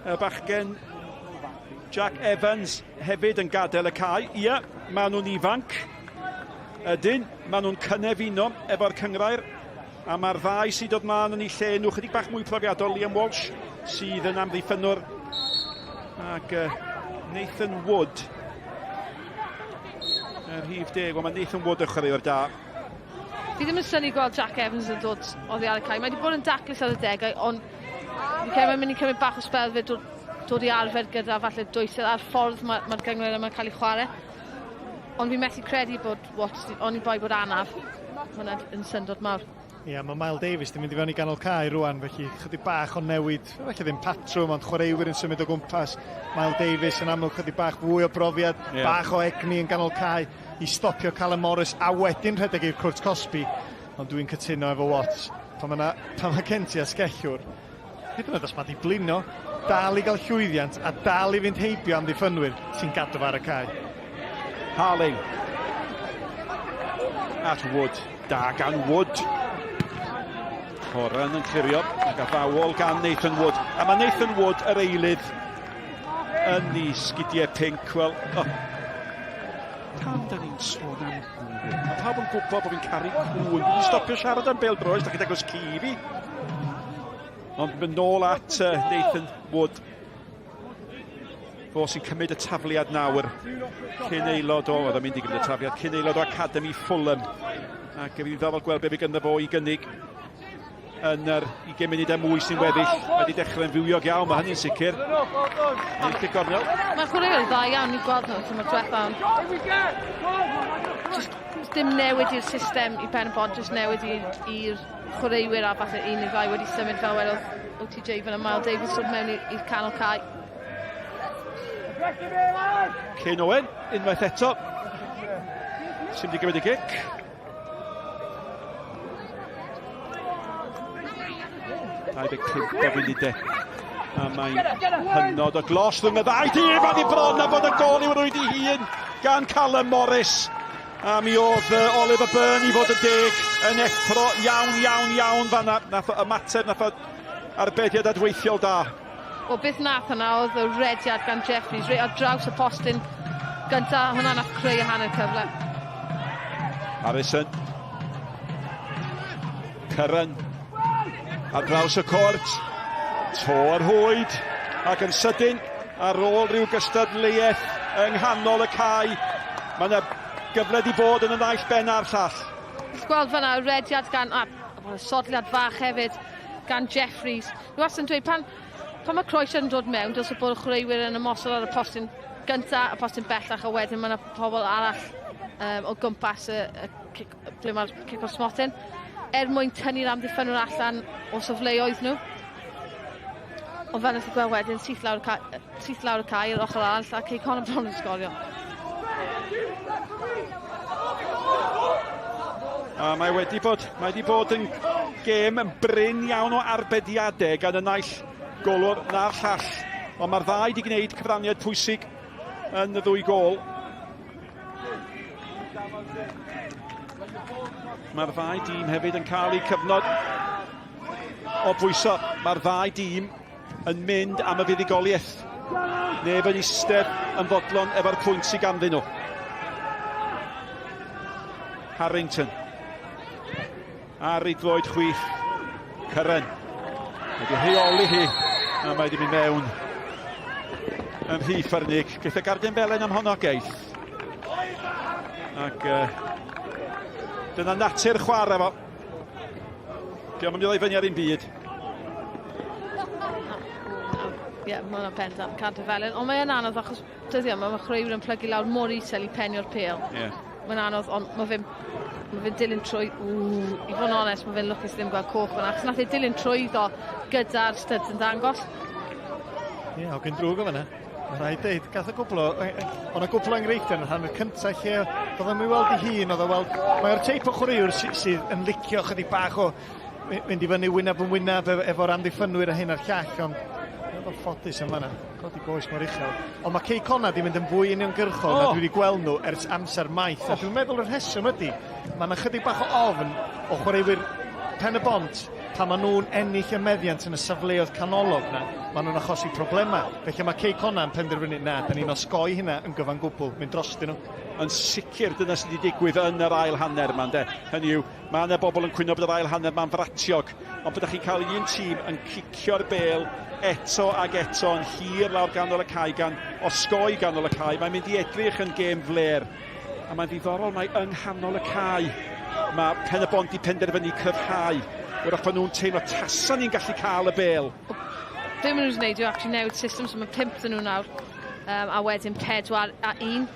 y bachgen Jack Evans hefyd yn gadael y cae. Ie, maen nhw'n ifanc. Ydyn, maen nhw'n cynefino efo'r cyngrair. A mae'r ddau sydd dod mlaen yn eu lle nhw chydig bach mwy profiadol, Liam Walsh sydd yn amddiffynnwr ac Nathan Wood. Y rhif deg, wel mae Nathan Wood yn chwaraewr da. Fi ddim yn synnu gweld Jack Evans yn dod oddi ar y cae. Mae wedi bod yn daclus ar y degau, ond fi'n credu mae'n mynd i cymryd bach o sbel fe dod, dod i arfer gyda falle dwysedd a'r ffordd mae'r ma gynghrair yma'n cael ei chwarae. Ond fi'n methu credu bod Watts, oni bai bod anaf, hwnna yn syndod mawr. Ie, yeah, mae Miles Davies di mynd i fewn i ganol cae rwan, felly chydig bach o newid, felly ddim patrwm, ond chwaraewyr yn symud o gwmpas. Miles Davies yn amlwg chydig bach fwy o brofiad, yeah. bach o egni yn ganol cae i stopio Callum Morris a wedyn rhedeg i'r cwrt cosbi. Ond dwi'n cytuno efo Watts, pan mae, pan mae gen ti asgellwr, hyd yn oed os mae di blino, dal i gael llwyddiant a dal i fynd heibio am ddiffynwyr sy'n gadw fo ar y cae. Harling. At Wood. Da gan Wood. Horan yn clirio ac addawol gan Nathan Wood. A mae Nathan Wood yr eilydd yn ei sgidiau pinc. Wel, oh. Pam da ni'n sôn am gŵn? Mae pawb yn gwybod bod fi'n caru cŵn. Fi wedi stopio siarad am bêl-droed, da chi'n dangos ci i fi. Ond mynd nôl at Nathan Wood. Fo sy'n cymryd y tafliad nawr. Cyn aelod o, oedd o'n mynd i gymryd y tafliad, cyn aelod o Academy Fulham. Ac fe fydd ddiddorol gweld be fydd ganddo fo i gynnig yn yr 20 munudau mwy sy'n weddill. Mae wedi dechrau'n fywiog iawn, mae hynny'n sicr. Mae'n cic gornel. Mae'n chwaraewyr dda iawn i gweld nhw tymor diwetha. Just dim newid i'r system i Ben y Bont, just newid i'r chwaraewyr a falle un neu ddau wedi symud fel wedodd OTJ fan y Miles Davies dod mewn i'r canol cae. Cyn Owen, unwaith eto. Sy'n mynd i gymryd y gic. 25 o funudau. A mae'n hynod o glos rhwng y ddau dîm a di bron a bod y gol i'w rwyd i hun gan Callum Morris. A mi oedd Oliver Byrne i fod y deg yn effro iawn, iawn, iawn fanna. Nath o ymateb, nath o arbediad adweithiol da. Wel, beth nath hwnna oedd y rediad gan Jeffries, reit ar draws y postyn gynta, hwnna nath creu y hanner cyfle. Harrison. Curran. Ar draws y cwrt. To ar hwyd. Ac yn sydyn, ar ôl rhyw gystadleuaeth yng nghanol y cae, mae yna gyfle di bod yn y naill ben a'r llall. Chi'n gweld fanna y rediad gan, a y sodliad fach hefyd gan Jeffries. Dwi wastad yn dweud, pan, pan mae croesiad yn dod mewn, dylse bod y chwaraewyr yn ymosod ar y postyn gynta, y postyn bellach, a wedyn mae yna pobl arall o gwmpas y, y, cic, ble mae'r cic o'r smotyn, er mwyn tynnu'r amddiffynwyr allan o safleoedd nhw. Ond fel nes i gweld wedyn, syth lawr y cae, syth lawr y cae i'r ochr arall, a Cei Connah bron yn sgorio. A mae wedi bod, mae wedi bod yn gêm yn brin iawn o arbediadau gan y naill golwr na'r llall. Ond mae'r ddau wedi gwneud cyfraniad pwysig yn y ddwy gol. Mae'r ddau dîm hefyd yn cael eu cyfnod o bwyso. Mae'r ddau dîm yn mynd am y fuddugoliaeth. Neb yn eistedd yn fodlon efo'r pwynt sydd ganddyn nhw. Harrington. Ar ei droed chwith. Curran. Wedi rheoli hi, a mae wedi mynd mewn yn rhy ffyrnig. Geith y gardyn felen am honno, geith. Ac uh, dyna natur chwarae fo. Diolch yn mynd i ddod i fyny ar un byd. Ie, yeah, mae hwnna'n bendant, cardyn felen. Ond mae'n anodd achos dyddiau yma, mae chwaraewyr yn plygu lawr mor isel i penio'r pêl. Yeah. Mae'n anodd, ond mae fe'n ma fe dilyn trwy... Ww, i fod yn onest, mae fe'n lwcus ddim gweld coch fyna, achos nath e dilyn trwyddo gyda'r studs yn dangos. Ie, yeah, hogyn drwg o fyna. Mae rhaid deud, gath o gwbl o... O'na gwbl o enghreifftiau yn y rhan cyntaf lle oedd o'n weld ei hun, oedd o weld... Mae'r teip o chwaraewr sydd sy yn licio chydig bach o mynd i fyny wyneb yn wyneb efo'r amddiffynwyr a hyn a'r llall, ond oedd o'n ffodus yn fanna, codi goes mor uchel. Ond mae Cei Connah di mynd yn fwy uniongyrchol oh. na dwi wedi gweld nhw ers amser maith. Oh. A dwi'n meddwl y rheswm ydy, mae yna chydig bach o ofn o chwaraewyr Pen y Bont pan maen nhw'n ennill y meddiant yn y safleoedd canolog na, maen nhw'n achosi problemau. Felly mae Cei Connah yn penderfynu, na, da ni'n osgoi hynna yn gyfan gwbl, mynd drostyn nhw. Yn sicr dyna sydd wedi digwydd yn yr ail hanner yma, ynde? Hynny yw, Mae yna bobl yn cwyno bod yr ail hanner ma'n fratiog, ond byddech chi'n cael un tîm yn cicio'r bêl eto ag eto yn hir lawr ganol y cae gan osgoi ganol y cae. Mae'n mynd i edrych yn gêm fler. A mae'n ddiddorol mae yng nghanol y cae mae Pen y Bont di penderfynu cryfhau. Wrach bod nhw'n teimlo tasa ni'n gallu cael y bêl. Be maen nhw wedi gwneud yw actually newid system, so mae pump dyn nhw nawr, um, a wedyn pedwar a un.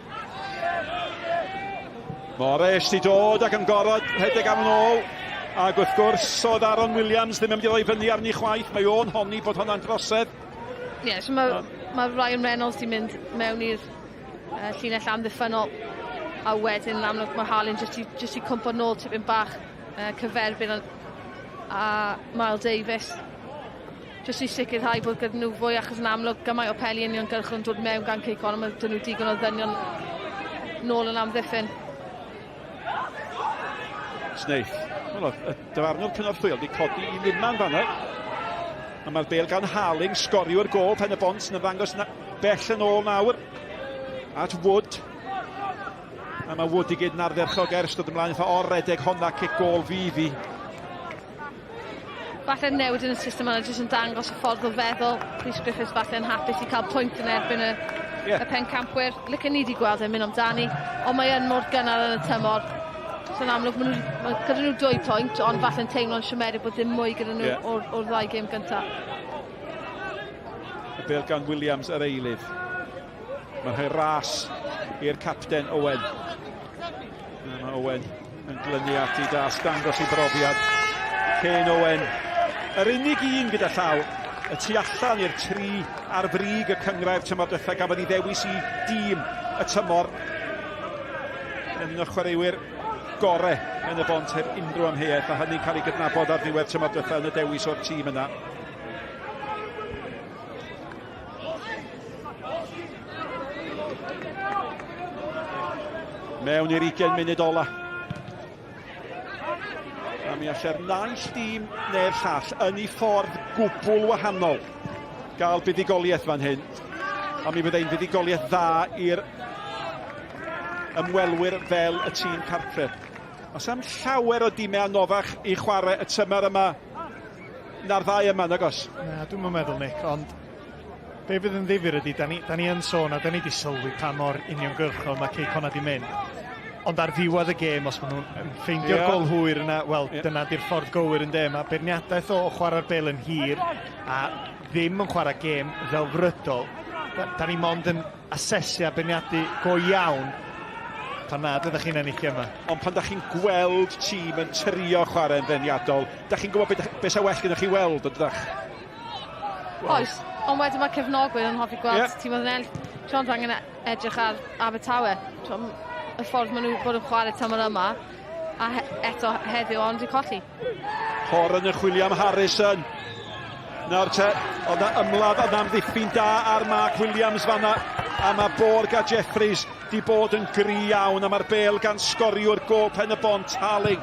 Morris di dod ac yn gorfod rhedeg am yn ôl. Ac wrth gwrs, oedd Aaron Williams ddim yn mynd i roi fyny arni chwaith. Mae o'n honni bod hwnna'n drosedd. Ie, yeah, so mae, mae Ryan Reynolds di mynd mewn i'r uh, llinell amddiffynnol a wedyn yn amlwg mae Harlin jyst i, jyst i cwmpo nôl tipyn bach uh, cyferbyn a, a Miles Davies jyst i sicrhau bod gyda nhw fwy achos yn amlwg gymaint o peli uniongyrchol yn dod mewn gan Cei Connah mae 'da nhw digon o ddynion nôl yn amddiffyn. Snaith. Wel, y dyfarnwr cynorthwyol wedi codi i luman fanna. A mae'r bel gan Harling, sgoriwr gol Pen y Bont sy'n ymddangos na bell yn ôl nawr. At Wood. A mae Wood i gyd yn ardderchog ers dod ymlaen eitha or redeg honna cic gol fydd i. Falle newid yn y system yna jyst yn dangos y ffordd o feddwl. Rhys Griffiths falle yn hapus i cael pwynt yn erbyn y, yeah. y pencampwyr. Licen ni wedi gweld e'n mynd amdani, ond mae yn mor gynnar yn y tymor. So yn amlwg, maen nhw, ma gyda nhw dwy pwynt, ond falle'n teimlo'n siomedig bod dim mwy gyda nhw yeah. o'r, or ddau gêm gyntaf. Y bel gan Williams yr eilydd. Mae'n rhoi ras i'r capten Owen. Mae Owen yn glynu at ei dasg, dangos ei brofiad. Kane Owen, yr unig un gyda llaw, y tu allan i'r tri ar frig y cyngrair tymor diwethaf gafodd ei ddewis i dîm y tymor. Yn un o'r chwaraewyr gore yn y bont heb unrhyw amheuaeth, a hynny'n cael ei gydnabod ar ddiwedd tymor diwethaf yn y dewis o'r tîm yna. Mewn i'r 20 munud ola. A mi allai'r naill dîm neu'r llall yn ei ffordd gwbl wahanol gael buddugoliaeth fan hyn. A mi fyddai'n fuddugoliaeth dda i'r ymwelwyr fel y tîm cartref. Os am llawer o dimau anoddach i chwarae y tymor yma na'r ddau yma, nag os? Na, dwi'm yn meddwl, Nick, ond be fydd yn ddifyr ydy, da ni, da ni yn sôn a da ni wedi sylwi pa mor uniongyrchol mae Cei Connah di mynd. Ond ar ddiwedd y gêm, os maen nhw'n ffeindio'r yeah. gol hwyr yna, wel, yeah. dyna di'r ffordd gywir yn de. Mae beirniadaeth o chwarae'r bel yn hir a ddim yn chwarae gêm ddelfrydol. Da, da ni mond yn asesu a beirniadu go iawn pan nad ydych chi'n ennill yma. Ond pan da chi'n gweld tîm yn trio chwarae'n ddeniadol, da chi'n gwybod beth be sy'n well gyda chi weld, ydych? Oes, ond wedyn mae cefnogwyr yn hoffi gweld yeah. tîm oedd yn ennill. Ti'n angen e- edrych ar Abertawe. Ti'n y ffordd maen nhw bod yn chwarae tymor yma, a he eto heddiw ond i colli. Horan yn chwilio am Harrison. Nawr te, oedd na ymladd, oedd na amddiffyn da ar Mark Williams fanna, a mae Borg a Jeffries di bod yn gry iawn, a mae'r bel gan sgoriwr gol pen y bont, Harling.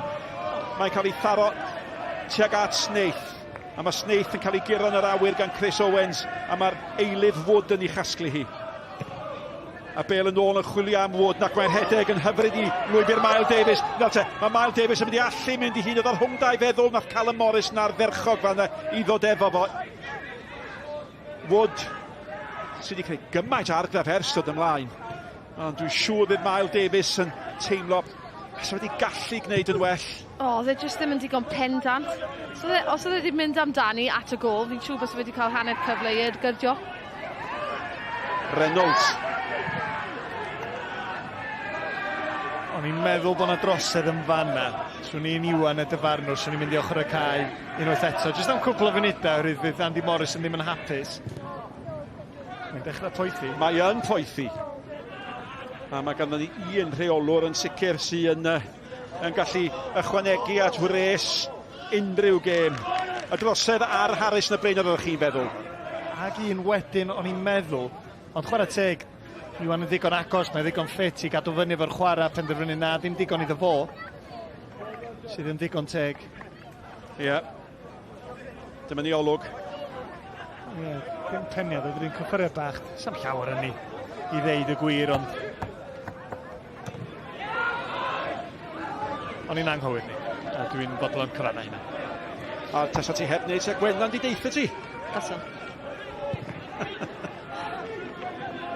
Mae'n cael ei tharo tuag at Snaith, a mae Snaith yn cael ei guro yn yr awyr gan Chris Owens, a mae'r eilydd Wood yn ei chasglu hi. A Bale yn ôl yn chwilio am Wood, ac mae'n rhedeg yn hyfryd i lwybr Mael Davies. Nawr te, mae Mael Davies yn mynd i allu mynd i hun, oedd rhwng dau feddwl, nath Callum Morris yn ardderchog fan i ddod efo fo. Wood, sydd wedi creu gymaint o argraff ers dod ymlaen. Ond dwi'n siŵr bydd Mael Davies yn teimlo sa wedi gallu gwneud yn well. O, oh, oedd e jyst ddim yn digon pendant. So, e, os oedd e wedi mynd amdani at y gol, fi'n siŵr bys wedi cael hanner cyfle i ergydio. Reynolds. O'n i'n meddwl bod yna drosedd yn fanna. Swn i'n Iwan y dyfarnwr, swn i'n mynd i ochr y cae unwaith eto. Jyst am cwpl o funudau, oherwydd fydd Andy Morris yn ddim yn hapus. Mae'n dechrau poethi. Mae yn poethi. A mae ganddo ni un rheolwr yn sicr sy'n yn gallu ychwanegu at wres unrhyw gêm. Y drosedd ar Harris yn y blaen oeddech chi'n feddwl? Ac un wedyn o'n i'n meddwl, ond chwarae teg, Iwan yn ddigon agos, mae'n ddigon ffit i gadw fyny efo'r chwarae, penderfynu na, ddim digon iddo fo, sydd yn ddigon teg. Ie. Yeah. Dyma ni olwg. Ie, yeah, ddim peniad, oedd yr un cyffuriad bach, sam llawer yn ni i ddeud y gwir, ond O'n i'n anghywir ni, a dwi'n fodlon cyfadda hynna. A tasa ti heb wneud se Gwennan di deitha ti? Taswn.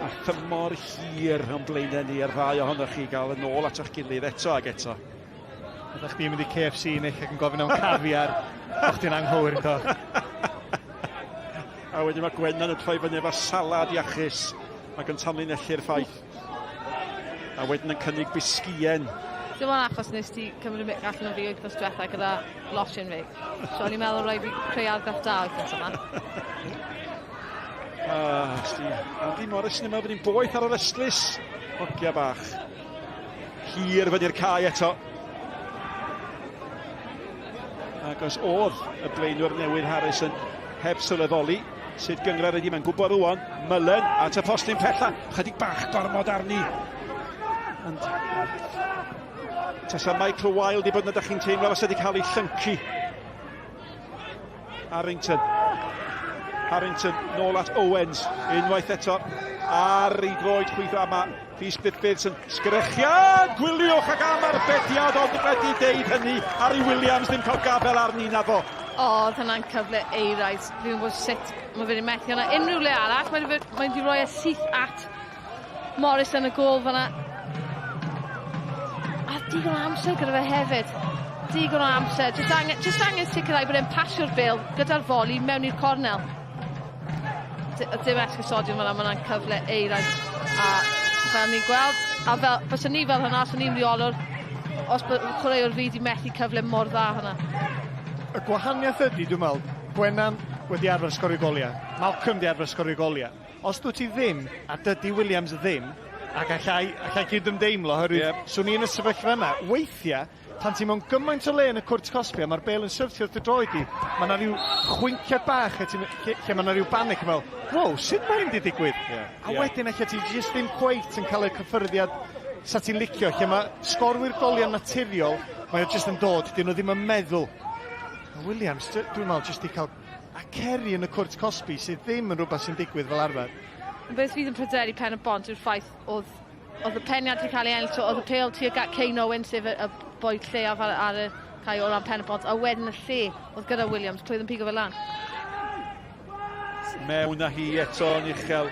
A thymor hir o'n blaenau ni a'r ddau ohonoch chi gael yn ôl at eich gilydd eto ag eto. Ydych chdi'n mynd i KFC neu ac yn gofyn am caviar, o'ch chdi'n anghywir yn do. A wedyn mae Gwennan yn troi fyny efo salad iachus ac yn tanlinellu'r ffaith. A wedyn yn cynnig bisgïen. Dim ond achos nes ti cymryd y mic allan o fi wythnos diwetha gyda losin fi. So o'n i'n meddwl rhaid fi creu argraff da wythnos yma. Ah, sti. Andy Morris yn meddwl bod hi'n boeth ar yr ystlys. Hogia bach. Hir fyny'r cae eto. Ac os oedd y blaenwr newydd Harris yn heb sylweddoli, sut gynghrair ydi, mae'n gwybod rwan, Mullen at y postyn pella, chydig bach gormod arni. Ond tasa Michael Wilde di bod yn ydych chi'n teimlo fysa wedi cael ei llyncu. Harrington. Harrington nôl at Owens, unwaith eto ar ei droed chwith yma. Rhys Griffiths yn sgrechian, gwyliwch ac am arbediad, ond wedi deud hynny, Harry Williams ddim cael gafel arni na fo. O, oedd hwnna'n cyfle eiraidd. Fi'n gwybod sut mae fe wedi methu hwnna. Unrhyw le arall, mae wedi rhoi e syth at Morris yn y gôl fanna. A digon o amser gyda fe hefyd. Digon o amser. Just angen, just angen sicrhau bod e'n pasio'r bêl gyda'r foli mewn i'r cornel. Dim esgusodion fanna, mae hwnna'n cyfle eiraidd. A fel ni'n gweld, a fel, byswn ni fel hynna, os o'n i'n reolwr, os bod chwaraewr fi wedi methu cyfle mor dda hynna. Y gwahaniaeth ydy, dwi'n meddwl, Gwenan wedi arfer sgorio goliau, Malcolm wedi arfer sgorio goliau. Os dwi ti ddim, a dydy Williams ddim, ac allai, allai cydymdeimlo, oherwydd yep. swn i yn y sefyllfa yna, weithiau, pan ti mewn gymaint o le yn y cwrt cosbi a mae'r bel yn syrthio wrth dy droed di, mae yna rhyw chwinciad bach lle, lle, lle mae yna rhyw banic yn fel, wow, sut mae hyn di digwydd? Yeah, a yeah. wedyn ella ti jyst ddim cweit yn cael y cyffyrddiad sa ti'n licio, lle mae sgorwyr goliau naturiol, mae o jyst yn dod, dyn nhw ddim yn meddwl. A Williams, dwi'n meddwl, jyst i cael a ceri yn y cwrt cosbi sydd ddim yn rhywbeth sy'n digwydd fel arfer. Beth fydd yn pryderu Pen y Bont yw'r ffaith oedd oedd y peniad wedi cael ei ennill, so oedd y pêl tuag at Kane Owen, sef y, y boi lleiaf ar, ar y cae o ran Pen y Bont, a wedyn y lle oedd gyda Williams, pwy oedd yn pigo fe lan? Mewn â hi eto yn uchel.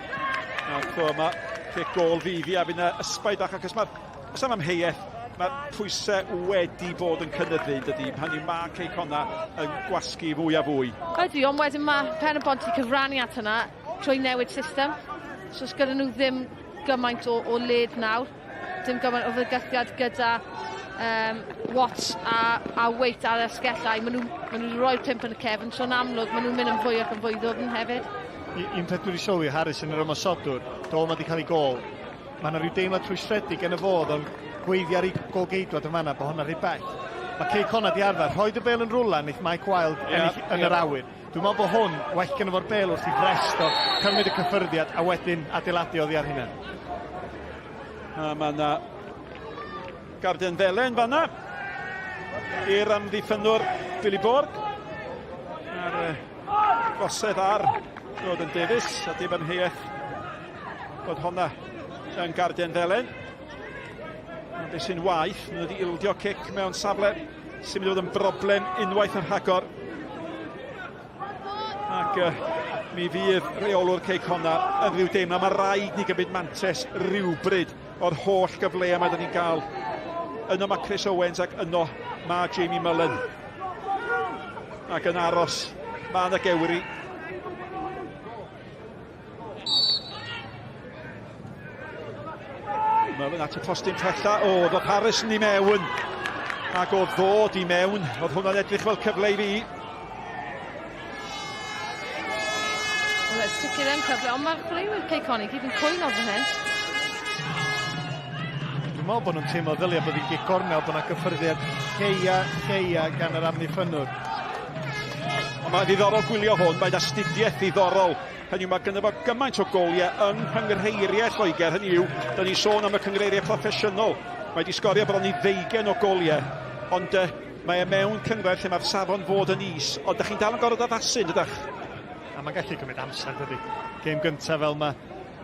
A tro yma, cic gôl fydd hi, a fydd yna ysbaid bach, achos mae'r, os am amheuaeth, mae'r pwysau wedi bod yn cynyddu, dydy, pan yw Mark Cei Connah yn gwasgu fwy a fwy. Ydy, ond wedyn mae Pen y Bont wedi cyfrannu at hynna trwy newid system. So os gyda nhw ddim gymaint o, o led nawr, dim gymaint o fygythiad gyda um, Watts a, a Waite ar y asgellau, maen nhw, maen nhw wedi rhoi'r pump yn y cefn, so yn amlwg maen nhw'n mynd yn fwy ac yn fwy ddwfn hefyd. Un peth dwi wedi sylwi, Harris yn yr ymosodwr, do mae wedi cael ei gôl. Mae yna rhyw deimlad rhwystredig yn y fodd o'n gweiddi ar ei golgeidwad yn fanna bod hwnna rhy bell. Mae Cei Connah di arfer rhoi y bêl yn rwla wneith Mike Wilde yeah, ennill yn yeah. yr awyr. Dwi'n meddwl bod hwn, well gynno fo'r bêl wrth i frest o, cymryd y cyffyrddiad a wedyn adeiladu oddi ar hynna. A mae yna garden felen fanna i'r amddiffynnwr Billy Borg. A'r gosedd ar Jordan Davies a dim amheuaeth bod honna yn garden ddelen. Ond beth sy'n waith, maen nhw wedi ildio cic mewn safle sy'n mynd i fod yn broblem unwaith yn rhagor. Ac mi fydd rheolwr Cei Connah yn rhyw deimlo, mae rhaid ni gymryd mantes rhywbryd o'r holl gyfleoedd mae da ni'n gael. Yno mae Chris Owens ac yno mae Jamie Mullen. Ac yn aros, mae yna gewri. Mullen at y postyn pella. O, oedd Harrison i mewn. Ac o ddod i mewn, oedd hwnna'n edrych fel cyfle i fi. Wel, sicr yn cyfle, ond mae'r chwaraewyr Cei Connah i gyd yn cwyno fan hyn. Dwi'n meddwl bod nhw'n teimlo ddylia bod hi'n gic gornel, bod yna gyffyrddiad lleia, lleia gan yr amddiffynnwr. Ond mae'n ddiddorol gwylio hwn, mae'n astudiaeth ddiddorol. Hynny yw, mae gynno fo gymaint o goliau yng nghynghreiriau Lloegr, hynny yw, da ni'n sôn am y cynghreiriau proffesiynol. Mae wedi sgorio bron i ddeugain o goliau, ond uh, mae e mewn cynghrair lle mae'r safon fod yn is, ond da chi'n dal yn gorfod addasu, yn dydach? A mae'n gallu cymryd amser, dydy. Gêm gyntaf fel yma,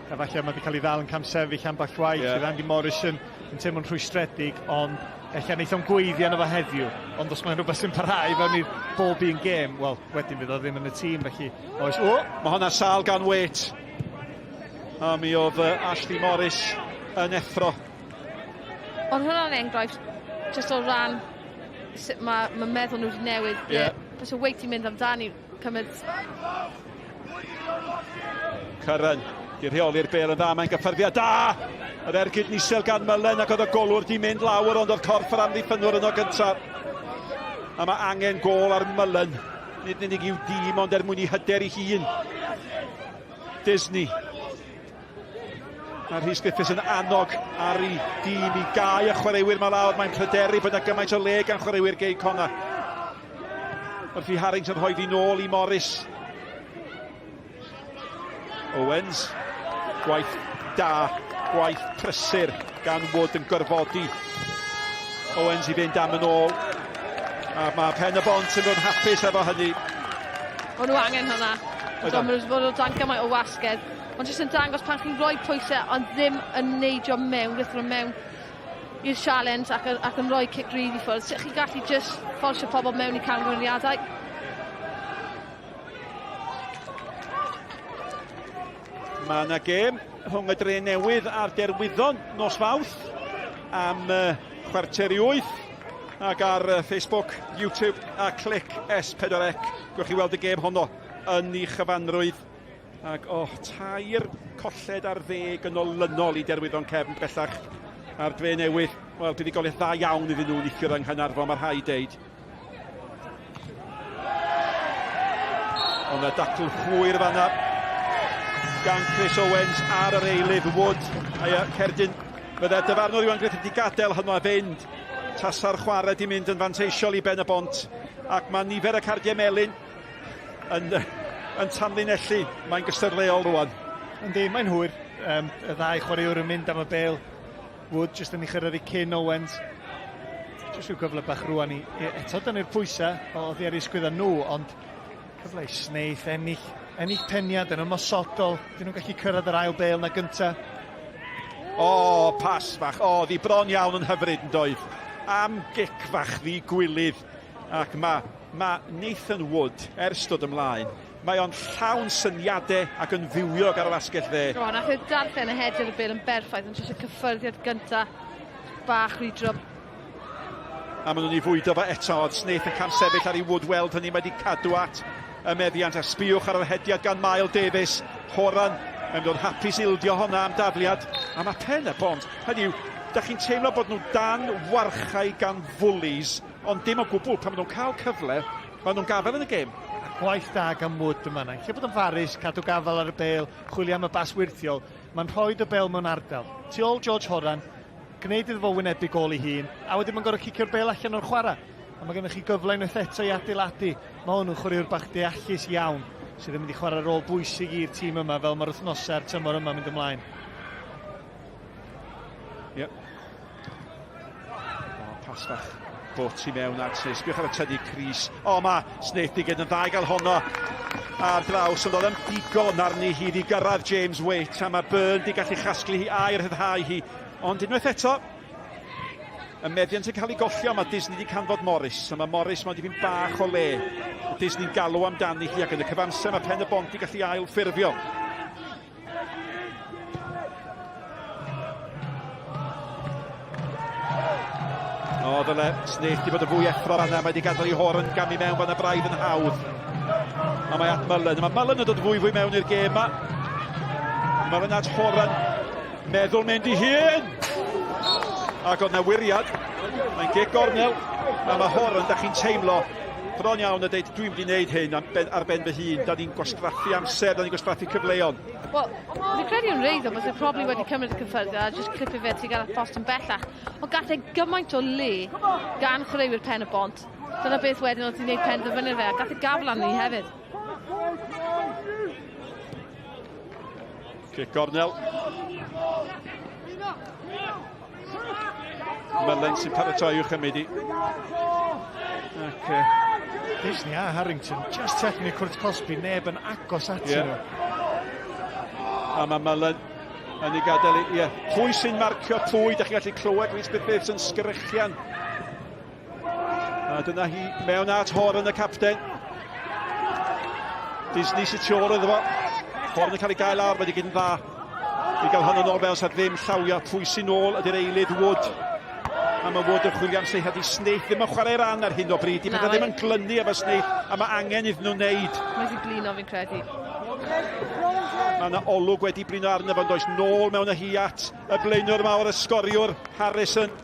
efallai mae wedi cael ei ddal yn camsefyll ambell waith, yeah. Andy Morrison yn teimlo'n rhwystredig, ond ella wneith o'n gweiddi arno fo heddiw, ond os mae'n rhywbeth sy'n parhau fewn i bob un gêm, wel, wedyn fydd o ddim yn y tîm, felly oes. O! Mae hwnna sâl gan Waite. A mi oedd Ashley Morris yn effro. Ond hwnna'n enghraifft, jyst o ran sut mae, mae meddwl nhw wedi newid. Yeah. Bysa Waite i mynd amdani, cymryd... Curran, di rheoli'r bel yn dda, mae'n gyffyrddiad da! Yr ergyd nisel gan Mullen ac oedd y golwr di mynd lawr ond oedd corff yr amddiffynwr yno gyntaf. A mae angen gôl ar Mullen. Nid yn unig i'w dîm ond er mwyn i hyder i hun. Disney. Mae Rhys Griffiths yn annog ar ei dîm i gau y chwaraewyr mae lawr. Mae'n pryderu bod yna gymaint o le gan chwaraewyr Gei Connah. Wrth i Harrington rhoi fi nôl i Morris. Owens, gwaith da, gwaith prysur gan Wood yn gorfodi Owens i fynd am yn ôl. A mae Pen y Bont yn dod hapus efo hynny. O'n nhw angen hwnna. Ond maen nhw wedi bod o dan gymaint o wasgedd. Ond jyst yn dangos pan chi'n rhoi pwysau ond ddim yn neidio mewn, rhuthro mewn i'r sialens ac, ac yn rhoi cic rydd i ffwrdd. Sut chi'n gallu just fforsio pobl mewn i camgymeriadau? Mae yna gêm rhwng y Dre Newydd a'r Derwyddon nos Fawrth am 7:45 ac ar Facebook, YouTube a Clic S4C. Gwch chi weld y gêm honno yn ei chyfanrwydd. Ac oh, 13 colled yn olynol i Derwyddon Cefn bellach a'r Dre Newydd. Wel, buddugoliaeth dda iawn iddyn nhw neithiwr yng Nghaernarfon, mae rhaid deud. Ond y dacl hwyr fanna gan Chris Owens ar yr eilydd Wood. A cerdyn fydde dyfarnwr Iwan Griffith wedi gadael hynno a fynd. Tasa'r chwarae di mynd yn fanteisiol i Ben y Bont. Ac mae nifer y cardiau melyn yn, yn tanlinellu. Mae'n gystadleuol rwan. Yndi, mae'n hwyr. Y ddau chwaraewr yn mynd am y bel. Wood jyst yn ei chyrraedd i cyn Owens. Jyst rhyw gyfle bach rwan i, eto dynnu'r pwysau oddi ar eu sgwydda nhw, ond cyfle i Snaith ennill, ennill peniad yn ymosodol. Dyn nhw'n gallu cyrraedd yr ail bel na gynta. O, pas fach. O, ddi bron iawn yn hyfryd yn doedd. Am gic fach ddi gwilydd. Ac mae, mae Nathan Wood, ers dod ymlaen, mae o'n llawn syniadau ac yn fywiog ar yr asgell dde. O, nath e darllen y head yr bel yn berffaith, ond jyst y cyffyrddiad gynta bach rhy drwm. A maen nhw'n ei fwydo fo eto, oedd Snaith yn camsefyll ar ei Wood weld hynny, mae wedi cadw at y meddiant a sbiwch ar yr hediad gan Mael Davies. Horan, mae'n dod hapus ildio honna am dafliad, a mae Pen y Bont. Hynny yw, da chi'n teimlo bod nhw dan warchau gan fwlis, ond dim o gwbl, pan maen nhw'n cael cyfle, maen nhw'n gafael yn y gêm. A gwaith da gan Wood yma yna. Lle bod yn farus, cadw gafael ar y bel, chwilio am y bas wyrthiol, mae'n rhoi y bel mewn ardal. Tu ôl George Horan, gwneud iddo fo wynebu gôl ei hun, a wedyn mae'n gorfod cicio'r bel allan o'r chwarae. A mae gennych chi gyfle unwaith eto i adeiladu. Mae hwn yn chwaraewr bach deallus iawn, sydd yn mynd i chwarae rôl bwysig i'r tîm yma fel mae'r wythnosau a'r tymor yma mynd ymlaen. Yep. O, pas fach bot i mewn at Snaith. Sbiwch ar y tynnu Cris. O, mae Snaith di gyd yn dda i gael honno. ar draws, ond oedd yn digon arni hi i gyrraedd James Waite, a mae Byrne di gallu chasglu hi a'i rhyddhau hi. Ond unwaith eto, y meddiant yn cael ei gollio, mae Disney wedi canfod Morris, a mae Morris mewn dipyn bach o le. Disney'n galw amdani hi, ac yn y cyfamser mae Pen y Bont wedi gallu ail ffurfio. O, dyle Snaith di bod yn fwy effro fanna, mae wedi gadael i Horan gamu mewn fanna braidd yn hawdd. A mae at Mullen, mae Mullen yn dod fwy fwy mewn i'r gêm yma. Mullen at Horan, meddwl mynd i hun! Ac oedd na wiriad, mae'n gic gornel, a mae Horan, da chi'n teimlo, bron iawn a dweud, dwi'n mynd i wneud hyn ar ben fy hun, da ni'n gwastraffu amser, da ni'n gwastraffu cyfleon. Wel, fi'n credu yn wreiddiol byse probably wedi cymryd y cyffyrddiad a jyst clipio fe tuag at y post yn bellach. Ond gall e gymaint o le gan chwaraewyr Pen y Bont. Dyna beth wedyn oedd hi'n gwneud penderfyniad fe, a gath e gafel arni hefyd. Cic gornel. Mullen sy'n paratoi i'w chymryd i. Ac, Disney a Harrington, just tu allan i'r cwrt cosbi, neb yn agos atyn yeah. nhw. A mae Mullen yn ei gadael i... Ie. Pwy sy'n marcio pwy? Da chi'n gallu clywed Rhys Griffiths yn sgrechian. A dyna hi mewn at Horan y capten. Disney sy'n tu ôl iddo fo. Horan yn cael ei gael lawr, mae wedi gyd yn dda. I gael hwnnw nôl fewn, sa ddim llawio. Pwy sy'n ôl ydy'r eilydd Wood. A mae Wood yn chwilio am Snaith, a di Snaith ddim yn chwarae ran ar hyn o bryd. Di pethau ddim yn glynu efo Snaith, a mae angen iddyn nhw wneud. Mae wedi blino fi'n credu. Mae yna olwg wedi blino arno fo, does nôl mewn â hi at y blaenwr mawr, y sgoriwr, Harrison.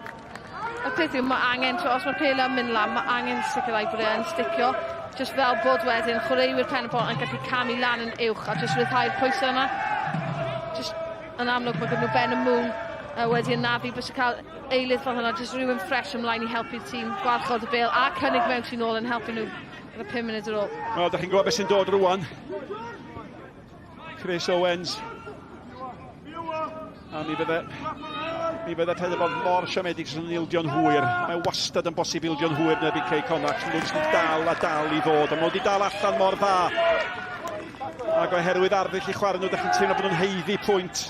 Y peth yw, mae angen, os mae'r pêl yn mynd lan, mae angen sicrhau bod e'n sticio. Just fel bod wedyn chwaraewyr Pen y Bont yn gallu camu lan yn uwch a just rhyddhau'r pwysau yna. Just yn amlwg mae gyda nhw Ben y Moon uh, wedi anafu, bys cael eilydd fel hynna, just rhywun ffres ymlaen i helpu'r tîm gwarchod y bêl a cynnig mewn tu nôl yn helpu nhw gyda 5 munud ar ôl. Wel, da chi'n gwybod beth sy'n dod rwan. Chris Owens. A mi fydde, mi fydde Pen y Bont mor siomedig sy'n ildio'n hwyr. Mae wastad yn bosib ildio'n hwyr yn erbyn Cei Connah. Nhw'n jyst dal a dal i ddod. A maen nhw wedi dal allan mor dda. Ac oherwydd arddull i chwarae nhw, da chi'n teimlo bod nhw'n haeddu pwynt.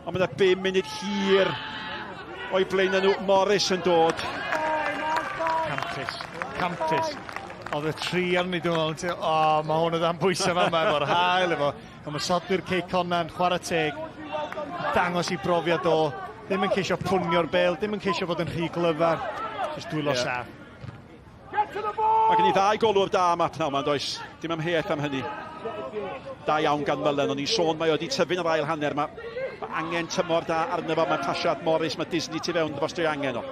Ond mae yna 5 munud hir o'i blaenau nhw. Morris yn dod. Campus. Campus. Oedd y tri arni, dwi'n meddwl, o, oh, mae hwn o dan bwysau fama efo'r hael, efo ymosodwyr Cei Connah, chwarae teg, dangos i brofiad o, ddim yn ceisio pwnio'r bel, ddim yn ceisio fod yn rhy glyfar, jyst dwylo yeah. saff. Mae gen i ddau golwr da yma pnawn 'ma, does? Dim amheuaeth am hynny. Da iawn gan Mullen, o'n i'n sôn mae o wedi tyfu'n yr ail hanner. Mae, mae angen tymor da arno fo, mae'n pasio at Morris, mae Disney tu fewn, dros drwy angen o.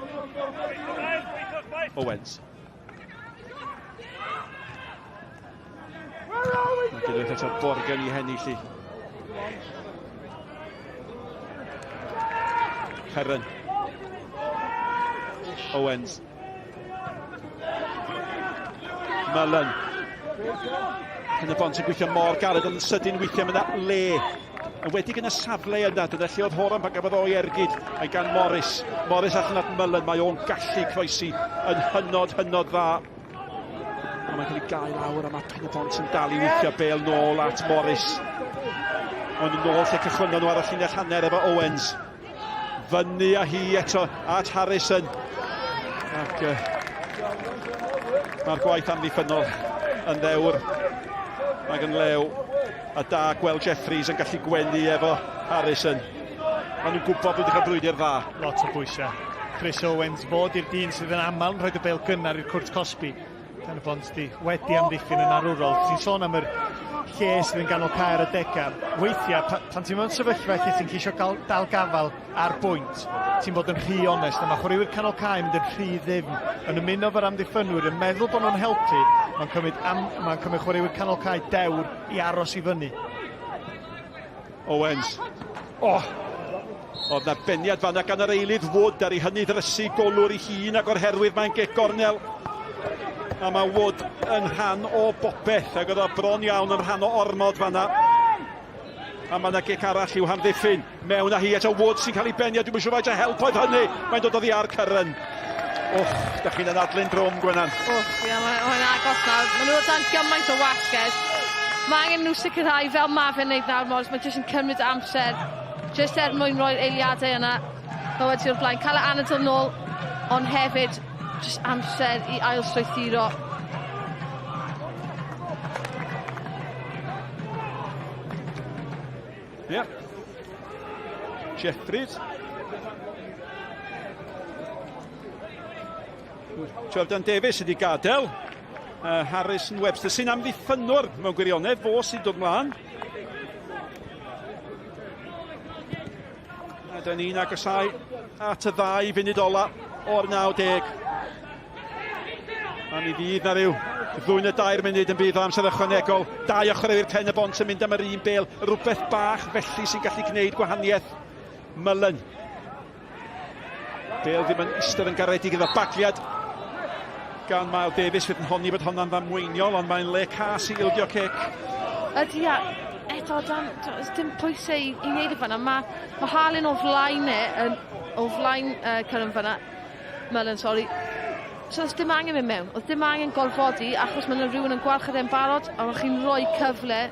Owens. Mae gyda'r eto Borgen i hennill i. Curran. Owens. Mullen. Pen y bont yn gweithio mor galed ond yn sydyn weithiau mae yna le. Yn wedi yn y safle yna, dyna lle oedd Horan pan gafodd o'i ergyd. Mae gan Morris. Morris allan at Mullen, mae o'n gallu croesi yn hynod, hynod dda. A mae'n cael ei gael lawr a mae Pen y Bont yn dal i weithio bel nôl at Morris. Ond yn ôl lle cychwynnon nhw ar y llinell hanner efo Owens. Fyny â hi eto at Harrison. Ac uh, mae'r gwaith amddiffynnol yn ddewr ac yn lew. A da gweld Jeffries yn gallu gwenu efo Harrison. Maen nhw'n gwybod bod wedi cael brwydr dda. Lot o bwysau. Chris Owens fod i'r dyn sydd yn aml yn rhoi y bel gynnar i'r cwrt cosbi. Pen y Bont di wedi amddiffyn yn arwrol. Ti'n sôn am yr lle sydd yn ganol caer y degau. Weithiau, pa, pan ti'n mewn sefyllfa lle ti'n ceisio gael, dal gafael ar bwynt, ti'n bod yn rhy onest, a mae chwaraewyr canol cae yn mynd yn rhy ddyfn, yn ymuno fo'r amddiffynwyr, yn meddwl bod nhw'n helpu, mae'n cymryd, am, mae'n cymryd chwaraewyr canol cae dewr i aros i fyny. Owens. O! Oh! Oedd na beniad fanna gan yr eilydd Wood ar ei hynny ddrysu golwr ei hun ac o'r herwydd mae'n gic gornel. A mae Wood yn rhan o bopeth ac oedd o bron iawn yn rhan o ormod fanna. A mae yna gic arall i'w hamddiffyn. Mewn â hi eto Wood sy'n cael ei benio. Dwi'n siŵr faint o help oedd hynny. Mae'n dod oddi ar Curran. Och, da chi'n anadlu'n drwm, Gwenan. Och, ie, mae'n mae agos nawr. Maen nhw o dan gymaint o wasged. Mae angen nhw sicrhau, fel ma fe'n neud nawr, Morris, mae jyst yn cymryd amser, jyst er mwyn rhoi'r eiliadau yna, fel wedi o'r blaen, cael y anadl nôl, ond hefyd jyst amser i ail-strwythuro. Ie. Yeah. Jeffries. Jordan Davies wedi gadael. Harrison Webster sy'n amddiffynwr mewn gwirionedd, fo sy'n dod mlaen. A dyn ni'n agosau at y ddau funud ola o'r 90. A mi fydd na ryw ddwy neu dair munud yn bydd o amser ychwanegol. Dau o chwaraewyr Pen y Bont yn mynd am yr un bel. Rhywbeth bach felly sy'n gallu gwneud gwahaniaeth. Mullen. Bale ddim yn eistedd yn garedig iddo. Bagliad gan Mael Davies fydd yn honni bod honna'n ddamweiniol, ond mae'n le cas i ildio cic. Ydy, a eto, dan, does dim pwysau i, i wneud y fanna. Mae, mae Harlin o flaen e, yn, o flaen Curran fanna. Mullen, sori. So does dim angen mynd mewn. Oedd dim angen gorfodi, achos mae yna rhywun yn gwarchod e'n barod, a chi'n rhoi cyfle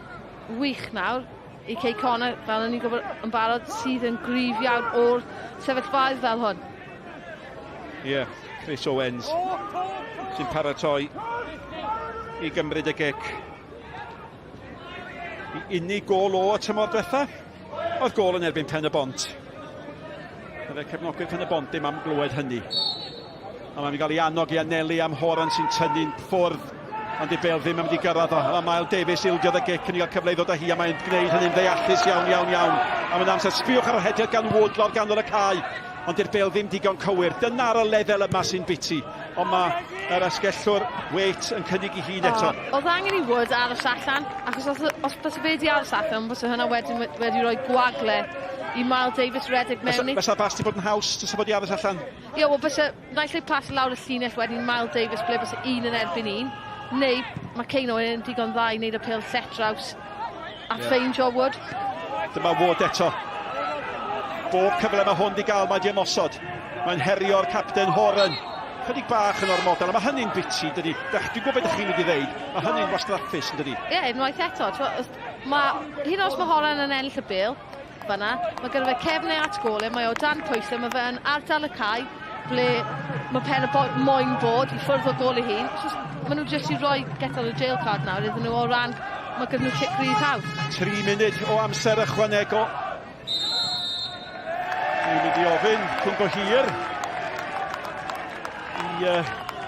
wych nawr i Cei Connah, fel o'n i'n gwybod yn barod, sydd yn gryf iawn o'r sefyllfaoedd fel hwn. Ie, yeah, Chris Owens sy'n paratoi i gymryd y gic. I unig gôl o y tymor diwetha, oedd gôl yn erbyn Pen y Bont. Byddai cefnogwyr Pen y Bont ddim am glywed hynny. A mae'n gael ei annog i anelu am Horan sy'n tynnu'n ffwrdd. Ond di Bale ddim yn mynd i gyrraedd o. A Mael Davies ildiodd y gic yn i gael cyfle i ddod â hi a mae'n gwneud hynny'n ddeallus iawn, iawn, iawn. A mae'n amser sbiwch ar yr hediad gan Wood lawr ganol y cae. Ond di'r Bale ddim digon cywir. Dyna ar y lefel yma sy'n biti. Ond mae yr asgellwr Waite yn cynnig i hun eto. O, oedd angen i Wood aros allan, achos os, os bysa fe wedi aros allan, bysa hynna wedyn wedi rhoi gwagle i Miles Davies redeg mewn i. Fysa bas di bod yn haws, fysa fod i aros allan? Ie, wel bysa naill ai pas lawr y llinell wedyn Miles Davies ble bysa un yn erbyn un, neu mae Kane Owen yn digon dda i wneud y pêl lletraws a yeah. ffeindio Wood. Dyma Wood eto. Bob cyfle mae hwn di gael, mae di ymosod. Mae'n herio'r capten Horan. Chydig bach yn ormodol, a mae hynny'n biti, dydy. Dwi'n gwybod beth ydych chi'n mynd i ddeud. Mae hynny'n wastraffus, yn dydy. Ie, yeah, unwaith eto. Mae, hyd yn oed os mae Horan yn ennill y bêl, Fan'na. Mae gyda fe cefn e at gôl e, mae o dan pwysau, mae fe yn ardal y cae ble mae pen y boi moyn bod i ffwrdd o gôl ei hun. So, maen nhw jyst i roi get out of jail card nawr iddyn nhw o ran mae gyda nhw cic rydd hawdd. 3 munud o amser ychwanegol. Dwi'n mynd i ofyn cyn bo hir i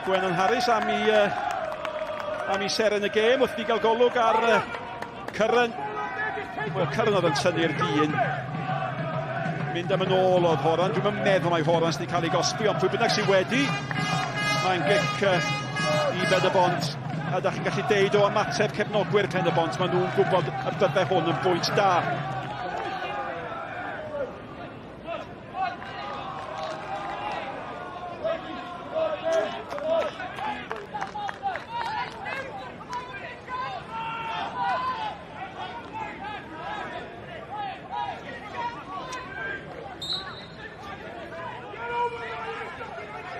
Gwenan Harris am i, am i seren y gêm wrth ni gael golwg ar Curran. Wel, Curran oedd yn tynnu'r dyn. Mynd am yn ôl oedd Horan. Dwi'n meddwl mai Horan sydd wedi cael ei gosbi, ond pwy bynnag sydd wedi, mae'n gic i Ben y Bont. A da chi'n gallu deud o ymateb cefnogwyr Pen y Bont, maen nhw'n gwybod y byddai hwn yn bwynt da.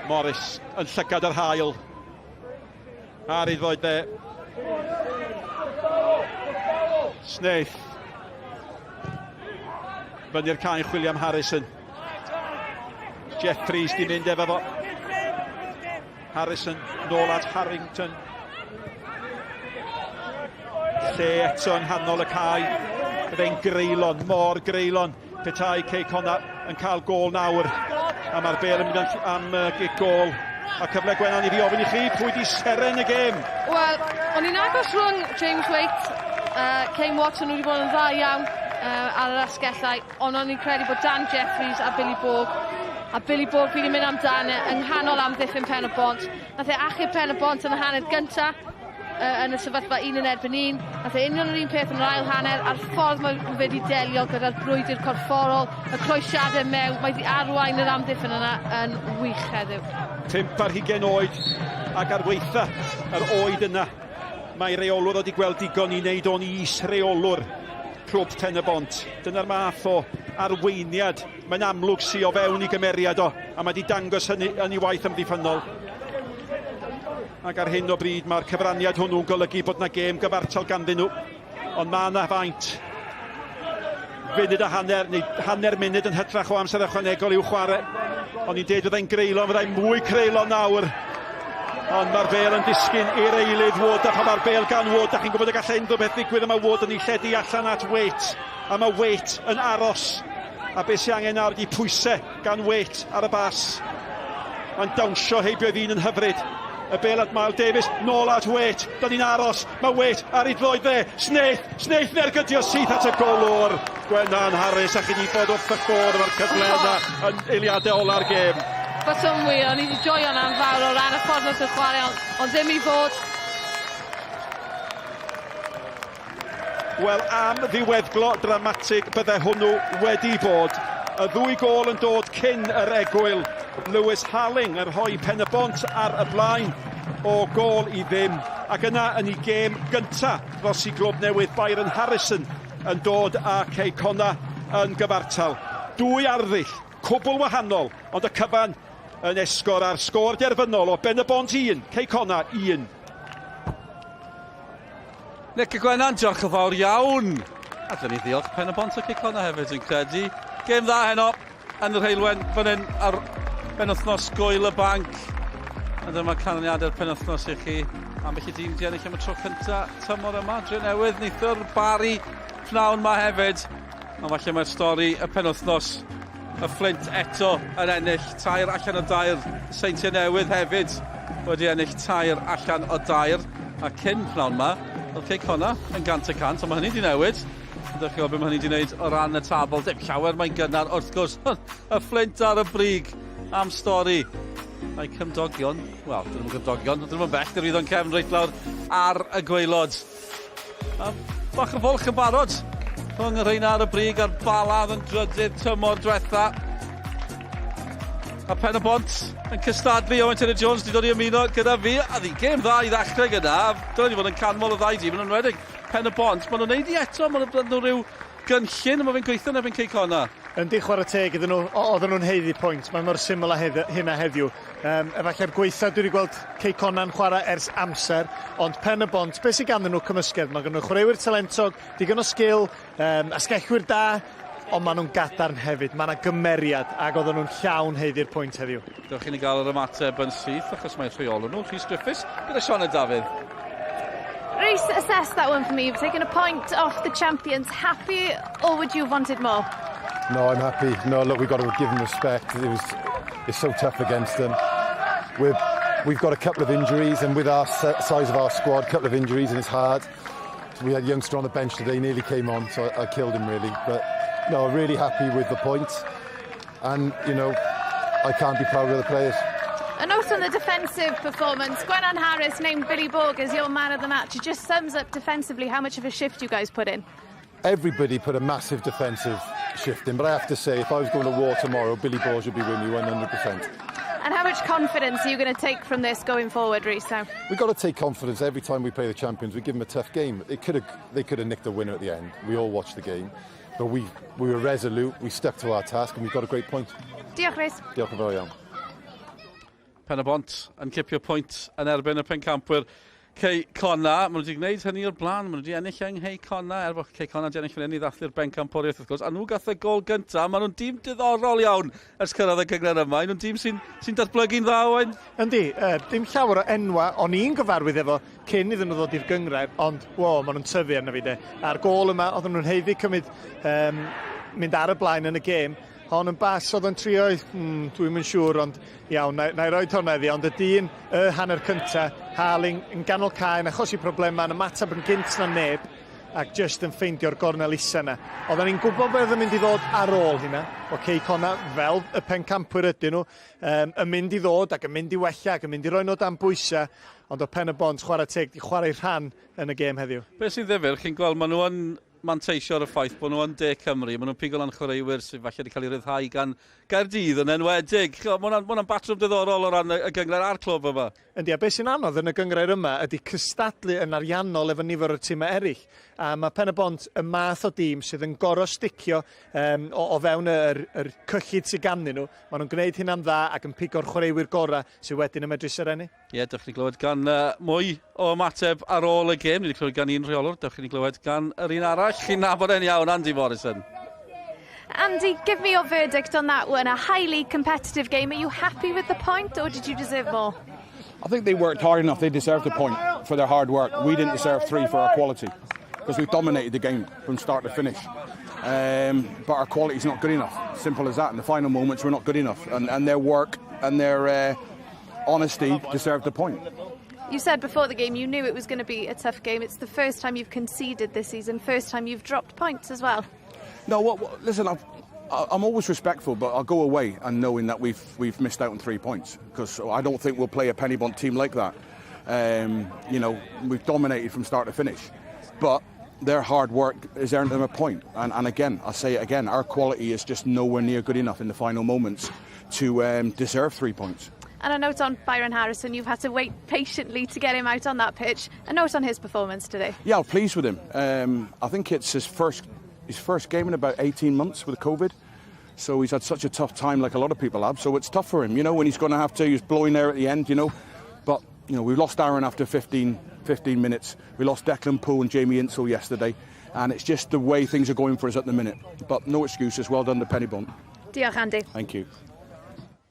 Morris yn llygad yr haul. Ar ei ddod dde. Snaith. Fyny'r cae chwilio am Harrison. Jeffries di mynd efo fo. Harrison nôl at Harrington. Lle eto yng nghanol y cae. Byddai'n greulon, mor greulon, petai Cei Connah yn cael gôl nawr. A mae'r bêl yn mynd am, am gic gôl. A cyfle Gwenan i fi ofyn i chi, pwy di seren y gêm? Wel, o'n i'n agos rhwng James Waite, Kane Watson wedi bod yn dda iawn ar yr asgellau, ond o'n i'n credu bod Dan Jeffries a Billy Borg, a Billy Borg fi wedi mynd amdano e yng nghanol amddiffyn Pen y Bont. Nath e achub Pen y Bont yn y hanner gynta yn y sefyllfa un yn erbyn un. Nath e union yr un peth yn yr ail hanner a'r ffordd mae fe wedi delio gyda'r brwydr corfforol, y croesiadau mewn, mae wedi arwain yr amddiffyn yna yn wych heddiw. 5 ar hugain oed ac ar weitha yr oed yna mae reolwr wedi gweld digon i wneud o'n is-reolwr clwb Pen y Bont. Dyna'r math o arweiniad mae'n amlwg sy o fewn i gymeriad o, a mae wedi dangos hynny yn ei waith amddiffynnol. Ac ar hyn o bryd mae'r cyfraniad hwnnw'n golygu bod yna gêm gyfartal ganddyn nhw. Ond mae yna faint. Funud a hanner, neu hanner munud yn hytrach o amser ychwanegol i'w chwarae. O'n i'n deud fyddai'n greulon, fyddai'n mwy creulon nawr. Ond mae'r bel yn disgyn i'r eilydd Wood, a pan mae'r bel gan Wood, da chi'n gwybod y gallai unrhyw beth ddigwydd, a mae Wood yn ei lledu allan at Waite, a mae Waite yn aros. A beth sy'n angen nawr ydy pwysau gan Waite ar y bas. Mae'n dawnsio heibio i ddyn yn hyfryd. Y bel at Miles Davis, nôl at Waite. Da ni'n aros, mae Waite ar ei droed dde. Snaith, Snaith yn ergydio syth at y golwr. Gwennan Harris, a chi wedi bod wrth y ffôn efo'r cyfle yna yn eiliadau ola'r gêm. Byswn wir, o'n i wedi joio hwnna'n fawr o ran y ffordd nath o chwarae, ond, ond ddim i fod. Wel, am ddiweddglo dramatig bydde hwnnw wedi bod. Y ddwy gôl yn dod cyn yr egwyl. Lewis Harling yn rhoi Pen-y-bont ar y blaen o gôl i ddim. Ac yna yn ei gêm gynta dros i glwb newydd Byron Harrison yn dod â Cei Connah yn gyfartal. Dwy arddull cwbl wahanol, ond y cyfan yn esgor ar sgôr derfynol o Ben-y-bont 1, Cei Connah 1. Nick a Gwennan, diolch yn fawr iawn. A dyn ni ddiolch Pen y Bont a Cei Connah hefyd yn credu. Gêm dda heno yn yr Heulwen fan hyn ar benwythnos Gwyl y Banc. A dyma canlyniadau'r penwythnos i chi. Ambell i dîm di ennill am y tro cynta tymor yma. Dre Newydd, neithiwr Barry pnawn ma hefyd. Ond falle mae'r stori y penwythnos y Fflint eto yn ennill tair allan o dair. Seintiau Newydd hefyd wedi ennill tair allan o dair. A cyn pnawn ma, oedd Cei Connah yn 100%, ond mae hynny wedi newid. Ond dewch chi weld beth mae hynny wedi wneud o ran y tabl. Dim llawer, mae'n gynnar wrth gwrs. Y Fflint ar y brig am stori. Mae cymdogion, wel, dyn nhw'n gymdogion, dyn nhw'n bell, dyn nhw'n cefn reit lawr ar y gwaelod. A bach o fwlch yn barod rhwng y rheina ar y brig a'r Bala oedd yn drydydd tymor diwetha. A Pen y Bont yn cystadlu, Owen Taylor Jones wedi dod i ymuno gyda fi. A ddi gêm dda i ddechrau gyda. Dyna ni fod yn canmol y ddau dîm yn enwedig Pen y Bont. Maen nhw'n neud i eto, maen nhw'n rhyw gynllun, a mae fe'n gweithio yn erbyn Cei Connah. Yndi, chwarae teg iddyn nhw. O, oedden nhw'n haeddu pwynt. Mae mor syml â hynna heddiw. Efallai'r gwaetha dwi wedi gweld Cei Connah'n chwarae ers amser, ond Pen y Bont, beth sydd ganddyn nhw cymysgedd? Mae gan nhw chwaraewyr talentog, digon o sgil, asgellwyr da, ond maen nhw'n gadarn hefyd. Mae yna gymeriad, ac oedden nhw'n llawn haeddu'r pwynt heddiw. Dewch i ni gael yr ymateb yn syth, achos mae rheolwr nhw, Rhys Griffiths, gyda Sioned Dafydd. Rhys, assess that one for me. You've taken a point off the champions. Happy, or would you have wanted more? No, I'm happy. No, look, we've got to give them respect. It was, it's so tough against them. We're, we've got a couple of injuries, and with our size of our squad, a couple of injuries, and it's hard. We had a youngster on the bench today, nearly came on, so I killed him really. But no, really happy with the point. And, you know, I can't be prouder of the players. A note on the defensive performance, Gwennan Harris named Billy Borg as your man of the match. It just sums up defensively how much of a shift you guys put in. Everybody put a massive defensive shift in, but I have to say, if I was going to war tomorrow, Billy Borg would be with me 100%. And how much confidence are you going to take from this going forward, Rhys? Now? We've got to take confidence every time we play the champions. We give them a tough game. They could have, they could have nicked a winner at the end. We all watched the game. But we, we were resolute, we stuck to our task and we've got a great point. Diolch, Rhys. Diolch yn fawr iawn. Pen y Bont yn cipio pwynt yn erbyn y pencampwyr Cei Connah. Maen nhw wedi gwneud hynny o'r blaen. Maen nhw wedi ennill yng Nghei Connah, er bod Cei Connah wedi ennill fan hyn i ddathlu'r bencampwriaeth wrth gwrs. A nhw gath y gol gyntaf. Maen nhw'n dîm diddorol iawn ers cyrraedd y gynghrair yma. Maen nhw'n dîm sy'n sy datblygu'n dda, Owain. Yndi, dim llawer o enwa o'n i'n gyfarwydd efo cyn iddyn nhw ddod i'r gynghrair, ond wo, maen nhw'n tyfu arno fi de. A'r gôl yma, oedden nhw'n haeddu cymryd, um, mynd ar y blaen yn y gêm. Hon yn bas oedd yn trio, dwi'm yn siŵr, ond iawn, na, na i roed hwnna iddi, ond y dyn y hanner cynta, Harling, yn ganol cae, yn achosi problemau, yn ymateb yn gynt na neb, ac jyst yn ffeindio'r gornel isa yna. Oedden ni'n gwybod beth oedd yn mynd i ddod ar ôl hynna, o Cei Connah, fel y pencampwyr ydyn nhw, yn mynd i ddod ac yn mynd i wella ac yn mynd i roi nhw dan bwysau, Ond o Pen-y-bont, chwarae teg, 'di chwarae rhan yn y gêm heddiw. Be sy'n ddifyr, chi'n gweld, maen nhw yn manteisio ar y ffaith bod nhw yn De Cymru. Maen nhw'n pigo lan chwaraewyr sydd falle wedi cael eu rhyddhau gan Gaerdydd yn enwedig. Mae hwnna'n ma batrwm diddorol o ran y, y gynghrair a'r clwb yma. Yndi, a beth sy'n anodd yn y gynghrair yma ydy cystadlu yn ariannol efo nifer o'r timau eraill. A mae Pen-y-bont y math o dîm sydd yn gorfod sticio um, o, o fewn yr, yr cyllid sydd ganddyn nhw. Maen nhw'n gwneud hynna'n dda ac yn pigo'r chwaraewyr gorau sydd wedyn yn medru serennu. Ie, yeah, dewch ni glywed gan uh, mwy o ymateb ar ôl y gêm. Ni wedi clywed gan un rheolwr, dewch ni glywed gan yr un arall. Chi'n nabod e'n iawn, Andy Morrison. Andy, give me your verdict on that one. A highly competitive game. Are you happy with the point or did you deserve more? I think they worked hard enough. They deserved a point for their hard work. We didn't deserve three for our quality because we dominated the game from start to finish. Um, but our quality's not good enough. Simple as that. In the final moments, we're not good enough. And, and their work and their uh, honesty deserved the point. You said before the game you knew it was going to be a tough game. It's the first time you've conceded this season, first time you've dropped points as well. No, what, what, listen, I've, I'm always respectful, but I'll go away and knowing that we've we've missed out on three points because I don't think we'll play a Penybont team like that. Um, you know, we've dominated from start to finish, but their hard work has earned them a point. And, and again, I say it again, our quality is just nowhere near good enough in the final moments to um, deserve three points. And a note on Byron Harrison, you've had to wait patiently to get him out on that pitch. A note on his performance today. Yeah, I'm pleased with him. Um, I think it's his first his first game in about 18 months with COVID. So he's had such a tough time, like a lot of people have. So it's tough for him, you know, when he's going to have to. He's blowing there at the end, you know. But, you know, we lost Aaron after 15, 15 minutes. We lost Declan Poole and Jamie Insall yesterday. And it's just the way things are going for us at the minute. But no excuses. Well done to Penny Bond. Diolch, Andy. Thank you.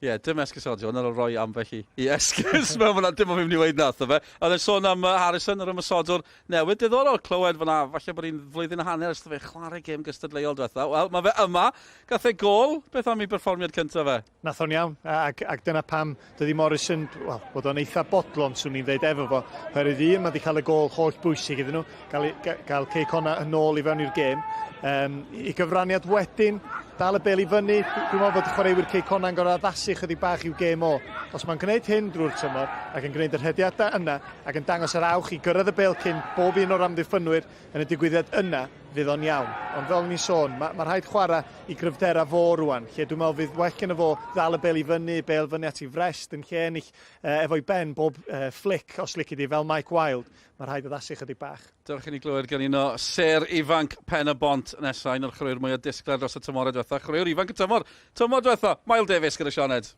Ie, yeah, dim esgusodion, ar ôl roi ambell i, i esgus mewn fyna, dim ond fi'n mynd i weid nath o fe. Oedd e'n sôn am Harrison, yr ymosodwr newydd. Diddorol clywed fyna, falle bod hi'n flwyddyn a hanner ers fe chwarae gêm gystadleuol diwetha. Wel, mae fe yma, gath e gol. Beth am ei berfformiad cyntaf fe? Nath o'n iawn, ac, ac dyna pam dydy Morrison, wel, bod o'n eitha bodlon, swn i'n dweud efo fo. Oherwydd un, mae wedi cael y gol holl bwysig iddyn nhw, gael, gael Cei Connah yn ôl i fewn i'r gêm. Um, I gyfraniad wedyn, dal y bel i fyny, dwi'n meddwl bod chwaraewyr Cei Connah'n gorfod addasu chydig bach i'w gêm o. Os mae'n gwneud hyn drwy'r tymor ac yn gwneud y rhediadau yna ac yn dangos yr awch i gyrraedd y bel cyn bob un o'r amddiffynwyr yn y digwyddiad yna, fydd o'n iawn. Ond fel ni'n sôn, mae ma rhaid chwarae i gryfderau fo rwan, lle dwi'n meddwl fydd well gen y fo ddal y bel i fyny, bel fyny at ei frest yn lle ennill uh, efo'i ben bob uh, flick os lici di, fel Mike Wilde. Mae rhaid addasu chydig bach. Dewch i ni glywed gan un o sêr ifanc Pen y Bont nesaf, un o'r chwaraewyr mwyaf disglair dros y tymhorau diwetha. Chwaraewr ifanc y tymor, tymor diwetha, Mael Davies gyda Sioned.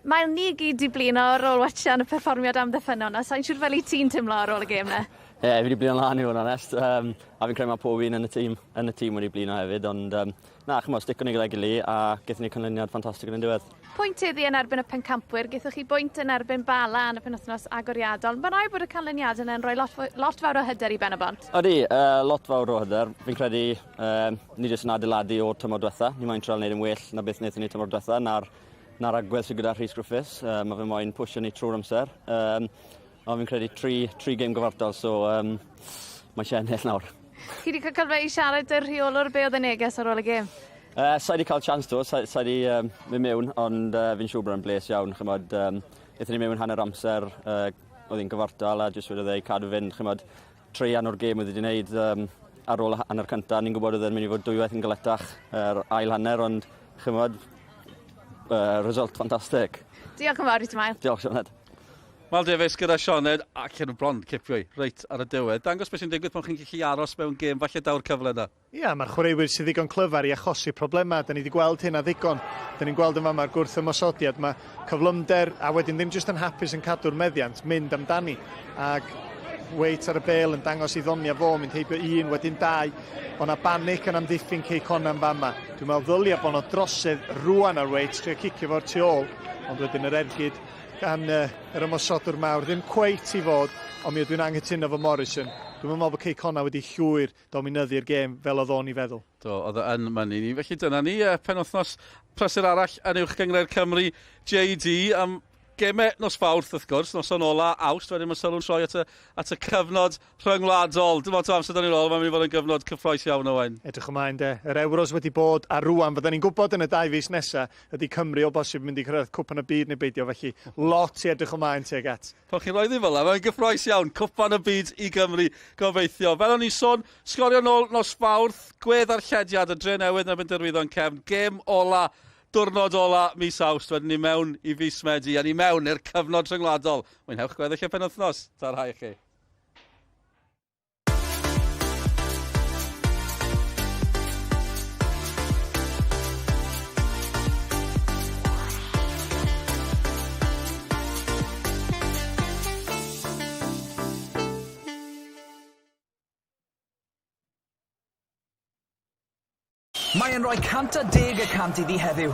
Mael, ni gyd di blino ar ôl watsian y perfformiad amddiffynnol 'na. Sai'n siŵr fel 'yt ti'n timlo ar ôl y gêm 'na? Ie, fi 'di blino'n lân i fod yn onest. Um, a fi'n credu mae pob un yn y tîm, yn y tîm wedi blino hefyd, ond um, na, chymod, sticon ni gyda'i gilydd a gaethon ni canlyniad ffantastig yn y diwedd. Pwynt heddi yn erbyn y pencampwyr, gaethoch chi bwynt yn erbyn Bala yn y penwythnos agoriadol. Mae'n rhaid bod y canlyniad yna yn rhoi lot, lot fawr o hyder i Ben y Bont. Odi, uh, lot fawr o hyder. Fi'n credu um, ni jyst yn adeiladu o'r tymor diwetha. Ni moyn trial wneud yn well na beth wnaethon ni tymor diwetha, na'r, na'r agwedd sydd gyda Rhys Griffiths. Uh, mae fe moyn pwysio ni trwy'r amser. Um, ond fi'n credu tri, tri gêm gyfartal, so um, mae eisiau ennill nawr. Chi wedi cael cyfle i siarad â'r rheolwr, be oedd y neges ar ôl y gêm? Uh, sa i wedi cael chance to, sa, sa i wedi um, mynd mewn, ond uh, fi'n siŵr bod e'n bles iawn, chymod, um, aethon ni mewn hanner amser, uh, oedd hi'n gyfartal a jyst wedodd e i cadw fynd, chymod, treian o'r gêm oedd wedi wneud um, ar ôl hanner cyntaf, ni'n gwybod oedd e'n mynd i fod dwywaith yn galetach yr er ail hanner, ond chymod, uh, result ffantastig. Diolch yn fawr i ti, Mael. Diolch, Sioned. Mal Davies gyda Sioned ac yn bron cipio i reit ar y diwedd. Dangos beth sy'n digwydd pan chi'n gallu aros mewn gêm, falle daw'r cyfle yna. Ia, mae'r chwaraewyr sydd ddigon clyfar i achosi problemau. Da ni wedi gweld hynna ddigon. Da ni'n gweld yn fama gwrth ymosodiad. Mae cyflymder a wedyn ddim jyst yn hapus yn cadw'r meddiant, mynd amdani. Ac Waite ar y bel yn dangos i ddonia fo, mynd heibio un, wedyn dau. O na banic yn amddiffyn Cei Connah yn fama. Dwi'n meddwl ddylia bod 'no drosedd rwan ar Waite, trio cicio fo'r tu ôl, ond wedyn yr ergyd gan uh, yr ymosodwr mawr. Ddim cweit i fod, ond mi ydw i'n anghytuno fo Morrison. Dwi'n meddwl bod Cei Connah wedi llwyr dominyddu'r gêm fel oedd o'n i feddwl. Do, oedd o yn mynnu ni. Felly dyna ni, penwythnos prysur arall yn Uwch Gynghrair Cymru, JD. Am gemau nos Fawrth, wrth gwrs, noson ola Awst, wedyn mae sylw'n troi at y, at y cyfnod rhyngwladol. Dim ond o amser dan ni'n ôl, mae'n mynd i fod yn gyfnod cyffroes iawn, Owen. Edrych ymlaen de. Yr Euros wedi bod, a rwan, fydden ni'n gwybod yn y dau fis nesa, ydy Cymru o bosib mynd i cyrraedd Cwpan y Byd neu beidio, felly lot i edrych ymlaen tuag at. Pan chi'n rhoi ddi fel 'na, mae'n gyffroes iawn. Cwpan y Byd i Gymru, gobeithio. Fel o'n i'n sôn, sgorio nôl nos Fawrth, gwedd-ddarllediad y Drenewydd yn erbyn Derwyddon Cefn, gêm ola Diwrnod ola mis Awst, wedyn ni mewn i fis Medi a ni mewn i'r cyfnod rhyngwladol. Mwynhewch gweddill y penwythnos. Ta-ra i chi. Mae e'n rhoi 110% iddi heddiw.